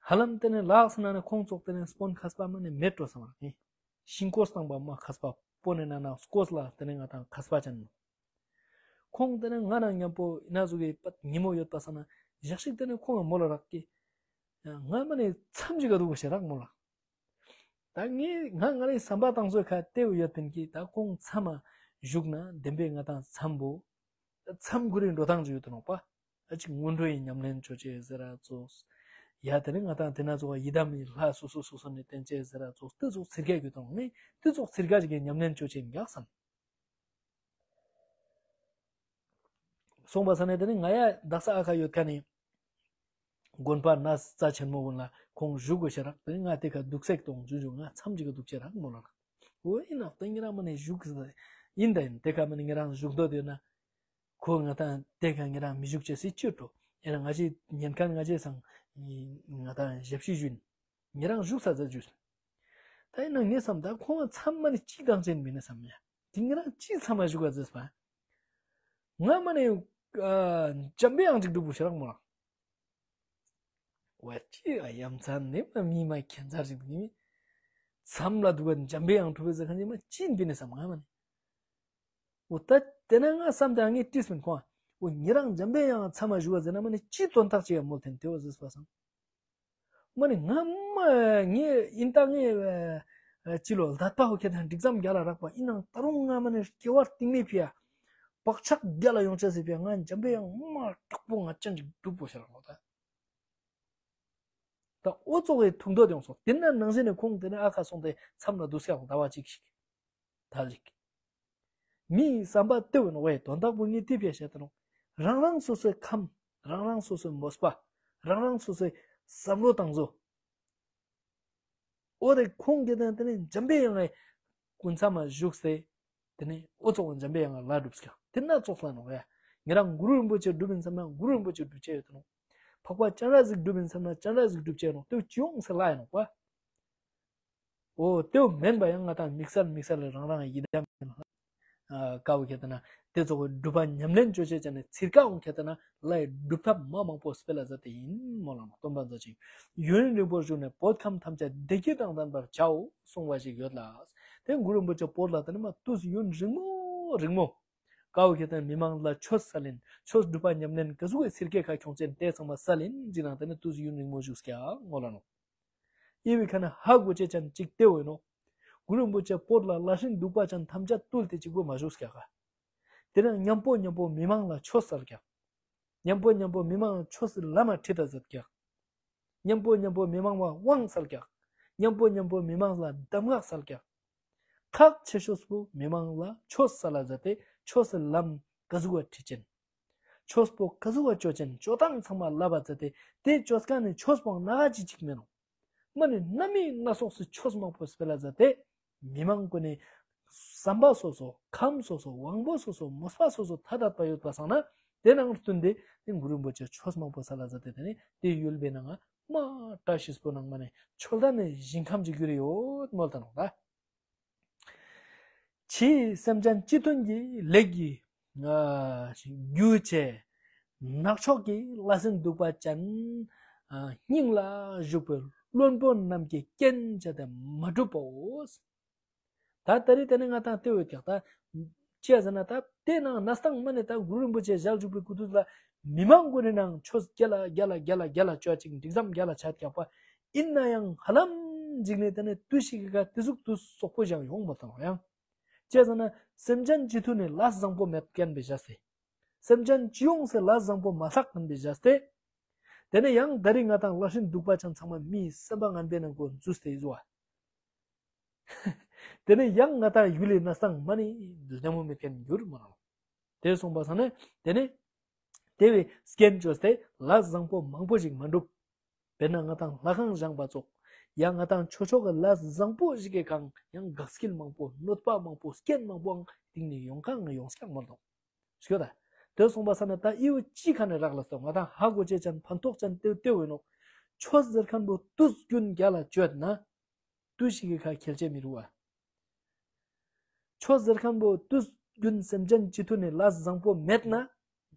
ཧ་ལམ་དེ་ནས་ལགས་སུ་ན་ནས་ཁོང་ཚོགས་དེ་ནས་སྤོན་མཁས་པ་མ་ནས་མེད་འགྲོ་བསམ་ར་ཨེ། ཤིང་ཀོས་བཏང་པ་མ་མཁས་པ་སྤོན་ནས་ན་ན་སྐོས་ལ་དེ་ནས་ང་དང་མཁས་པ་ཅན་ནོ། ཁོང་དེ་ནས་ང་ན་མཉམ་པོ་ན་ཟུག་གི་པད་ཉིན་མོ་ཡོད་པ་ས་ན་ཞག་ཞིག་དེ་ནས་ཁོང་ལ་མོ་ལ་རག་གི། ང་མ་ནས་མཚམས་ཅིག་ག་འདུག་གོ་ཞེ་རག་མོ་ལ། ད་ངས་ང་ང་རའི་བསམ་པ་བཏང་ཚོད་ཁ་ལྟེ་བ་ཡོད་པིན་གྱི་ད་ཁོང་མཚམས་མ་བཞུགས་ན་བདེན་པའི་ང་དང་མཚམས་པོ། མཚམས་ཁུ་རི་འགྲོ་སྟངས་ཅིག་ཡོད་དོ་ནོག་པ། ཨ་ཅིག་སྔོན་འགྲོ་ཡི་ཉམས་ལེན་ཅོ་ཅེས་ཟེར་ར་ཙོགས། ཡ་དེ་རིང་ང་དང་དེ་ན་ཙོགས་ཡི་དམ་ཡི་ལྷ་སོ་སོ་སོ་སོ་ནས་བསྟན་ཅེས་ཟེར་ར་ཙོགས་དེ་ཙོགས་ཚིར་ཀ་ཡོད་དོ་ནོག་ངས་དེ་ཙོགས་ཚིར་ཀ་ཅིག་གི་ཉམས་ལེན་ཅོ་ཅེས་འགག་བསམ། སོང་པ་ས་ནས་དེ་ནི་ང་ཡ་དག་ས་ཨ་ཁ་ཡོད་ཁ་ནི། དགོན་པ་ན་རྩ་ཆེན་མོ་ཀུན་ལ་ཁོང་བཞུགས་དགོས་ཤེས་རག་དེ་ནི་ང་དེ་ཁ་འདུག་སེག་གཏོང་བྱུང་བྱུང་ང་མཚམས་ཅིག་ག་འདུག་ཅེས་རག་མོ་ལ་རག་འོ་ཡིན་ནག་དེ་ཉེ་རང་མ་ནས་བཞུགས་ཡིན་ད་ཡིན་དེ་ཁ་མ་ནི་ཉེ་རང་བཞུགས་འདོད་ཡོད་ན། ཁོ་ང་དང་དེ་ཁ་ཉེ་རང་མི་བཞུགས་ཅེས་སྲིད་ཅོད་འགྲོ་ཡིན་ན་ང་ཅི་ཉན་མཁན་ང་ཅི་སང་ང་དང་ཞབས་ཕྱི་ཞུ་ཡིན། ཉེ་རང་བཞུགས་ས་ཟ་རྒྱུ། ད་ཡིན་ན་ངས་བསམ་ད་ཁོང་མཚམས་མ་ནི་གཅིག་དང་ཅན་མིན་ན་བསམ་ཡ། དེ་ཉེ་རང་གཅིག་མཚམས་མ་བཞུགས་པ་ཟེར་བ། ང་མ་ནི་འཇམ་པའི་དབྱངས་ཅིག་སྒྲུབ་པོ་ཞེ་རག་མོ་རག་ཝ་ཅི་ཨ་ཡ་མཚན་ནི་མ་མི་མ་ཁྱད་མཚར་ཅིག་འདུག་ནི། མཚམས་ལ་འདུག་པ་འཇམ་པའི་དབྱངས་གྲུབ་པའི་ཟེར་མཁན་ཅིག་མ་ཅི་ཡིན་པིན་ནི་བསམ་ང་མ་ནི། འོ་ད་དེ་ན་ང་བསམ་དེ་ངས་བྲིས་མིན་ཁོང་། འོ་ཉེ་རང་འཇམ་པའི་དབྱངས་མཚམས་མ་བཞུགས་པ་ཟེར་ན་མ་ནི་ཅི་དོན་དག་ཅིག་ཡ་མོལ་ཐེན་དེ་བ་ཟེར་བ་བསམ། མ་ནི་ང་མ་ངས་ཡིན་ད་ངས་ཨ་ཅི་ལོ་ལ་དད་པ་ཧོ་ཁྱེད་དང་འགྲིག་ཙམ་རྒྱ་ལ་རག་པ་ཡིན་ནང་ད་རུང་ང་མ་ནི་སྐྱེ་བར་རྟིང་མེད་ཕི་ཡ། བག་ཆགས་རྒྱ་ལ་ཡོང་ཆ་ཟེར་ཕི་ཡ་ང་འཇམ་པའི་དབྱངས་མ་དྲག་པོ་ང་ཅན་ཅིག་སྒྲུབ་པོ་ཤར་ལོ་ད། ད་ཨོ་ཙོག་གི་ཐུག་འདོད་ཡོང་སོང་དེ་ན་ནང་བཞིན་ནས་ཁོང་དེ་ནས་ཨ་ཁ་སོང་སྟེ་མཚམས་ལ་འདུག་སེ་ཟླ་བ་གཅིག་ཞིག་ད་ལིག་མིའི་བསམ་པ་ལྟེ་བའི་ནོ་བའི་དོན་དག་པོ་ངས་ལྟེ་བའི་བཤད་དོ་ནོ། རང་རང་སོ་སོའི་ཁམས། རང་རང་སོ་སོའི་མོས་པ། རང་རང་སོ་སོའི་བསམ་བློ་བཏང་བཟོ། ཨོ་རེ་ཁོང་གི་དོན་དེ་ནི་འཇམ་པའི་དབྱངས་ཀྱི་སྐུ་མཚམས་མ་བཞུགས་སེ། དེ་ནི་ཨོ་ཙོག་འཇམ་པའི་དབྱངས་ལ་སྒྲུབ་སྐྱོ། དེ་ན་ཙོགས་ལ་ནོ་བའི། ཉེ་རང་གུ་རུ་རིན་པོ་ཆེ་སྒྲུབ་ཡིན་བསམ་ན་གུ་རུ་རིན་པོ་ཆེ་སྒྲུབ་ཆེ་ཡོད་དོ་ནོ། འཕགས་པ་སྤྱན་རས་གཟིགས་སྒྲུབ་ཡིན་བསམ་ན་སྤྱན་རས་གཟིགས་སྒྲུབ་ཆེ་ཡོད་ནོ་དེ་ཅི་ཡོང་སེ་ལ་ཡིན་ནོ་བ། འོ་དེའུ་མེན་པ་ཡང་ང་དང་དམིགས་བསལ་དམིགས་བསལ་རང་རང་ཡི་དམ་ཡིན་ལ། ཀ་བོ་ཁྱེད་ལྟ་ན་དེ་ཚོ་གི་སྒྲུབ་པ་ཉམས་ལེན་བཅོ་བྱེད་ཅན་ནི་ཚིར་ཀ་འོང་ཁྱེད་ལྟ་ན་ལའི་སྒྲུབ་ཐབས་མ་མང་པོ་སྤེལ་ལ་ཟ་དེ་ཡིན་མོ་ལ་ན་སྟོན་པ་མཛད་ཅིང་ཡུན་རིང་པོར་བཞུགས་ནས་བོད་ཁམས་ཐམས་ཅད་བདེ་སྐྱིད་དང་ལྡན་པར་བྱའོ་གསུང་བ་ཞིག་ཡོད་ལ། དེ་གུ་རུ་རིན་པོ་ཆེ་བོད་ལ་ལྟ་ན་མ་ཏུས་ཡུན་རིང་མོ་རིང་མོ། ཀ་བོ་ཁྱེད་ལྟ་ན་མི་མང་ལ་ཆོས་སལ་ཡིན་ཆོས་སྒྲུབ་པ་ཉམས་ལེན་ག་ཟུག་གི་ཚིར་ཀའི་ཁ་ཁྱོང་ཅན་དེ་ཚང་མ་སལ་ཡིན་ཅི་ན་ལྟ་ན་ཏུས་ཡུན་རིང་མོ་བཞུགས་ཀྱང་མོ་ལ་ནོ། ཨི་བི་ཁ་ན་ཧ་གོ་ཅེ་ཅན་ཅིག་ཏེ་འོ་ནོ། གུ་རུ་རིན་པོ་ཆེ་བོད་ལ་ལ་ཧྲིན་གདུག་པ་ཅན་ཐམས་ཅད་བཏུལ་ཏེ་གཅིག་པོ་མ་བཞུགས་ཀྱག་ག། དེ་ན་མཉམ་པོ་མཉམ་པོ་མི་མང་ལ་ཆོས་སལ་ཀྱག། མཉམ་པོ་མཉམ་པོ་མི་མང་ལ་ཆོས་སི་ལམ་ཁྲིད་ད་ཟེར་ཀྱག། མཉམ་པོ་མཉམ་པོ་མི་མང་བ་དབང་སལ་ཀྱག། མཉམ་པོ་མཉམ་པོ་མི་མང་ལ་གདམས་ངག་སལ་ཀྱག་ཁག་ཆེ་ཤོས་པོ་མི་མང་ལ་ཆོས་སལ་ལ་མཛད་དེ་ཆོས་སི་ལམ་ག་ཟུག་བ་ཁྲིད་ཅན། ཆོས་པོ་ག་ཟུག་བ་ཅོ་ཅན་ཅོ་སྟངས་ཚང་མ་ལབ་པ་མཛད་དེ་དེ་ཅོ་སྐ་ནི་ཆོས་པོ་ནག་ཅི་ཅིག་མེ་ནོ། མ་ནི་སྣ་མིན་སྣ་ཚོགས་སུ་ཆོས་མང་པོ་སྤེལ་ལ་མཛད་དེ། མི་མང་ཀུན་ནས་བསམ་པ་སོ་སོ་ཁམས་སོ་སོ་དབང་པོ་སོ་སོ་མོས་པ་སོ་སོ་ཐ་དད་པ་ཡོད་པ་སང་ན་དེ་ནང་བསྟུན་ཏེ་དེ་གུ་རུ་རིན་པོ་ཆེ་ཆོས་མང་པོ་སལ་ལ་མཛད་དེ་དེ་ནི་དེ་ཡུལ་པའི་ནང་ང་མ་བཀྲ་ཤིས་པོ་ནང་མ་ནས་ཆོས་ལྡན་ནི་ཞིང་ཁམས་ཀྱི་རྒྱུ་རེ་ཡོད་མོལ་ད་ནོ་ད། ཕྱིའི་སེམས་ཅན་སྤྱི་མཐུན་གྱི་ལས་ཀྱི་ཨ་རྒྱུ་བཅས། ནག་ཕྱོགས་ཀྱི་ལྷ་སྲིན་གདུག་པ་ཅན། ཨ་སྙིང་ལ་ཞུགས་པའི་བློན་པོ་རྣམས་ཀྱི་རྐྱེན་བྱས་ཏེ་མ་གྲུབ་པའོ། ད་ད་རེས་དེ་ནས་ང་དང་ལྟེ་བའི་ཀྱག་ད། ཅི་ཡ་ཟེར་ན་ད་དེ་ནང་ན་སྟངས་མ་ནས་ད་གུ་རུ་རིན་པོ་ཆེ་ཞལ་བཞུགས་པའི་སྐུ་དུས་ལ་མི་མང་ཀུན་ནི་ནང་ཆོས་རྒྱ་ལ་རྒྱ་ལ་རྒྱ་ལ་རྒྱ་ལ་ཅོ་ཅིག་འགྲིག་ཙམ་རྒྱ་ལ་ཆ་ཀྱག་པ། ཡིན་ན་ཡང་ཧ་ལམ་འཇིག་ནས་དེ་ནས་དུས་ཤིག་གི་ཁ་དེ་ཟུག་དུས་སོག་པོ་ཞིག་ཡོང་མ་ཐང་ཡང་། ཅི་ཟེར་ན་སེམས་ཅན་སྤྱི་མཐུན་ནི་ལས་བཟང་པོ་མེད་མཁན་པའི་བཞག་སྟེ། སེམས་ཅན་སྤྱི་ཡོངས་སུ་ལས་བཟང་པོ་མ་ལྷག་མཁན་པའི་བཞག་སྟེ། དེ་ནས་ཡང་ད་རེས་ང་དང་ལྷ་སྲིན་གདུག་པ་ཅན་ཚང་མ་མིའི་སེམས་པ་ངན་པའི་ནང་གོ་འཛུལ་ཏེ་བཟོ་བ། དེ་ནས་ཡང་ང་དང་ཡུལ་ལས་ན་སྟངས་མ་ནི་ལྡེ་མོ་མེད་མཁན་འགྱུར་མ་རང་། དེ་སོང་པ་སང་ནས་དེ་ནས་དེ་བས་སྐྱེན་བཅོས་ཏེ་ལས་བཟང་པོ་མང་པོ་ཞིག་མ་འགྲུབ། དཔེར་ན་ང་དང་ལྷ་ཁང་བཞེངས་པ་ཙོགས། ཡང་ང་དང་ཆོས་ཕྱོགས་ཀྱི་ལས་བཟང་པོ་ཞིག་གི་ཁང་ཡང་དགག་སྐྱིལ་མང་པོ་གནོད་པ་མང་པོ་སྐྱེན་མང་པོའང་སྟེང་ནས་ཡོང་ཁང་ང་ཡོང་སྐྱག་མ་གཏོང་། ཤོད་ད། དེ་སོང་པ་ས་ན་ད་ཨི་བོ་ཅི་ཁ་ནས་རག་ལ་སོང་ང་དང་ཧ་གོ་ཅེ་ཅན་ཕན་ཐོགས་ཅན་ཏེ་ཏེ་བོ་ནོ། ཆོས་ཟེར་མཁན་པོ་དུས་རྒྱུན་རྒྱ་ལ་བཅོས་ན། དུས་ཤིག་གི་ཁ་ཁྱེར་ཅེ་མི་རུ་བ། ཆོས་ཟེར་མཁན་པོ་དུས་རྒྱུན་སེམས་ཅན་སྤྱི་མཐུན་ནས་ལས་བཟང་པོ་མེད་ན།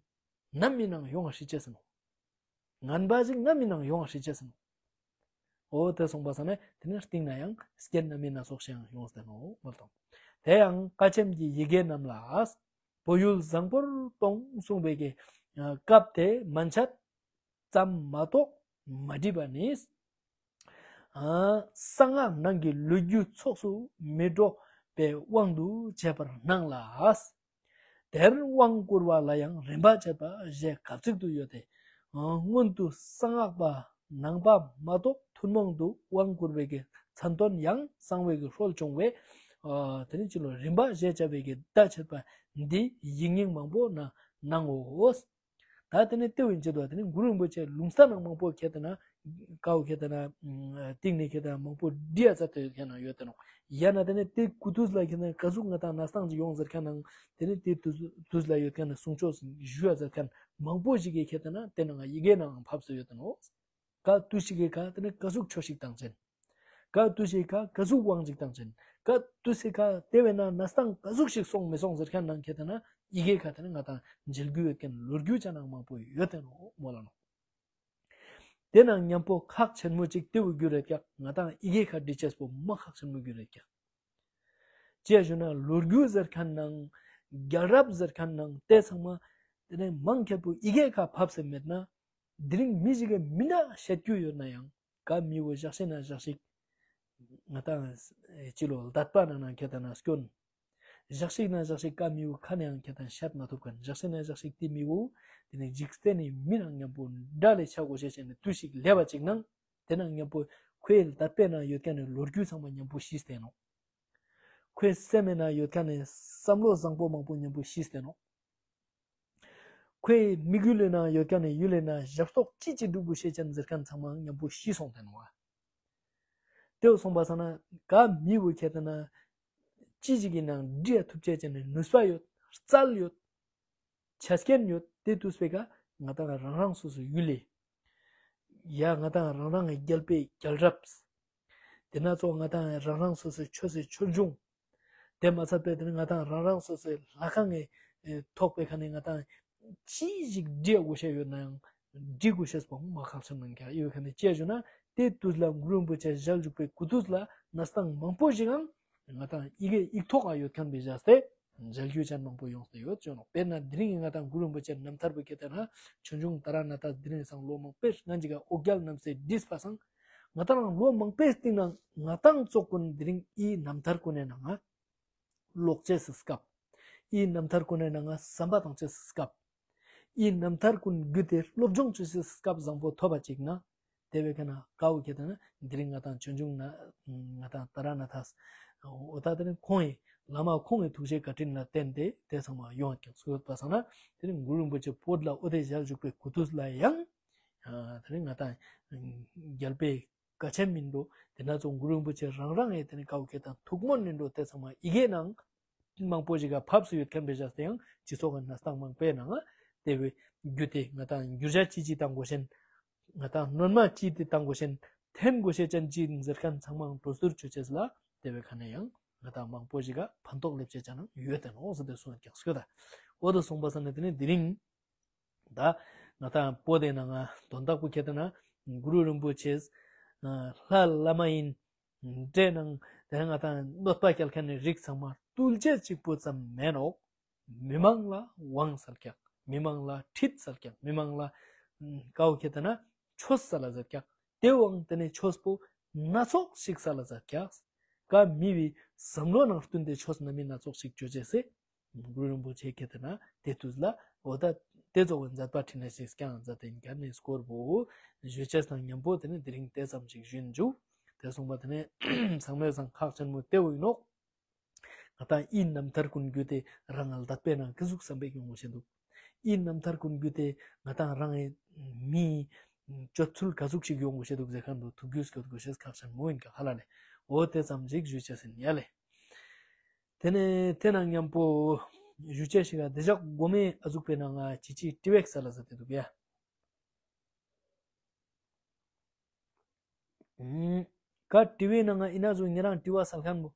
ནམ་མི་ནང་ཡོང་བ་ཧྲི་ཅེས་ནོ། ངན་པ་ཞིག་ནམ་མི་ནང་ཡོང་བ་ཧྲི་ཅེས་ནོ། འོ་དེ་སོང་པ་ས་ནས་དེ་ནས་སྟེང་ན་ཡང་སྐྱེན་ནམ་མི་ན་སོགས་ཤིག་ཡང་ཡོང་སྟེ་ནོ་མ་གཏོང་། དེ་ཡང་བཀའ་ཆེམས་ཀྱི་ཡི་གེ་རྣམས་ལ། བོད་ཡུལ་བཟང་པོར་གཏོང་གསུངས་པའི་གི་སྐབས་དེ་མན་ཆད་ཙམ་མ་གཏོགས་མ་བྲིས་པ་ནི། གསང་སྔགས་ནང་གི་ལོ་རྒྱུས་ཚོགས་སུ་མི་འགྲོ་བའི་དབང་དུ་བྱས་པར་སྣང་ལ། དེར་དབང་བསྐུར་བ་ལ་ཡང་རིམ་པ་བྱེད་པ་ཞེས་གབ་ཚིག་ཏུ་ཡོད་དེ། སྔོན་དུ་གསང་སྔགས་པ་ནང་པ་མ་གཏོགས་ཐུན་མོང་དུ་དབང་བསྐུར་བའི་གི་མཚན་དོན་ཡང་གསང་བའི་གི་སྲོལ་བྱུང་བས། དེ་ནི་ཅི་ལོ་རིམ་པ་ཞེས་བྱ་བའི་གི་བརྡ་བྱེད་པ་འདི་ཡིག་རྙིང་མང་པོ་ན་སྣང་ངོ་། ད་དེ་ནས་ལྟེ་བའི་འཇིག་རྟེན་དེ་ནས་གུ་རུ་རིན་པོ་ཆེ་ལུང་ས་ནང་མང་པོ་ཁྱེད་དེ་ན། ཀའོ་ཁྱེད་དེ་ན། ཏིང་ནས་ཁྱེད་དེ་ན་མང་པོ་བྲིས་ཡ་ཚ་དེ་ཁྱེད་ན་ཡོད་དེ་ནོ། ཡ་ན་དེ་ནས་དེ་ཀུ་ཏུས་ལ་ཁྱེད་ན་ག་ཟུག་ང་དང་ན་སྟངས་ཀྱི་ཡོང་ཟེར་ཁྱེད་ན། དེ་ནས་དེ་ཏུས་ལ་ཡོད་ཁྱེད་ན་གསུང་ཆོས་ཞུ་ཡ་ཟེར་ཁྱེད་ན་མང་པོ་ཞིག་གིས་ཁྱེད་དེ་ན་དེ་ནང་ཡི་གེ་ནང་ཕབ་སུ་ཡོད་དེ་ནོ། ཀ་ཏུ་ཤི་གེ་ཀ་དེ་ནི་ཀ་ཟུག་ཆོས་ཤིག་དང་ཅན། ཀ་ཏུ་ཤི་ཀ་ཀ་ཟུག་དབང་ཅིག་དང་ཅན། ཀ་ཏུ་སི་ཀ་དེ་བས་ན་ན་སྟངས་ཀ་ཟུག་ཤིག་སོང་མི་སོང་ཟེར་མཁན་ནང་ཁྱེད་དེ་ན་ཡི་གེ་ཁ་དེ་ནི་ང་དང་མཇལ་རྒྱུ་ཡོད་མཁན་ལོ་རྒྱུས་ཅན་ནང་མང་པོ་ཡོད་དེ་ནོ་མོ་ལ་ནོ། དེ་ནང་མཉམ་པོ་ཁག་ཆེན་མོ་ཅིག་དེ་བུ་རྒྱུ་རེད་ཀྱག་ང་དང་ཡི་གེ་ཁ་འབྲི་ཆེས་པོ་མ་ཁག་ཆེན་མོ་རྒྱུ་རེད་ཀྱག་ཅེས་ཞུ་ན་ལོ་རྒྱུས་ཟེར་མཁན་ནང་རྒྱལ་རབས་ཟེར་མཁན་ནང་དེ་ཚང་མ་དེ་ནས་མང་ཁྱེད་པོ་ཡི་གེ་ཁ་ཕབ་སེ་མེད་ན། དེ་རིང་མི་ཞིག་གིས་མི་འདྲ་བཤད་རྒྱུ་ཡོད་ན་ཡང་ག་མི་བོ་ཞག་ཤིག་ན་ཞག་ཤིག་ང་དང་ཅི་ལོ་ལྡད་པ་ན་ན་ཁྱེད་དང་ན་སྐྱོན། ཞག་ཤིག་ན་ཞག་ཤིག་ག་མི་བོ་ཁ་ནས་ཡང་ཁྱེད་དང་བཤད་མ་ཐུབ་མཁན་ཞག་ཤིག་ན་ཞག་ཤིག་དེ་མི་བོ་དེ་ནས་འཇིག་རྟེན་ནས་མི་ནང་མཉམ་པོ་འདྲ་ལས་ཆ་གོ་ཤེས་བྱས་ནས་དུས་ཤིག་ལས་པ་ཅིག་ནང་དེ་ནང་མཉམ་པོ་ཁོའི་ལྡད་པའི་ནང་ཡོད་མཁན་ནས་ལོ་རྒྱུས་ཚང་མ་མཉམ་པོ་ཤིས་ཏེ་ནོ། ཁོའི་སེམས་ནང་ཡོད་མཁན་ནི་བསམ་བློ་བཟང་པོ་མང་པོ་མཉམ་པོ་ཤི་སྟེ་ནོ། ཁོའི་མིག་ཡུལ་ལས་ནང་ཡོད་མཁན་ནི་ཡུལ་ལས་ནང་ཞབས་ཏོག་ཅི་ཅི་སྒྲུབ་དགོས་ཤེས་ཅན་ཟེར་མཁན་ཚང་མ་མཉམ་པོ་ཤི་སོང་སྟེ་ནོ། དེ་སོང་པ་ས་ན་ག་མི་བོ་ཁྱེད་དེ་ན་ཅི་ཅིག་གི་ནང་འབྲི་ཡ་ཐུབ་ཆེས་ཅན་ནི་ནུས་པ་ཡོད། རྩལ་ཡོད། ཆ་རྐྱེན་ཡོད། དེ་དུས་པའི་ཀ་ང་དང་རང་རང་སོ་སོའི་ཡུལ་ལས། ཡ་ང་དང་རང་རང་གི་རྒྱལ་པོའི་རྒྱལ་རབས། དེ་ན་ཚོ་ང་དང་རང་རང་སོ་སོའི་ཆོས་སི་ཆོས་འབྱུང་། དེ་མ་ཚད་པའི་དེ་ནི་ང་དང་རང་རང་སོ་སོའི་ལྷ་ཁང་གི་ཐོག་པའི་ཁ་ནས་ང་དང་ཅི་ཞིག་འབྲི་དགོས་ཤེས་ཡོད་ན་ཡང་འབྲི་དགོས་ཤེས་པོ་མ་ཁག་ཆེན་ནང་ཀྱང་ཡོད་ཁ་ནས་ཅེས་ཞུ་ན་དེ་དུས་ལ་གུ་རུ་རིན་པོ་ཆེ་ཞལ་བཞུགས་པའི་སྐུ་དུས་ལ་གནས་སྟངས་མང་པོ་ཞིག་ཨང་། ང་དང་ཡི་གེ་ཡིག་ཐོག་ཨ་ཡོད་མཁན་པའི་བཞག་སྟེ། མཇལ་རྒྱུ་ཅན་མང་པོ་ཡོང་སྟེ་ཡོད་ཅོ་ནོ། དཔེར་ན་དེ་རིང་ང་དང་གུ་རུ་རིན་པོ་ཆེ་རྣམ་ཐར་པོ་ཁྱེད་དེ་ན་ཆོས་འབྱུང་ཏཱ་ར་ནཱ་ཐ་དེ་རིང་སང་ལོ་མང་པོས་ང་ཅིག་ག་ཨོ་རྒྱལ་རྣམ་སྲས་བྲིས་པ་སང་ང་དང་ལོ་མང་པོའི་སྟེང་ན་ང་དང་ཙོགས་ཀུན་དེ་རིང་ཨི་རྣམ་ཐར་ཀུན་ནས་ནང་ང་ཀློག་ཅེས་སི་སྐབས། ཨི་རྣམ་ཐར་ཀུན་ནས་ནང་ང་བསམ་པ་བཏང་ཅེས་སི་སྐབས། ཨི་རྣམ་ཐར་ཀུན་བརྒྱུད་དེ་སློབ་སྦྱོང་ཅོ་ཅེས་སི་སྐབས་བཟང་པོ་ཐོབ་པ་ཅིག་ན། དེ་བས་ཁ་ན་ཀའོ་ཁྱེད་ད་ན་དེ་རིང་ང་དང་ཆོས་འབྱུང་ན་ང་དང་ཏཱ་ར་ནཱ་ཐ་འོ་ད་དེ་རིང་ཁོང་ཡི་བླ་མ་ཁོང་གི་ཐུགས་རྗེ་བཀའ་དྲིན་ལ་བརྟེན་ཏེ་དེ་ཚང་མ་ཡོང་ཀྱང་སྐྱོད་པ་སང་ན་དེ་རིང་གུ་རུ་རིན་པོ་ཆེ་བོད་ལ་ཨོ་དེ་ཞལ་བཞུགས་པའི་སྐུ་དུས་ལ་ཡང་དེ་རིང་ང་དང་རྒྱལ་པོའི་བཀའ་ཆེམས་མིན་འགྲོ། དེ་ན་ཚོ་གུ་རུ་རིན་པོ་ཆེ་རང་རང་ངས་དེ་ནས་ཀའོ་ཁྱེད་དང་ཐུགས་སྨོན་ནས་འགྲོ་དེ་ཚང་མ་ཡི་གེ་ནང་མང་པོ་ཞིག་ག་ཕབ་སུ་ཡོད་མཁན་པའི་ཞག་སྟེ་ཡང་སྤྱི་ཚོགས་ཀྱི་གནས་སྟངས་མང་པོའི་ནང་དེ་བས་རྒྱུ་དེ་ང་དང་འགྱུར་བྱ་ཅི་ཅི་བཏང་དགོས་ཤེན། ང་དང་སྣོན་མ་ཅི་དེ་བཏང་དགོས་ཤེན། འཐེན་དགོས་ཤེས་ཅན་ཅི་ཟེར་མཁན་ཚང་མ་འགྲོ་ཟུར་ཆུ་ཆེས་ལ་དེ་བས་ཁ་ནས་ཡང་ང་དང་མང་པོ་ཞིག་ག་ཕན་ཐོགས་ལེབ་བྱེད་ཅ་ནང་ཡོད་དེ་ནོ་ཟེར་དེ་གསུངས་ཀྱང་སྐྱོད་ད། འོ་དེ་གསུངས་པ་ས་ནས་དེ་ནས་དེ་རིང་ད་ང་དང་བོད་དེ་ནང་ང་དོན་དག་པོ་ཁྱེད་དེ་ན་གུ་རུ་རིན་པོ་ཆེ་ལྷ་བླ་མ་ཡིན། འདྲེ་ནང་དེ་ང་དང་གནོད་པ་སྐྱེལ་མཁན་ནི་རིགས་ཚང་མ་བཏུལ་བྱེད་གཅིག་པུ་ཙམ་མེད་ནོག་མི་མང་ལ་དབང་སལ་ཀྱག་མི་མང་ལ་ཁྲིད་སལ་ཀྱག་མི་མང་ལ་ཀའོ་ཁྱེད་དེ་ན་ཆོས་སལ་ལ་ཟེར་ཀྱག་དེ་དབང་དེ་ནས་ཆོས་པོ་སྣ་ཚོགས་ཤིག་སལ་ལ་ཟེར་ཀྱག་ཀ་མི་བའི་བསམ་བློ་ནང་བསྟུན་ཏེ་ཆོས་སྣ་མིན་སྣ་ཚོགས་ཤིག་བརྗོད་བྱེད་སེ། གུ་རུ་རིན་པོ་ཆེ་ཁྱེད་དེ་ན་དེ་དུས་ལ་འོ་ད་དེ་ཚོ་གི་མཛད་པ་ཁྲི་ན་ཞིག་ཀྱང་མཛད་དེ་འགན་ནས་སྐོར་བོ་ཞུ་ཆེས་དང་མཉམ་པོ་དེ་ནས་དེ་རིང་དེ་ཙམ་ཞིག་ཞུས་འཇུག་དེ་གསུངས་པ་དེ་ནས་ཚང་མས་ཚང་ཁག་ཆེན་མོ་དེ་བོ་ཡིན་ནོག་ང་དང་ཨི་རྣམ་ཐར་ཀུན་རྒྱུད་དེ་རང་ལ་དད་པའི་ནང་ཀི་ཟུག་བསམ་པའི་ཡོང་བ་བྱེད་འདུག་ཨི་རྣམ་ཐར་ཀུན་རྒྱུད་དེ་ང་དང་རང་ངི་མིའི་སྤྱོད་ཚུལ་ག་ཟུག་ཞིག་ཡོང་བ་བྱེད་འདུག་ཟེར་མཁན་དུ་ཐུགས་རྒྱུས་སྐྱོད་དགོས་ཤེས་ཁག་ཆེན་མོ་ཡིན་ཀ་ཧ་ལ་ལས་འོ་དེ་ཙམ་ཞིག་ཞུ་ཆེས་ཡིན་ཡ་ལས། དེ་ནས་དེ་ནང་མཉམ་པོ་ཞུ་ཆེས་ཤིག་ག་བདེ་འཇགས་སྒོ་མེ་ཨ་ཟུག་པའི་ནང་ང་ཅི་ཅི་ཏི་བེག་ས་ལ་ཟ་དེ་འདུག་ཡ། ཨུམ། ག་ཏི་བེག་ནང་ང་ཡིན་ན་ཟུ་ཉེ་རང་ཏི་བ་སལ་མཁན་མོ་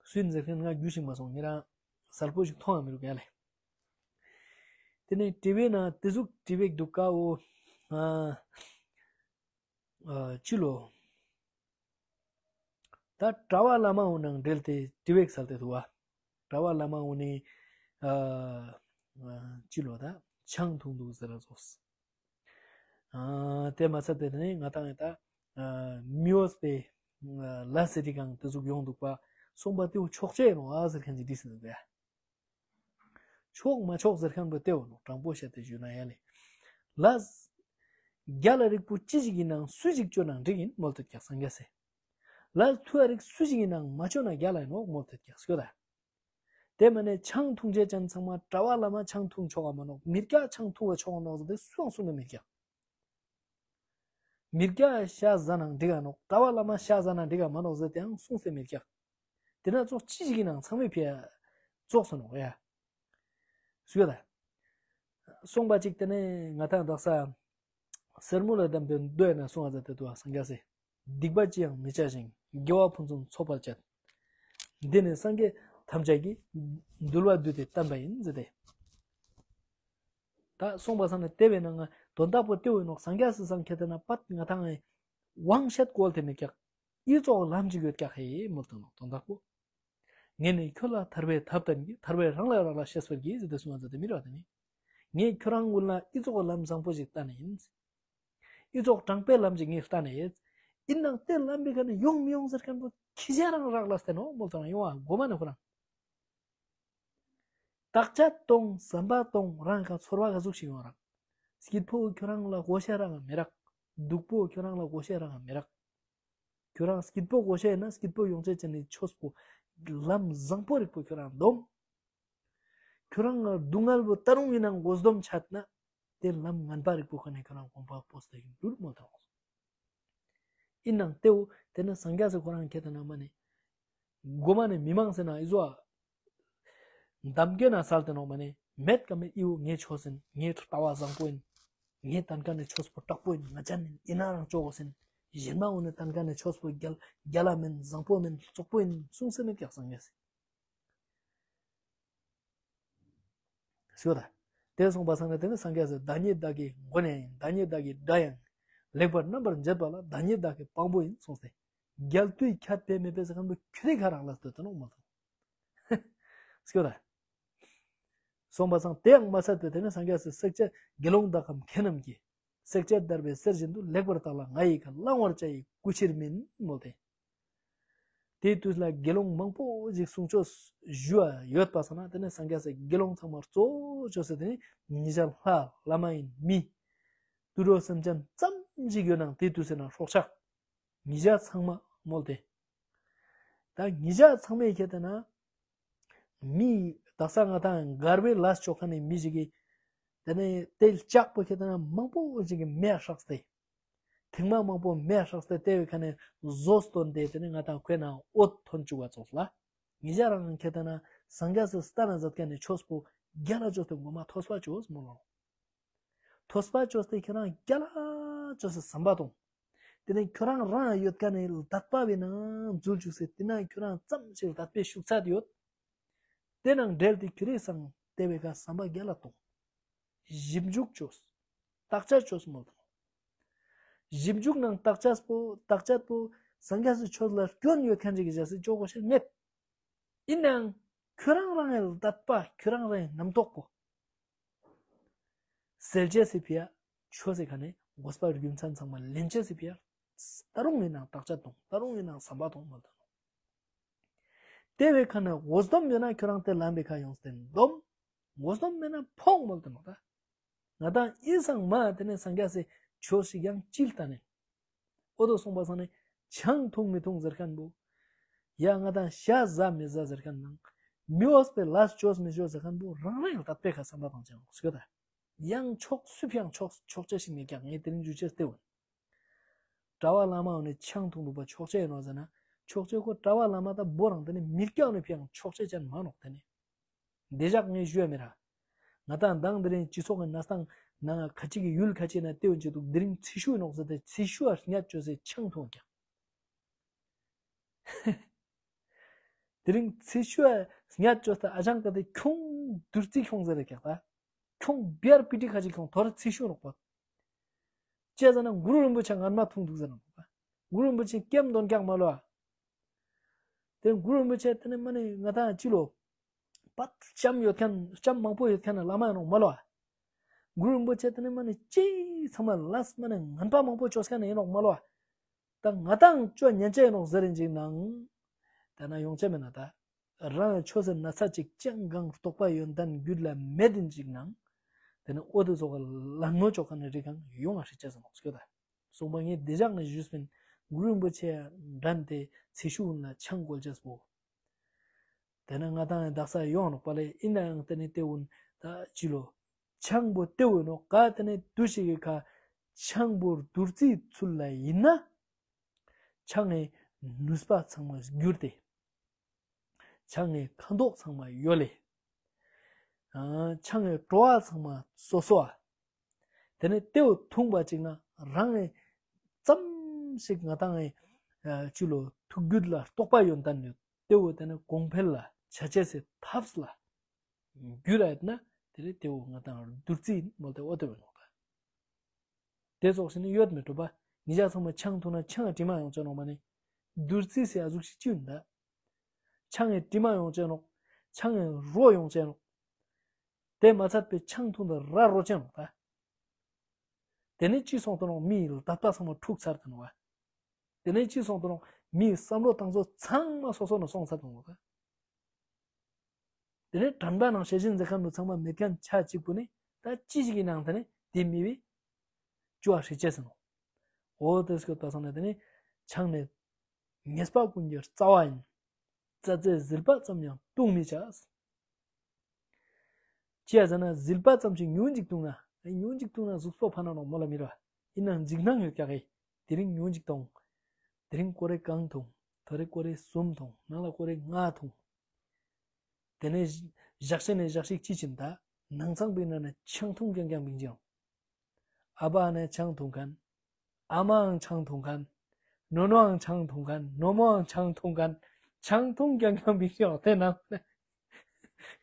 སུན་ཟེར་མཁན་ང་རྒྱུ་ཞིག་མ་སོང་ཉེ་རང་གསལ་པོ་ཞིག་མཐོང་ཡང་མི་རུག་ཡ་ལས། དེ་ནས་ཏི་བེག་ནང་དེ་ཟུག་ཏི་བེག་འདུག་ག་འོ། ཨ། ཨ། ཅི་ལོ། ད་གྲྭ་བ་བླ་མ་འོ་ནང་འབྲེལ་ཏེ་ཏི་བེག་སལ་ཏེ་འདུག་བ། གྲྭ་བ་བླ་མ་འོ་ནི། ཨ། ཅི་ལོ་ད་ཆང་འཐུང་འདུག་ཟེར་ར་ཟོས། ཨ། དེ་མ་ཚད་དེ་ནི་ང་དང་ད། ཨ། མི་འོས་པའི། ཨ། ལ་སི་རི་གང་དེ་ཟུག་ཡོང་འདུག་པ། སོང་པ་དེའུ་ཆོག་ཅེས་ཡིན་ནོ་ཨ་ཟེར་མཁན་གྱི་འདི་སྲིད་འདུག་གས། ཆོག་མ་ཆོག་ཟེར་མཁན་པོ་དེའུ་ནོ་དྲང་པོ་བཤད་དེ་ཞུས་ན་ཡ་ལེ། ལ། རྒྱ་ལ་རིག་པོ་ཅི་ཞིག་ཡིན་ནང་སུ་ཞིག་བཅོ་ན་འགྲིག་ཡིན་མོལ་དུ་ཀྱག་སངས་རྒྱས་སེ། ལ་ཐུ་ཨ་རིག་སུ་ཞིག་ཡིན་ནང་མ་བཅོ་ན་རྒྱ་ལ་ཡིན་ནོ་མོལ་དུ་ཀྱག་སྐྱོ་ད། དེ་མ་ནས་ཆང་འཐུང་བྱེད་ཅན་ཚང་མ་གྲྭ་བ་བླ་མ་ཆང་འཐུང་ཆོག་ག་མ་ནོག་མི་རྒྱ་ཆང་འཐུང་བ་ཆོག་ག་ནོག་ཟེར་ཏེ་སུའང་གསུང་ནི་མི་རྒྱ། མི་རྒྱ་ཤ་ཟ་ན་འགྲིག་ག་ནོག་གྲྭ་བ་བླ་མ་ཤ་ཟ་ན་འགྲིག་ག་མ་ནོག་ཟེར་ཏེའང་གསུང་སེ་མི་རྒྱ། དེ་ན་ཙོག་ཅི་ཞིག་ཡིན་ནང་ཚང་མའི་ཕི་ཙོག་སོ་ནོག་ཡ། སུ་ཡོད་ད། སོང་པ་ཅིག་དེ་ནས་ང་ཐང་དག་ས། སེར་མོ་ལ་བསྡམས་པའི་མདོ་ཡིན་ན་གསུང་ཨ་ཟ་དེ་དུ་བ་སངས་རྒྱས་སེ། སྡིག་པ་ཅི་ཡང་མི་བྱ་ཞིང་། དགེ་བ་ཕུན་སུམ་ཚོགས་པར་བྱེད། འདི་ནི་སངས་རྒྱས་ཐམས་ཅད་ཀྱིས། འདུལ་བ་བསྡུས་ཏེ་བསྟན་པ་ཡིན་ཟེར་ཏེ། ད་གསུངས་པ་སང་ནས་དེ་བས་ན་ང་དོན་དག་པོ་དེ་བས་ནོག་སངས་རྒྱས་སི་སང་ཁྱེད་དེ་ན་པད་ང་ཐང་ངའི་དབང་ཤེད་བཀོལ་ཏེ་མི་ཀྱག་ཨི་ཙོག་ལམ་ཅིག་ཡོད་ཀྱག་ཧེ་མོལ་དང་ནོག་དོན་དག་པོ། ངས་ནི་ཁྱོད་ལ་ཐར་པའི་ཐབས་བསྟན་གྱིས། ཐར་པས་རང་ལ་རག་ལས་ཤེས་པར་གྱིས་ཟེར་ཏེ་གསུངས་པ་ཟེར་ཏེ་མི་ར་དེ་ནི། ངས་ཁྱོད་རང་ཀུན་ལ་ཨི་ཙོག་ལམ་བཟང་པོ་ཞིག་བསྟན་ནི་ཡིན། ཨི་ཙོག་དྲང་པའི་ལམ་ཅིག་ངས་བསྟན་ནི་ཡིན། ཡིན་ནང་དེ་ལམ་པའི་ཁ་ནས་ཡོང་མི་ཡོང་ཟེར་མཁན་པོ་ཁྱི་ཤ་རང་རག་ལས་ཏེ་ནོག་མོལ་དང་ཡོང་བ་གོ་མ་ནི་ཁོ་རང་། བརྟག་དཔྱད་གཏོང་བསམ་པ་གཏོང་རང་ག་ཚོར་བ་ག་ཟུག་ཞིག་ཡོང་རག་སྐྱིད་པོ་ཁྱོད་རང་ལ་གོ་ཤ་རག་མི་རག་སྡུག་པོ་ཁྱོད་རང་ལ་གོ་ཤ་རག་མི་རག་ཁྱོད་རང་སྐྱིད་པོ་གོ་ཤ་ཡིན་ན་སྐྱིད་པོ་ཡོང་ཆེད་ཅན་ནི་ཆོས་པོ་ལམ་བཟང་པོ་རིག་པོ་ཁྱོད་རང་འདོམས། ཁྱོད་རང་ལ་སྡུག་བསྔལ་པོ་ད་རུང་ཡིན་ན་འགོ་སྡོམ་ཆད་ན་དེ་ལམ་ངན་པ་རིག་པོ་ཁ་ནས་ཁྱོད་རང་གོམ་པ་སྤོས་ཏེ་ཡིན་འགྲུལ་མོ་དང་། ཡིན་ནང་དེའུ་དེ་ནི་སངས་རྒྱས་སི་ཁོ་རང་ཁྱེད་དེ་ན་མ་ནི། མགོ་མ་ནས་མི་མང་ཟེར་ན་ཨི་ཟོ་ཨ། འདམ་སྐྱེ་ན་སལ་ཏེ་ནོག་མ་ནས་མེད་ཀ་མེད་ཨི་བོ་ངའི་ཆོས་ཟིན། ངའི་ལྟ་བ་བཟང་པོ་ཡིན། ངའི་ཏན་ཀ་ནས་ཆོས་པོ་དྲག་པོ་ཡིན། ང་ཅན་ཡིན་ན་རང་ཅོག་གོ་ཟིན། གཞན་མ་འོ་ནས་ཏན་ཀ་ནས་ཆོས་པོ་རྒྱལ་རྒྱལ་ལ་མིན་བཟང་པོ་མིན་བཙོག་པོ་ཡིན་གསུངས་སེ་མེད་ཀྱག་སངས་རྒྱས་སི། ཞུ་ད། དེ་གསུངས་པ་སང་ནས་དེ་ནི་སངས་རྒྱས་སི་བདག་ཉིད་བདག་གི་མགོན་ཡང་ཡིན། བདག་ཉིད་བདག་གི་དགྲ་ཡང་། ལེགས་པར་རྣམ་པར་འབྱེད་པ་ལ། བདག་ཉིད་བདག་གི་དཔང་པོ་ཡིན་གསུངས་ཏེ། རྒྱལ་དུས་ཁྱད་པས་མེད་པའི་ཟེར་མཁན་པོ་ཁྱོད་རིག་ཁ་རག་ལ་སྟོད་དུ་ནོག་མ་དང་། སྐྱོ་ད། སོང་པ་སང་དེ་ཡང་མ་ཚད་དེ་དེ་ནི་སངས་རྒྱས་སི་བསྲེག་བཅད་དགེ་སློང་དག་གམ་མཁས་རྣམས་ཀྱིས། བསྲེག་བཅད་བརྡར་བའི་གསེར་བཞིན་དུ། ལེགས་པར་བརྟགས་ལ་ང་ཡི་ཁ། བླང་བར་བྱ་ཡི་སྐུ་ཕྱིར་མིན་མོལ་ཏེ། དེའི་དུས་ལ་དགེ་སློང་མང་པོ་ཞིག་གསུང་ཆོས་ཞུ་བ་ཡོད་པ་སང་ན་དེ་ནི་སངས་རྒྱས་སི་དགེ་སློང་ཚང་མར་གཙོ་བོ་ཆོས་སི་དེ་ནི་ཉེ་ཆར་ལྷ་བླ་མ་ཡིན་མི། དུད་འགྲོ་སེམས་ཅན་ཙམ་ ཅིག་ཡོད་ནའང་དེ་དུས་ཟེར་ན་སྲོག་ཆགས། ཉིས་བརྒྱ་ཚང་མ་མོལ་ཏེ། ད་ཉིས་བརྒྱ་ཚང་མས་ཁྱེད་ལྟ་ན། མི་དག་ས་ང་དང་མགར་བའི་ལས་ཆོག་ཁ་ནས་མི་ཞིག་གིས། དེ་ནས་དེ་ལྕགས་པོ་ཁྱེད་ལྟ་ན་མང་པོ་ཞིག་གིས་མེ་བསྲེགས་ཏེ། ཐེངས་མ་མང་པོ་མེ་བསྲེགས་ཏེ་དེ་བའི་ཁ་ནས་བཟོ་སྟོན་ཏེ་དེ་ནས་ང་དང་ཁོའི་ནང་འོད་ཐོན་བཅུག་པ་ཙོགས་ལ། ཉིས་བརྒྱ་རང་ཁྱེད་ལྟ་ན་སངས་རྒྱས་སུ་ལྟ་ན་མཛད་མཁན་ནས་ཆོས་པོ་རྒྱ་ལ་བཅོས་ཏེ་མགོ་མ་ཐོས་པ་བཅོས་མོ་ལོ། ཐོས་པ་བཅོས་ཏེ་ཁྱེད་རང་རྒྱ་ལ་བཅོས་སེ་བསམ་པ་གཏོང་། དེ་ནས་ཁྱོད་རང་རང་ཡོད་མཁན་ནས་དད་པ་བའི་ནང་འཛུལ་བཅུག་སེ་དེ་ན་ཁྱོད་རང་ཙམ་ཞིག་དད་པའི་ཤུགས་ཚད་ཡོད། དེ་ནང་འབྲེལ་ཏེ་ཁྱོད་རེ་སང་དེ་བའི་ཁ་བསམ་པ་རྒྱ་ལ་གཏོང་། ཞིབ་འཇུག་བཅོས། བརྟག་དཔྱད་བཅོས་མོ་དང་། ཞིབ་འཇུག་ནང་བརྟག་དཔྱད་པོ་བརྟག་དཔྱད་པོ་སངས་རྒྱས་སུ་ཆོས་ལ་སྐྱོན་ཡོད་མཁན་ཅིག་གི་བྱས་སེ་བཅོ་དགོས་ཤེས་མེད། ཡིན་ནའང་ཁྱོད་རང་རང་ཡང་དད་པ་ཁྱོད་རང་རང་ཡང་རྣམ་རྟོག་པོ། སེལ་བྱེད་སི་ཕི་ཡ་ཆོས་སི་ཁ་ནས་དགོས་པ་རྒྱུ་མཚན་ཚང་མ་ལེན་བྱེད་སི་ཕི་ཡ། ད་རུང་ཡིན་ནའང་བརྟག་དཔྱད་གཏོང་། ད་རུང་ཡིན་ནའང་བསམ་པ་གཏོང་མ་ཐུབ། དེ་བས་ཁ་ནས་འོ་སྡོམ་ཡོད་ན་ཁྱོད་རང་དེ་ལམ་པའི་ཁ་ཡོང་སྟེ་འདོམ། འོ་སྡོམ་མེད་ན་ཕོག་མོལ་དུ་མོ་ད། ང་དང་ཨི་སང་མ་དེ་ནས་སངས་རྒྱས་སི་ཆོས་ཤིག་ཡང་ཅིལ་ལྟ་ནས། ཨོ་དོ་སོང་པ་སང་ནས་ཆང་འཐུང་མི་འཐུང་ཟེར་མཁན་པོ། ཡ་ང་དང་ཤ་ཟ་མི་ཟ་ཟེར་མཁན་ནང་། མི་འོས་པའི་ལས་བཅོས་མི་བཅོས་ཟེར་མཁན་པོ་རང་རང་ཡང་དད་པའི་ཁ་བསམ་པ་དང་ཅང་སྐྱོ་ད། ཡང་ཕྱོགས་སུ་ཕྱང་ཕྱོགས་ཕྱོགས་ཆ་ཞིག་མེད་ཀྱང་ངས་དེ་རིང་ཇུ་ཆེར་སྟེ་འོན། གྲྭ་བ་བླ་མ་འོ་ནས་ཆང་འཐུང་འདུག་པ་ཕྱོགས་ཆ་ཡིན་ནོ་ཟེར་ན། ཕྱོགས་ཆ་ཁོ་གྲྭ་བ་བླ་མ་ད་བོ་རང་དེ་ནས་མི་སྐྱ་འོ་ནས་ཕྱང་ཕྱོགས་ཆ་ཅན་མ་ནོག་དེ་ནས། འདི་ཞག་ངས་ཞུ་ཡ་མི་ར། ང་དང་མདང་དེ་རིང་སྤྱི་ཚོགས་ཀྱི་གནས་སྟངས་ནང་ཁ་ཅིག་གི་ཡུལ་ཁ་ཅིག་ན་ལྟེ་བ་བྱེད་འདུག་དེ་རིང་ཚེ་ཤུགས་ནོག་ཟེར་ཏེ་ཚེ་ཤུགས་ཨ་སྙད་བཅོས་སེ་ཆང་འཐུང་ཀྱང་། དེ་རིང་ཚེ་ཤུགས་ཨ་སྙད་བཅོས་ཏེ་ཨ་ཅང་ག་དེ་ཁྱོང་བདུད་རྩི་ཁྱོང་ཟེར་རེ་ཀྱག་ད། ཁྱོང་བེར་པི་ཏི་ཁ་ཅིག་ཁྱོང་དོར་ཚེ་ཤུགས་ནོག་པ། ཅེས་ཟེར་ན་གུ་རུ་རིན་པོ་ཆེ་ངན་མ་འཐུང་འདུག་ཟེར་ན། གུ་རུ་རིན་པོ་ཆེ་སྐྱེམས་འདོན་ཀྱང་མ་ལོ། དེ་གུ་རུ་རིན་པོ་ཆེ་དེ་ནས་མ་ནི་ང་དང་ཅི་ལོ། པད་ལྕམ་ཡོད་མཁན་ལྕམ་མང་པོ་ཡོད་མཁན་ལ་བླ་མ་ཡིན་ནོག་མ་ལོ། གུ་རུ་རིན་པོ་ཆེ་དེ་ནས་མ་ནི་ཅི་ཚང་མ་ལས་མ་ནི་ངན་པ་མང་པོ་བཅོས་མཁན་ཡིན་ནོག་མ་ལོ། ད་ང་དང་ཅོ་ཉན་ཅེ་ཡིན་ནོག་ཟེར་རིན་ཅིག་ནང་། དེ་ན་ཡོང་ཅེ་མེད་ན་ད། རང་ཆོས་སེ་ན་ཚ་ཅིག་ཅང་གང་རྟོགས་པ་ཡོན་ཏན་རྒྱུད་ལ་མེད་དེ་ཅིག་ནང་། དེ་ནི་ཨོ་དེ་ཚོ་ག་ལ་ནོ་ཅོག་ག་ནི་རི་གང་ཡོང་ང་ཧྲི་ཅེ་ཟེར་ནོག་སྐྱོ་ད། གསུངས་པ་ངས་བདེ་འཇགས་ནས་ཞུས་པིན་གུ་རུ་རིན་པོ་ཆེ་འགྲན་ཏེ་ཚེ་ཤུགས་ལ་ཆང་བཀོལ་ཅེས་པོ། དེ་ནི་ང་དང་ཡང་དག་ས་ཡོང་ནོག་པ་ལས་ཡིན་ན་ཡང་དེ་ནི་དེ་འུན་ད་ཅི་ལོ། ཆང་པོ་དེ་འུན་ནོག་ག་དེ་ནི་དུ་ཞིག་གི་ཁ་ཆང་པོ་བདུད་རྩིའི་ཚུལ་ལ་ཡིན་ན། ཆང་ངི་ནུས་པ་ཚང་མ་བསྒྱུར་ཏེ། ཆང་ངི་ཁ་མདོག་ཚང་མ་ཡོད་ལེ། ཨ་ཆང་ངི་བྲོ་བ་ཚང་མ་སོ་སོ་ཨ། དེ་ནས་ལྟེའུ་འཐུང་པ་ཅིག་ན་རང་ངི་ཙམ་ཞིག་ང་དང་ངི་ཨ་ཅི་ལོ་ཐུགས་རྒྱུད་ལ་རྟོགས་པ་ཡོན་ཏན་ཡོད་ལྟེའུ་དེ་ནས་གོང་འཕེལ་ལ་བྱ་བྱེད་སའི་ཐབས་ལ་རྒྱུད་ལ་ཡོད་ན་དེ་ནས་ལྟེའུ་ང་དང་བདུད་རྩི་མོལ་ཏེ་ཨོ་ཏེ་བས་ནོག་ད། དེ་ཙོགས་ཤིག་ནི་ཡོད་མི་འགྲོ་པ། ཉིན་ཞག་ཚང་མ་ཆང་འཐུང་ན་ཆང་དྲི་མ་ཡོང་ཅེ་ནོག་མ་ནི། བདུད་རྩི་ཟེར་ཨ་ཟུག་ཞིག་ཅི་ཡོད་ད། ཆང་ངི་དྲི་མ་ཡོང་ཅེ་ནོག་ཆང་ངི་རོ་ཡོང་ཅེ་ནོག་དེ་མ་ཚད་པའི་ཆང་འཐུང་ད་ར་རོ་ཅེ་ནོག་ད། དེ་ནི་ཅི་སོང་དུ་ནོག་མིའི་ལ་དད་པ་ཚང་མ་འཁྲུག་ཚར་དུ་ནོག་བ། དེ་ནི་ཅི་སོང་དུ་ནོག་མིའི་བསམ་བློ་བཏང་ཚོ་ཚང་མ་སོ་སོ་ནས་སོང་ཚར་དུ་ནོག་ད། དེ་ནས་དྲན་པ་ནང་ཤེས་བཞིན་མཛད་མཁན་པོ་ཚང་མ་མེད་མཁན་ཆ་གཅིག་པུ་ནི་ད་ཅི་ཞིག་གི་ནང་དེ་ནི་དེ་མི་བི་ཅུ་བ་ཧྲི་ཅེས་ཟེར་ནོ། འོ་དེ་སྐོར་ད་སོང་ནས་དེ་ནི་ཆང་ནི་ཉེས་པ་ཀུན་གྱི་རྩ་བ་ཡིན། རྩྭ་རྩེ་ཟིལ་པ་ཙམ་ཡང་བཏུང་མི་བྱ། ཅི་ཡ་ཟེར་ན་ཟིལ་པ་ཙམ་ཞིག་ཉུང་ཅིག་བཏུང་ན་ཉུང་ཅིག་བཏུང་ན་གཟུགས་པོ་ཕན་ནོག་མོ་ལ་མི་ར་ཡིན་ནའང་འཇིགས་སྣང་ཡོད་ཀྱག་གི་དེ་རིང་ཉུང་ཅིག་བཏུང་། དེ་རིང་ཀོ་རེ་གང་འཐུང་། ཐོ་རེ་ཀོ་རེ་གསུམ་འཐུང་། ནང་ལ་ཀོ་རེ་ལྔ་འཐུང་། དེ་ནས་ཞག་ཤས་ནས་ཞག་ཤིག་ཅི་ཕྱིན་ད། ནང་ཚང་པའི་ནང་ནས་ཆང་འཐུང་རྐྱང་རྐྱང་བིང་ཅིང་། ཨ་ཕའང་ཆང་འཐུང་མཁན། ཨ་མའང་ཆང་འཐུང་མཁན། ནོ་ནོའང་ཆང་འཐུང་མཁན། ནོ་མོའང་ཆང་འཐུང་མཁན། ཆང་འཐུང་རྐྱང་རྐྱང་བིང་ཅིང་དེ་ནང་ནས།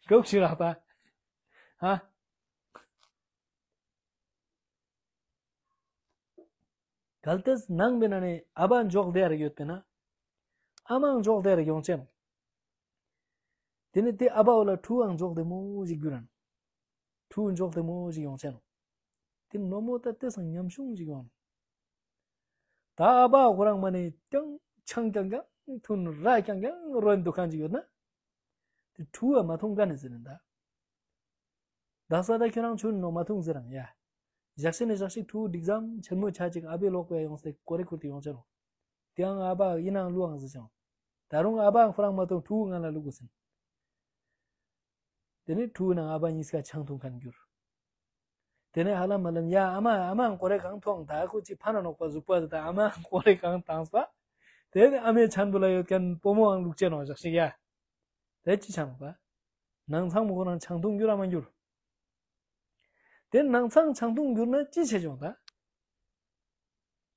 གོག་ཞིག་རག་ད། ཧ། གལ་ཏེ་ནང་པའི་ནང་ནས་ཨ་ཕ་འཇོག་བདེ་ར་ཡོད་པས་ན། ཨ་མའང་འཇོག་བདེ་ར་ཡོང་ཅེ་ནོ། དེ་ནི་དེ་ཨ་ཕ་བོ་ལ་ཕྲུ་གུའང་འཇོག་བདེ་མོ་ཞིག་གྱུར་རན། ཕྲུ་གུ་འཇོག་བདེ་མོ་ཞིག་ཡོང་ཅེ་ནོ། དེ་ནོ་མོ་ད་དེ་སང་ཉམ་ཆུང་ཞིག་ཡོང་། ད་ཨ་ཕ་ཁོ་རང་མ་ནི་ཀྱང་ཆང་རྐྱང་རྐྱང་འཐུང་ར་རྐྱང་རྐྱང་རོལ་འདུག་མཁན་ཅིག་ཡོད་ན། དེ་ཕྲུ་གུ་མ་འཐུང་ག་ནས་ཟེར་ནས་ད། ད་ས་ད་ཁྱོད་རང་ཆུང་ནོ་མ་འཐུང་ཟེར་རང་ཡ། ཞག་ཤི་ནས་ཞག་ཤི་ཕྲུ་གུ་འགྲིག་ཙམ་ཆེན་མོ་ཆ་ཅིག་ཨ་ཕའི་ལོག་པའི་ཡོང་སྟེ་ཀོ་རེ་ཁུར་ཏེ་ཡོང་ཆ་རུང་། དེའང་ཨ་ཕ་ཡིན་ནའང་བླུའང་ཟེར་ཅང་། ད་རུང་ཨ་ཕའང་ཁོ་རང་མ་གཏོགས་ཕྲུ་གུ་ང་ལ་བླུ་དགོས་ཟིན། དེ་ནས་ཕྲུ་གུ་ནང་ཨ་ཕ་གཉིས་ཀ་ཆང་འཐུང་མཁན་གྱུར། དེ་ནས་ཧ་ལམ་མ་ལམ་ཡ་ཨ་མ་ཨ་མའང་ཀོ་རེ་གང་འཐུང་ད་ཁོ་ཅིག་ཕ་ན་ནོག་པ་གཟུགས་པ་ཟེར་ད་ཨ་མའང་ཀོ་རེ་གང་བཏང་སོ། དེ་ནས་ཨ་མའི་ཆང་བུ་ལ་ཡོད་མཁན་སྤོ་མོའང་བླུག་ཅེ་ནོག་ཞག་ཤི་ཡ། དེ་ཅི་ཆང་ནོག་པ། ནང་ཚང་མོ་ཁོ་རང་ཆང་འཐུང་གྱུར་ར་མ་གྱུར། དེ་ནང་ཚང་ཆང་འཐུང་གྱུར་ན་ཅི་བྱེད་ཆོག་ད།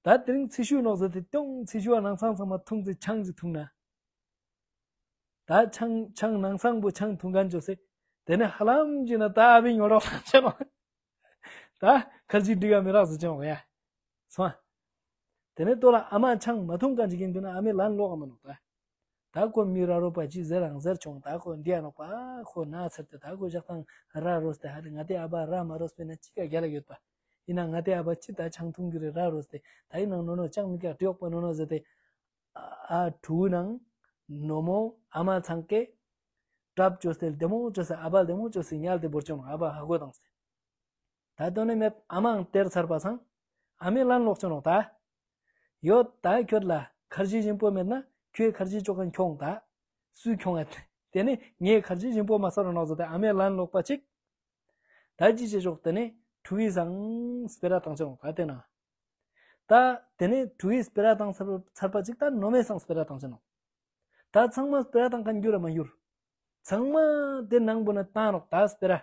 ད་དེ་རིང་ཚེ་ཤུལ་ནོག་ཟེར་ཏེ་ཏོང་ཚེ་ཤུལ་བ་ནང་ཚང་ཚང་མ་འཐུང་ཚེ་ཆང་ཅིག་འཐུང་ན། ད་ཆང་ཆང་ནང་ཚང་པོ་ཆང་འཐུང་མཁན་བྱོས་སེ། དེ་ནས་ཧ་ལམ་གྱི་ན་ད་ཨ་བི་ཉོ་རོགས་ལ་ཆེ་ནོག་ད་ཁར་ཅིག་འགྲིག་ག་མི་རག་ཟེར་ཆེ་ནོག་ཡ། སོང་། དེ་ནས་ལྟོ་ལ་ཨ་མ་ཆང་མ་འཐུང་མཁན་ཅིག་ཡིན་དུས་ན་ཨ་མའི་ལན་ལོག་ག་མ་ནོག་ད། ད་ཁོ་མི་ར་རོ་པ་ཅི་ཟེར་རང་ཟེར་བྱུང་ད་ཁོ་འདི་ཡ་ནོག་པ། ཁོ་ན་ཚར་ཏེ་ད་ཁོ་ཞག་དང་ར་རོས་ཏེ་ཧ་རི་ང་དེ་ཨ་ཕ་ར་མ་རོས་པས་ན་ཅི་ག་རྒྱ་ལ་ཡོད་པ། ཡིན་ན་ང་དེ་ཨ་ཕ་ཅི་ད་ཆང་འཐུང་རྒྱུ་རེད་ར་རོས་ཏེ་ད་ཡིན་ནང་ནོ་ནོ་ཅང་མི་ཀ་ཀྲི་ཡོག་པ་ནོ་ནོ་ཟེར་ཏེ། ཨ་ཕྲུ་གུ་ནང་ནོ་མོ་ཨ་མ་ཚང་ཀེ་གྲབས་བཅོས་ཏེ་བདེ་མོ་བཅོས་སེ་ཨ་ཕ་བདེ་མོ་བཅོས་སེ་ཉལ་ཏེ་བོར་བཅོས་ནོག་ཨ་ཕ་ཧ་གོ་དང་སེ། ད་དོན་ནི་མེད་ཨ་མའང་སྟེར་ཚར་པ་སང་། ཨ་མའི་ལན་ལོག་ཆོག་ནོག་ད། ཡོད་ད་ཁྱོད་ལ་ཁར་ཇི་ཞིམ་པོ་མེད་ན་ཁྱོད་ཁར་ཇི་ཅོག་གན་ཁྱོང་ད། སུས་ཁྱོང་ཨེ། དེ་ནི་ངས་ཁར་ཇི་ཞིམ་པོ་མ་ཟ་རོ་ནོག་ཟེར་ཏེ་ཨ་མའི་ལན་ལོག་པ་ཅིག་ད་ཅི་བྱེད་ཆོག་དེ་ནི་ཕྲུ་གུའི་སང་སྤེ་ར་བཏང་ཆོག་ནོག་ད་དེ་ན། ད་དེ་ནི་ཕྲུ་གུའི་སྤེ་ར་བཏང་ཚར་ཚར་པ་ཅིག་ད་ནོ་མའི་སང་སྤེ་ར་བཏང་ཆོག་ནོག་ད་ཚང་མ་སྤེ་ར་བཏང་མཁན་འགྱུར་ར་མ་འགྱུར། ཚང་མ་དེ་ནང་པོ་ན་བཏང་རོགས་ད་སྤེ་ར།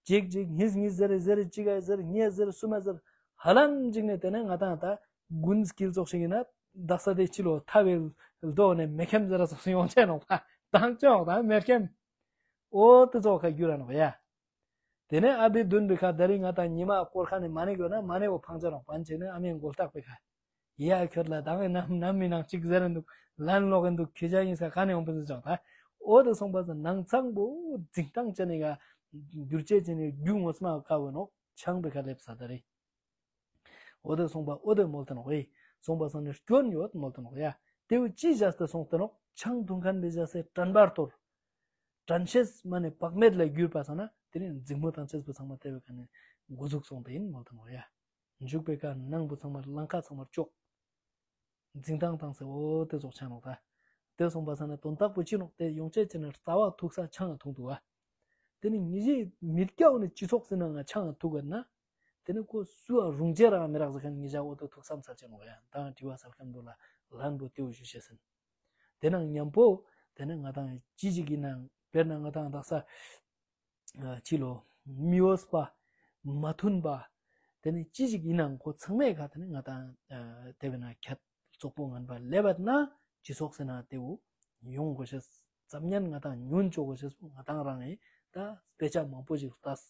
གཅིག་གཅིག་གཉིས་གཉིས་ཟེར་ཟེར་གཅིག་ག་ཟེར་གཉིས་ཟེར་གསུམ་ཟེར། ཧ་ལམ་གཅིག་ནས་དེ་ནས་ང་དང་ད་དགུན་དཀྱིལ་ཙོགས་ཤིག་ཡིན་ན་དག་ས་དེ་ཕྱི་ལོ་ཐ་བའི་རྡོ་ནས་མེ་ཁེམ་ཟེར་ཙོགས་ཤིག་ཡོང་ཆེ་ནོག་ད་དང་ཅོག་ད་མེ་ཁེམ། ཨོ་དེ་ཙོགས་ཁ་རྒྱུ་ར་ནོག་ཡ། དེ་ནས་ཨ་བི་བདུན་པའི་ཁ་ད་རིང་ང་དང་ཉི་མ་སྐོར་ཁ་ནས་མ་ནི་དགོས་ན་མ་ནི་བོ་ཕང་ཅ་ནོག་པན་ཆེ་ནས་ཨ་མའི་མགོ་ལྟག་པའི་ཁ། ཡ་ཁྱོད་ལ་དང་ནམ་ནམ་མི་ནང་གཅིག་ཟེར་འདུག་ལན་ལོག་འདུག་ཁྱོད་ཅག་ཡིན་ས་ག་ནས་ཡོང་པ་ཟེར་ཅང་ད། འོ་དེ་སོང་པ་ཟེར་ནང་ཚང་པོ་འཛིན་སྟངས་བྱས་ནས་ག་འགྱུར་བྱས་བྱས་ནས་རྒྱུ་ངོ་མ་ཁ་བོ་ནོག་ཆང་པའི་ཁ་སླེབས་ས་ད་རེད། འོ་དེ་སོང་པ་འོ་དེ་མོལ་ཏེ་ནོག་ཨེ། སོང་པ་སང་ནས་སྐྱོན་ཡོད་མོལ་ཏེ་ནོག་ཡ། དེ་བོ་ཅི་བྱས་ཏེ་སོང་སྟེ་ནོག་ཆང་འཐུང་མཁན་པའི་བྱས་སེ་དྲན་པར་གཏོར། དྲན་ཤེས་མ་ནས་བག་མེད་ལ་གྱུར་པ་སང་ན་དེ་ནས་འཛིང་མོ་དང་བཅས་པ་ཚང་མ་དེ་བོའི་ཁ་ནས་འགོ་འཛུགས་སོང་དེ་ཡིན་མོལ་ཏེ་ནོག་ཡ། འཇུག་པའི་ཁ་ནང་པོ་ཚང་མར་ལང་ཁ་ཚང་མར་ལྕོག་འཛིང་སྟངས་དང་ཟེར་འོ་དེ་ཙོགས་ཆགས་ནོག་ད། དེ་སོང་པ་ས་ན་དོན་དག་པོ་ཅི་ནོག་དེ་ཡོང་ཆེད་ཅི་ནས་རྩ་བ་ཐུག་ས་ཆང་ང་ཐུག་འདུག་བ། དེ་ནི་ཉི་ཞི་མི་སྐྱ་བོ་ནི་སྤྱི་ཚོགས་ཟེར་ན་ང་ཆང་ང་ཐུག་ག་ན། དེ་ནི་ཁོ་སུ་ཨ་རུང་ཆེ་རང་མི་རག་ཟེར་མཁན་ཉི་ཞ་འོ་དེ་ཐུག་བསམ་ཚར་ཆེ་ནོག་ཡ་དང་དྲི་བ་སལ་མཁན་འདུག་ལ་ལན་པོ་དེའུ་ཞུ་ཤེས་ཟིན། དེ་ནང་མཉམ་པོ་དེ་ནི་ང་དང་ཅི་ཞིག་ཡིན་ནང་དཔེར་ན་ང་དང་དག་ས། ཕྱི་ལོ། མི་འོས་པ། མ་མཐུན་པ། དེ་ནི་ཅི་ཞིག་ཡིན་ནའང་ཁོ་ཚང་མས་ག་དེ་ནི་ང་དང་། དེ་བས་ན་ཁྱད་བཙོག་པོ་ངན་པ་ལས་པ་ན་སྤྱི་ཚོགས་ཟེར་ན་དེ་བོ་ཡོང་དགོས་ཤེས། ཙམ་ཉན་ང་དང་ཉུང་བཅོ་དགོས་ཤེས་པོ་ང་དང་རང་ངས་ད་དཔེ་ཆ་མང་པོ་ཞིག་ལྟས།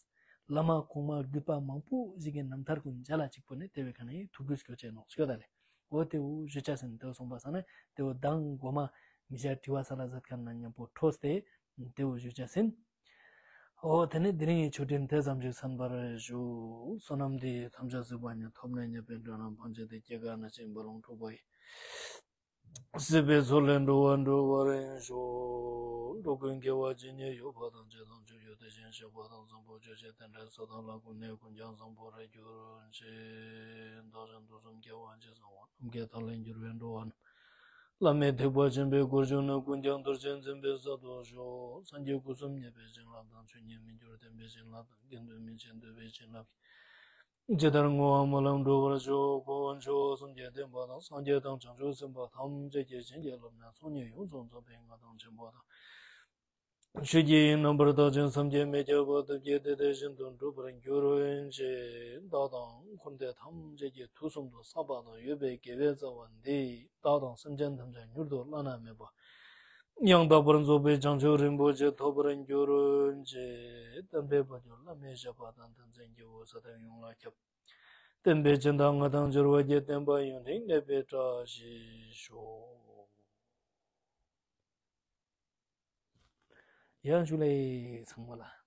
བླ་མ་གོང་མ་བརྒྱུད་པ་མང་པོ་ཞིག་གི་རྣམ་ཐར་ཀུན་མཇལ་ལ་གཅིག་པོ་ནི་དེ་བས་ག་ནི་ཐུགས་རྒྱུས་སྐྱོ་ཆེ་ནོག་ཤོད་ད་ལེ། འོ་དེ་བོ་ཞུ་ཆ་ཟིན་དེ་བོ་སོང་པ་ས་ནི་དེ་བོ་མདང་མགོ་མ་མི་ཤ་དྲི་བ་ས་ལ་ཟད་མཁན་ན་མཉམ་པོ་འཕྲོས་ཏེ་དེ་བོ་ཞུ་ཆ་ཟིན། ཨོ་དེ་ནས་དེ་རིང་གི་ཆོས་འབྲེལ་དེ་ཙམ་ཞིག་གསན་པར་ཞུ། བསོད་ནམས་འདི་ཡིས་ཐམས་ཅད་གཟིགས་པ་ཉིད། ཐོབ་ནས་ཉེས་པའི་དགྲ་རྣམས་ཕམ་བྱས་ཏེ། སྐྱེ་རྒ་ན་འཆིའི་རྦ་ཀློང་འཁྲུགས་པ་ཡི། སྲིད་པའི་མཚོ་ལས་འགྲོ་བ་སྒྲོལ་བར་ཤོག་འགྲོ་ཀུན་དགེ་བ་ཇི་སྙེད་ཡོད་པ་དང་། བྱས་དང་བྱེད་འགྱུར་དེ་བཞིན་གཤེགས་པ་དང་། བཟང་པོ་སྤྱོད་ཕྱིར་དེ་འདྲའི་ཚོགས་དང་ལྷ་ཀུན་ནས་ཀུན་ཀྱང་བཟང་པོར་གྱུར་ཅིག་བདག་གཞན་དུས་གསུམ་སྐྱེ་བ་གཅིག་བཟང་བ་རྣམས་ཀྱི་མཐའ་ལས་གྱུར་པའི་འགྲོ་བ་རྣམས། བླ་མེད་ཐེག་པ་ཆེན་པོའི་སྒོར་ཞུགས་ནས་ཀུན་ཀྱང་རྡོ་རྗེ་འཛིན་པའི་ས་ཐོབ་ཤོག་སངས་རྒྱས་སྐུ་གསུམ་བརྙེས་པའི་བྱིན་རླབས་དང་། ཆོས་ཉིད་མི་འགྱུར་བརྟན་པའི་བྱིན་རླབས་དང་། དགེ་འདུན་མི་ཕྱེད་འདུས་པའི་བྱིན་རླབས་ཀྱིས། ཇི་ལྟར་བསྔོ་བ་སྨོན་ལམ་འགྲུབ་པར་ཤོག་གོ་བ་མཆོག་གསུམ་གྱི་བསྟན་པ་དང་། སངས་རྒྱས་དང་བྱང་ཆུབ་སེམས་དཔའ་ཐམས་ཅད་ཀྱི་བྱིན་གྱིས་བརླབས་ནས། ཚོགས་གཉིས་ཡོངས་སུ་རྫོགས་པའི་མངའ་ཐང་ཆེན་པོ་དང་། ཆོས་ཀྱི་དབྱིངས་རྣམ་པར་དག་ཅིང་བསམ་གྱིས་མི་ཁྱབ་པ་ཐུགས་བསྐྱེད་དེ་དེ་བཞིན་དུ་འགྲུབ་པར་འགྱུར་ཅིག་བདག་དང་འཁོར་འདས་ཐམས་ཅད་ཀྱི་དུས་གསུམ་དུ་བསགས་པ་དང་ཡོད་པའི་དགེ་བའི་རྩ་བ་འདི་བདག་དང་སེམས་ཅན་ཐམས་ཅད་མྱུར་དུ་བླ་ན་མེད་པ་ཡང་དག་པར་རྫོགས་པའི་བྱང་ཆུབ་རིན་པོ་ཆེ་ཐོབ་པར་འགྱུར་ཅིག་བསྟན་པའི་དཔལ་གྱུར་བླ་མའི་བཞད་པ་དང་། བསྟན་འཛིན་སྐྱེས་བུ་སྲ་མཁར་ཡོངས་ལ་ཁྱབ། བསྟན་པའི་སྦྱིན་བདག་མངའ་ཐང་འབྱོར་བ་གྱི། བསྟན་པ་ཡུན་རིང་གནས་པའི་བཀྲ་ཤིས་ཤོག་ཡང་ཞུ་ལེ་ཚང་མ་ལ།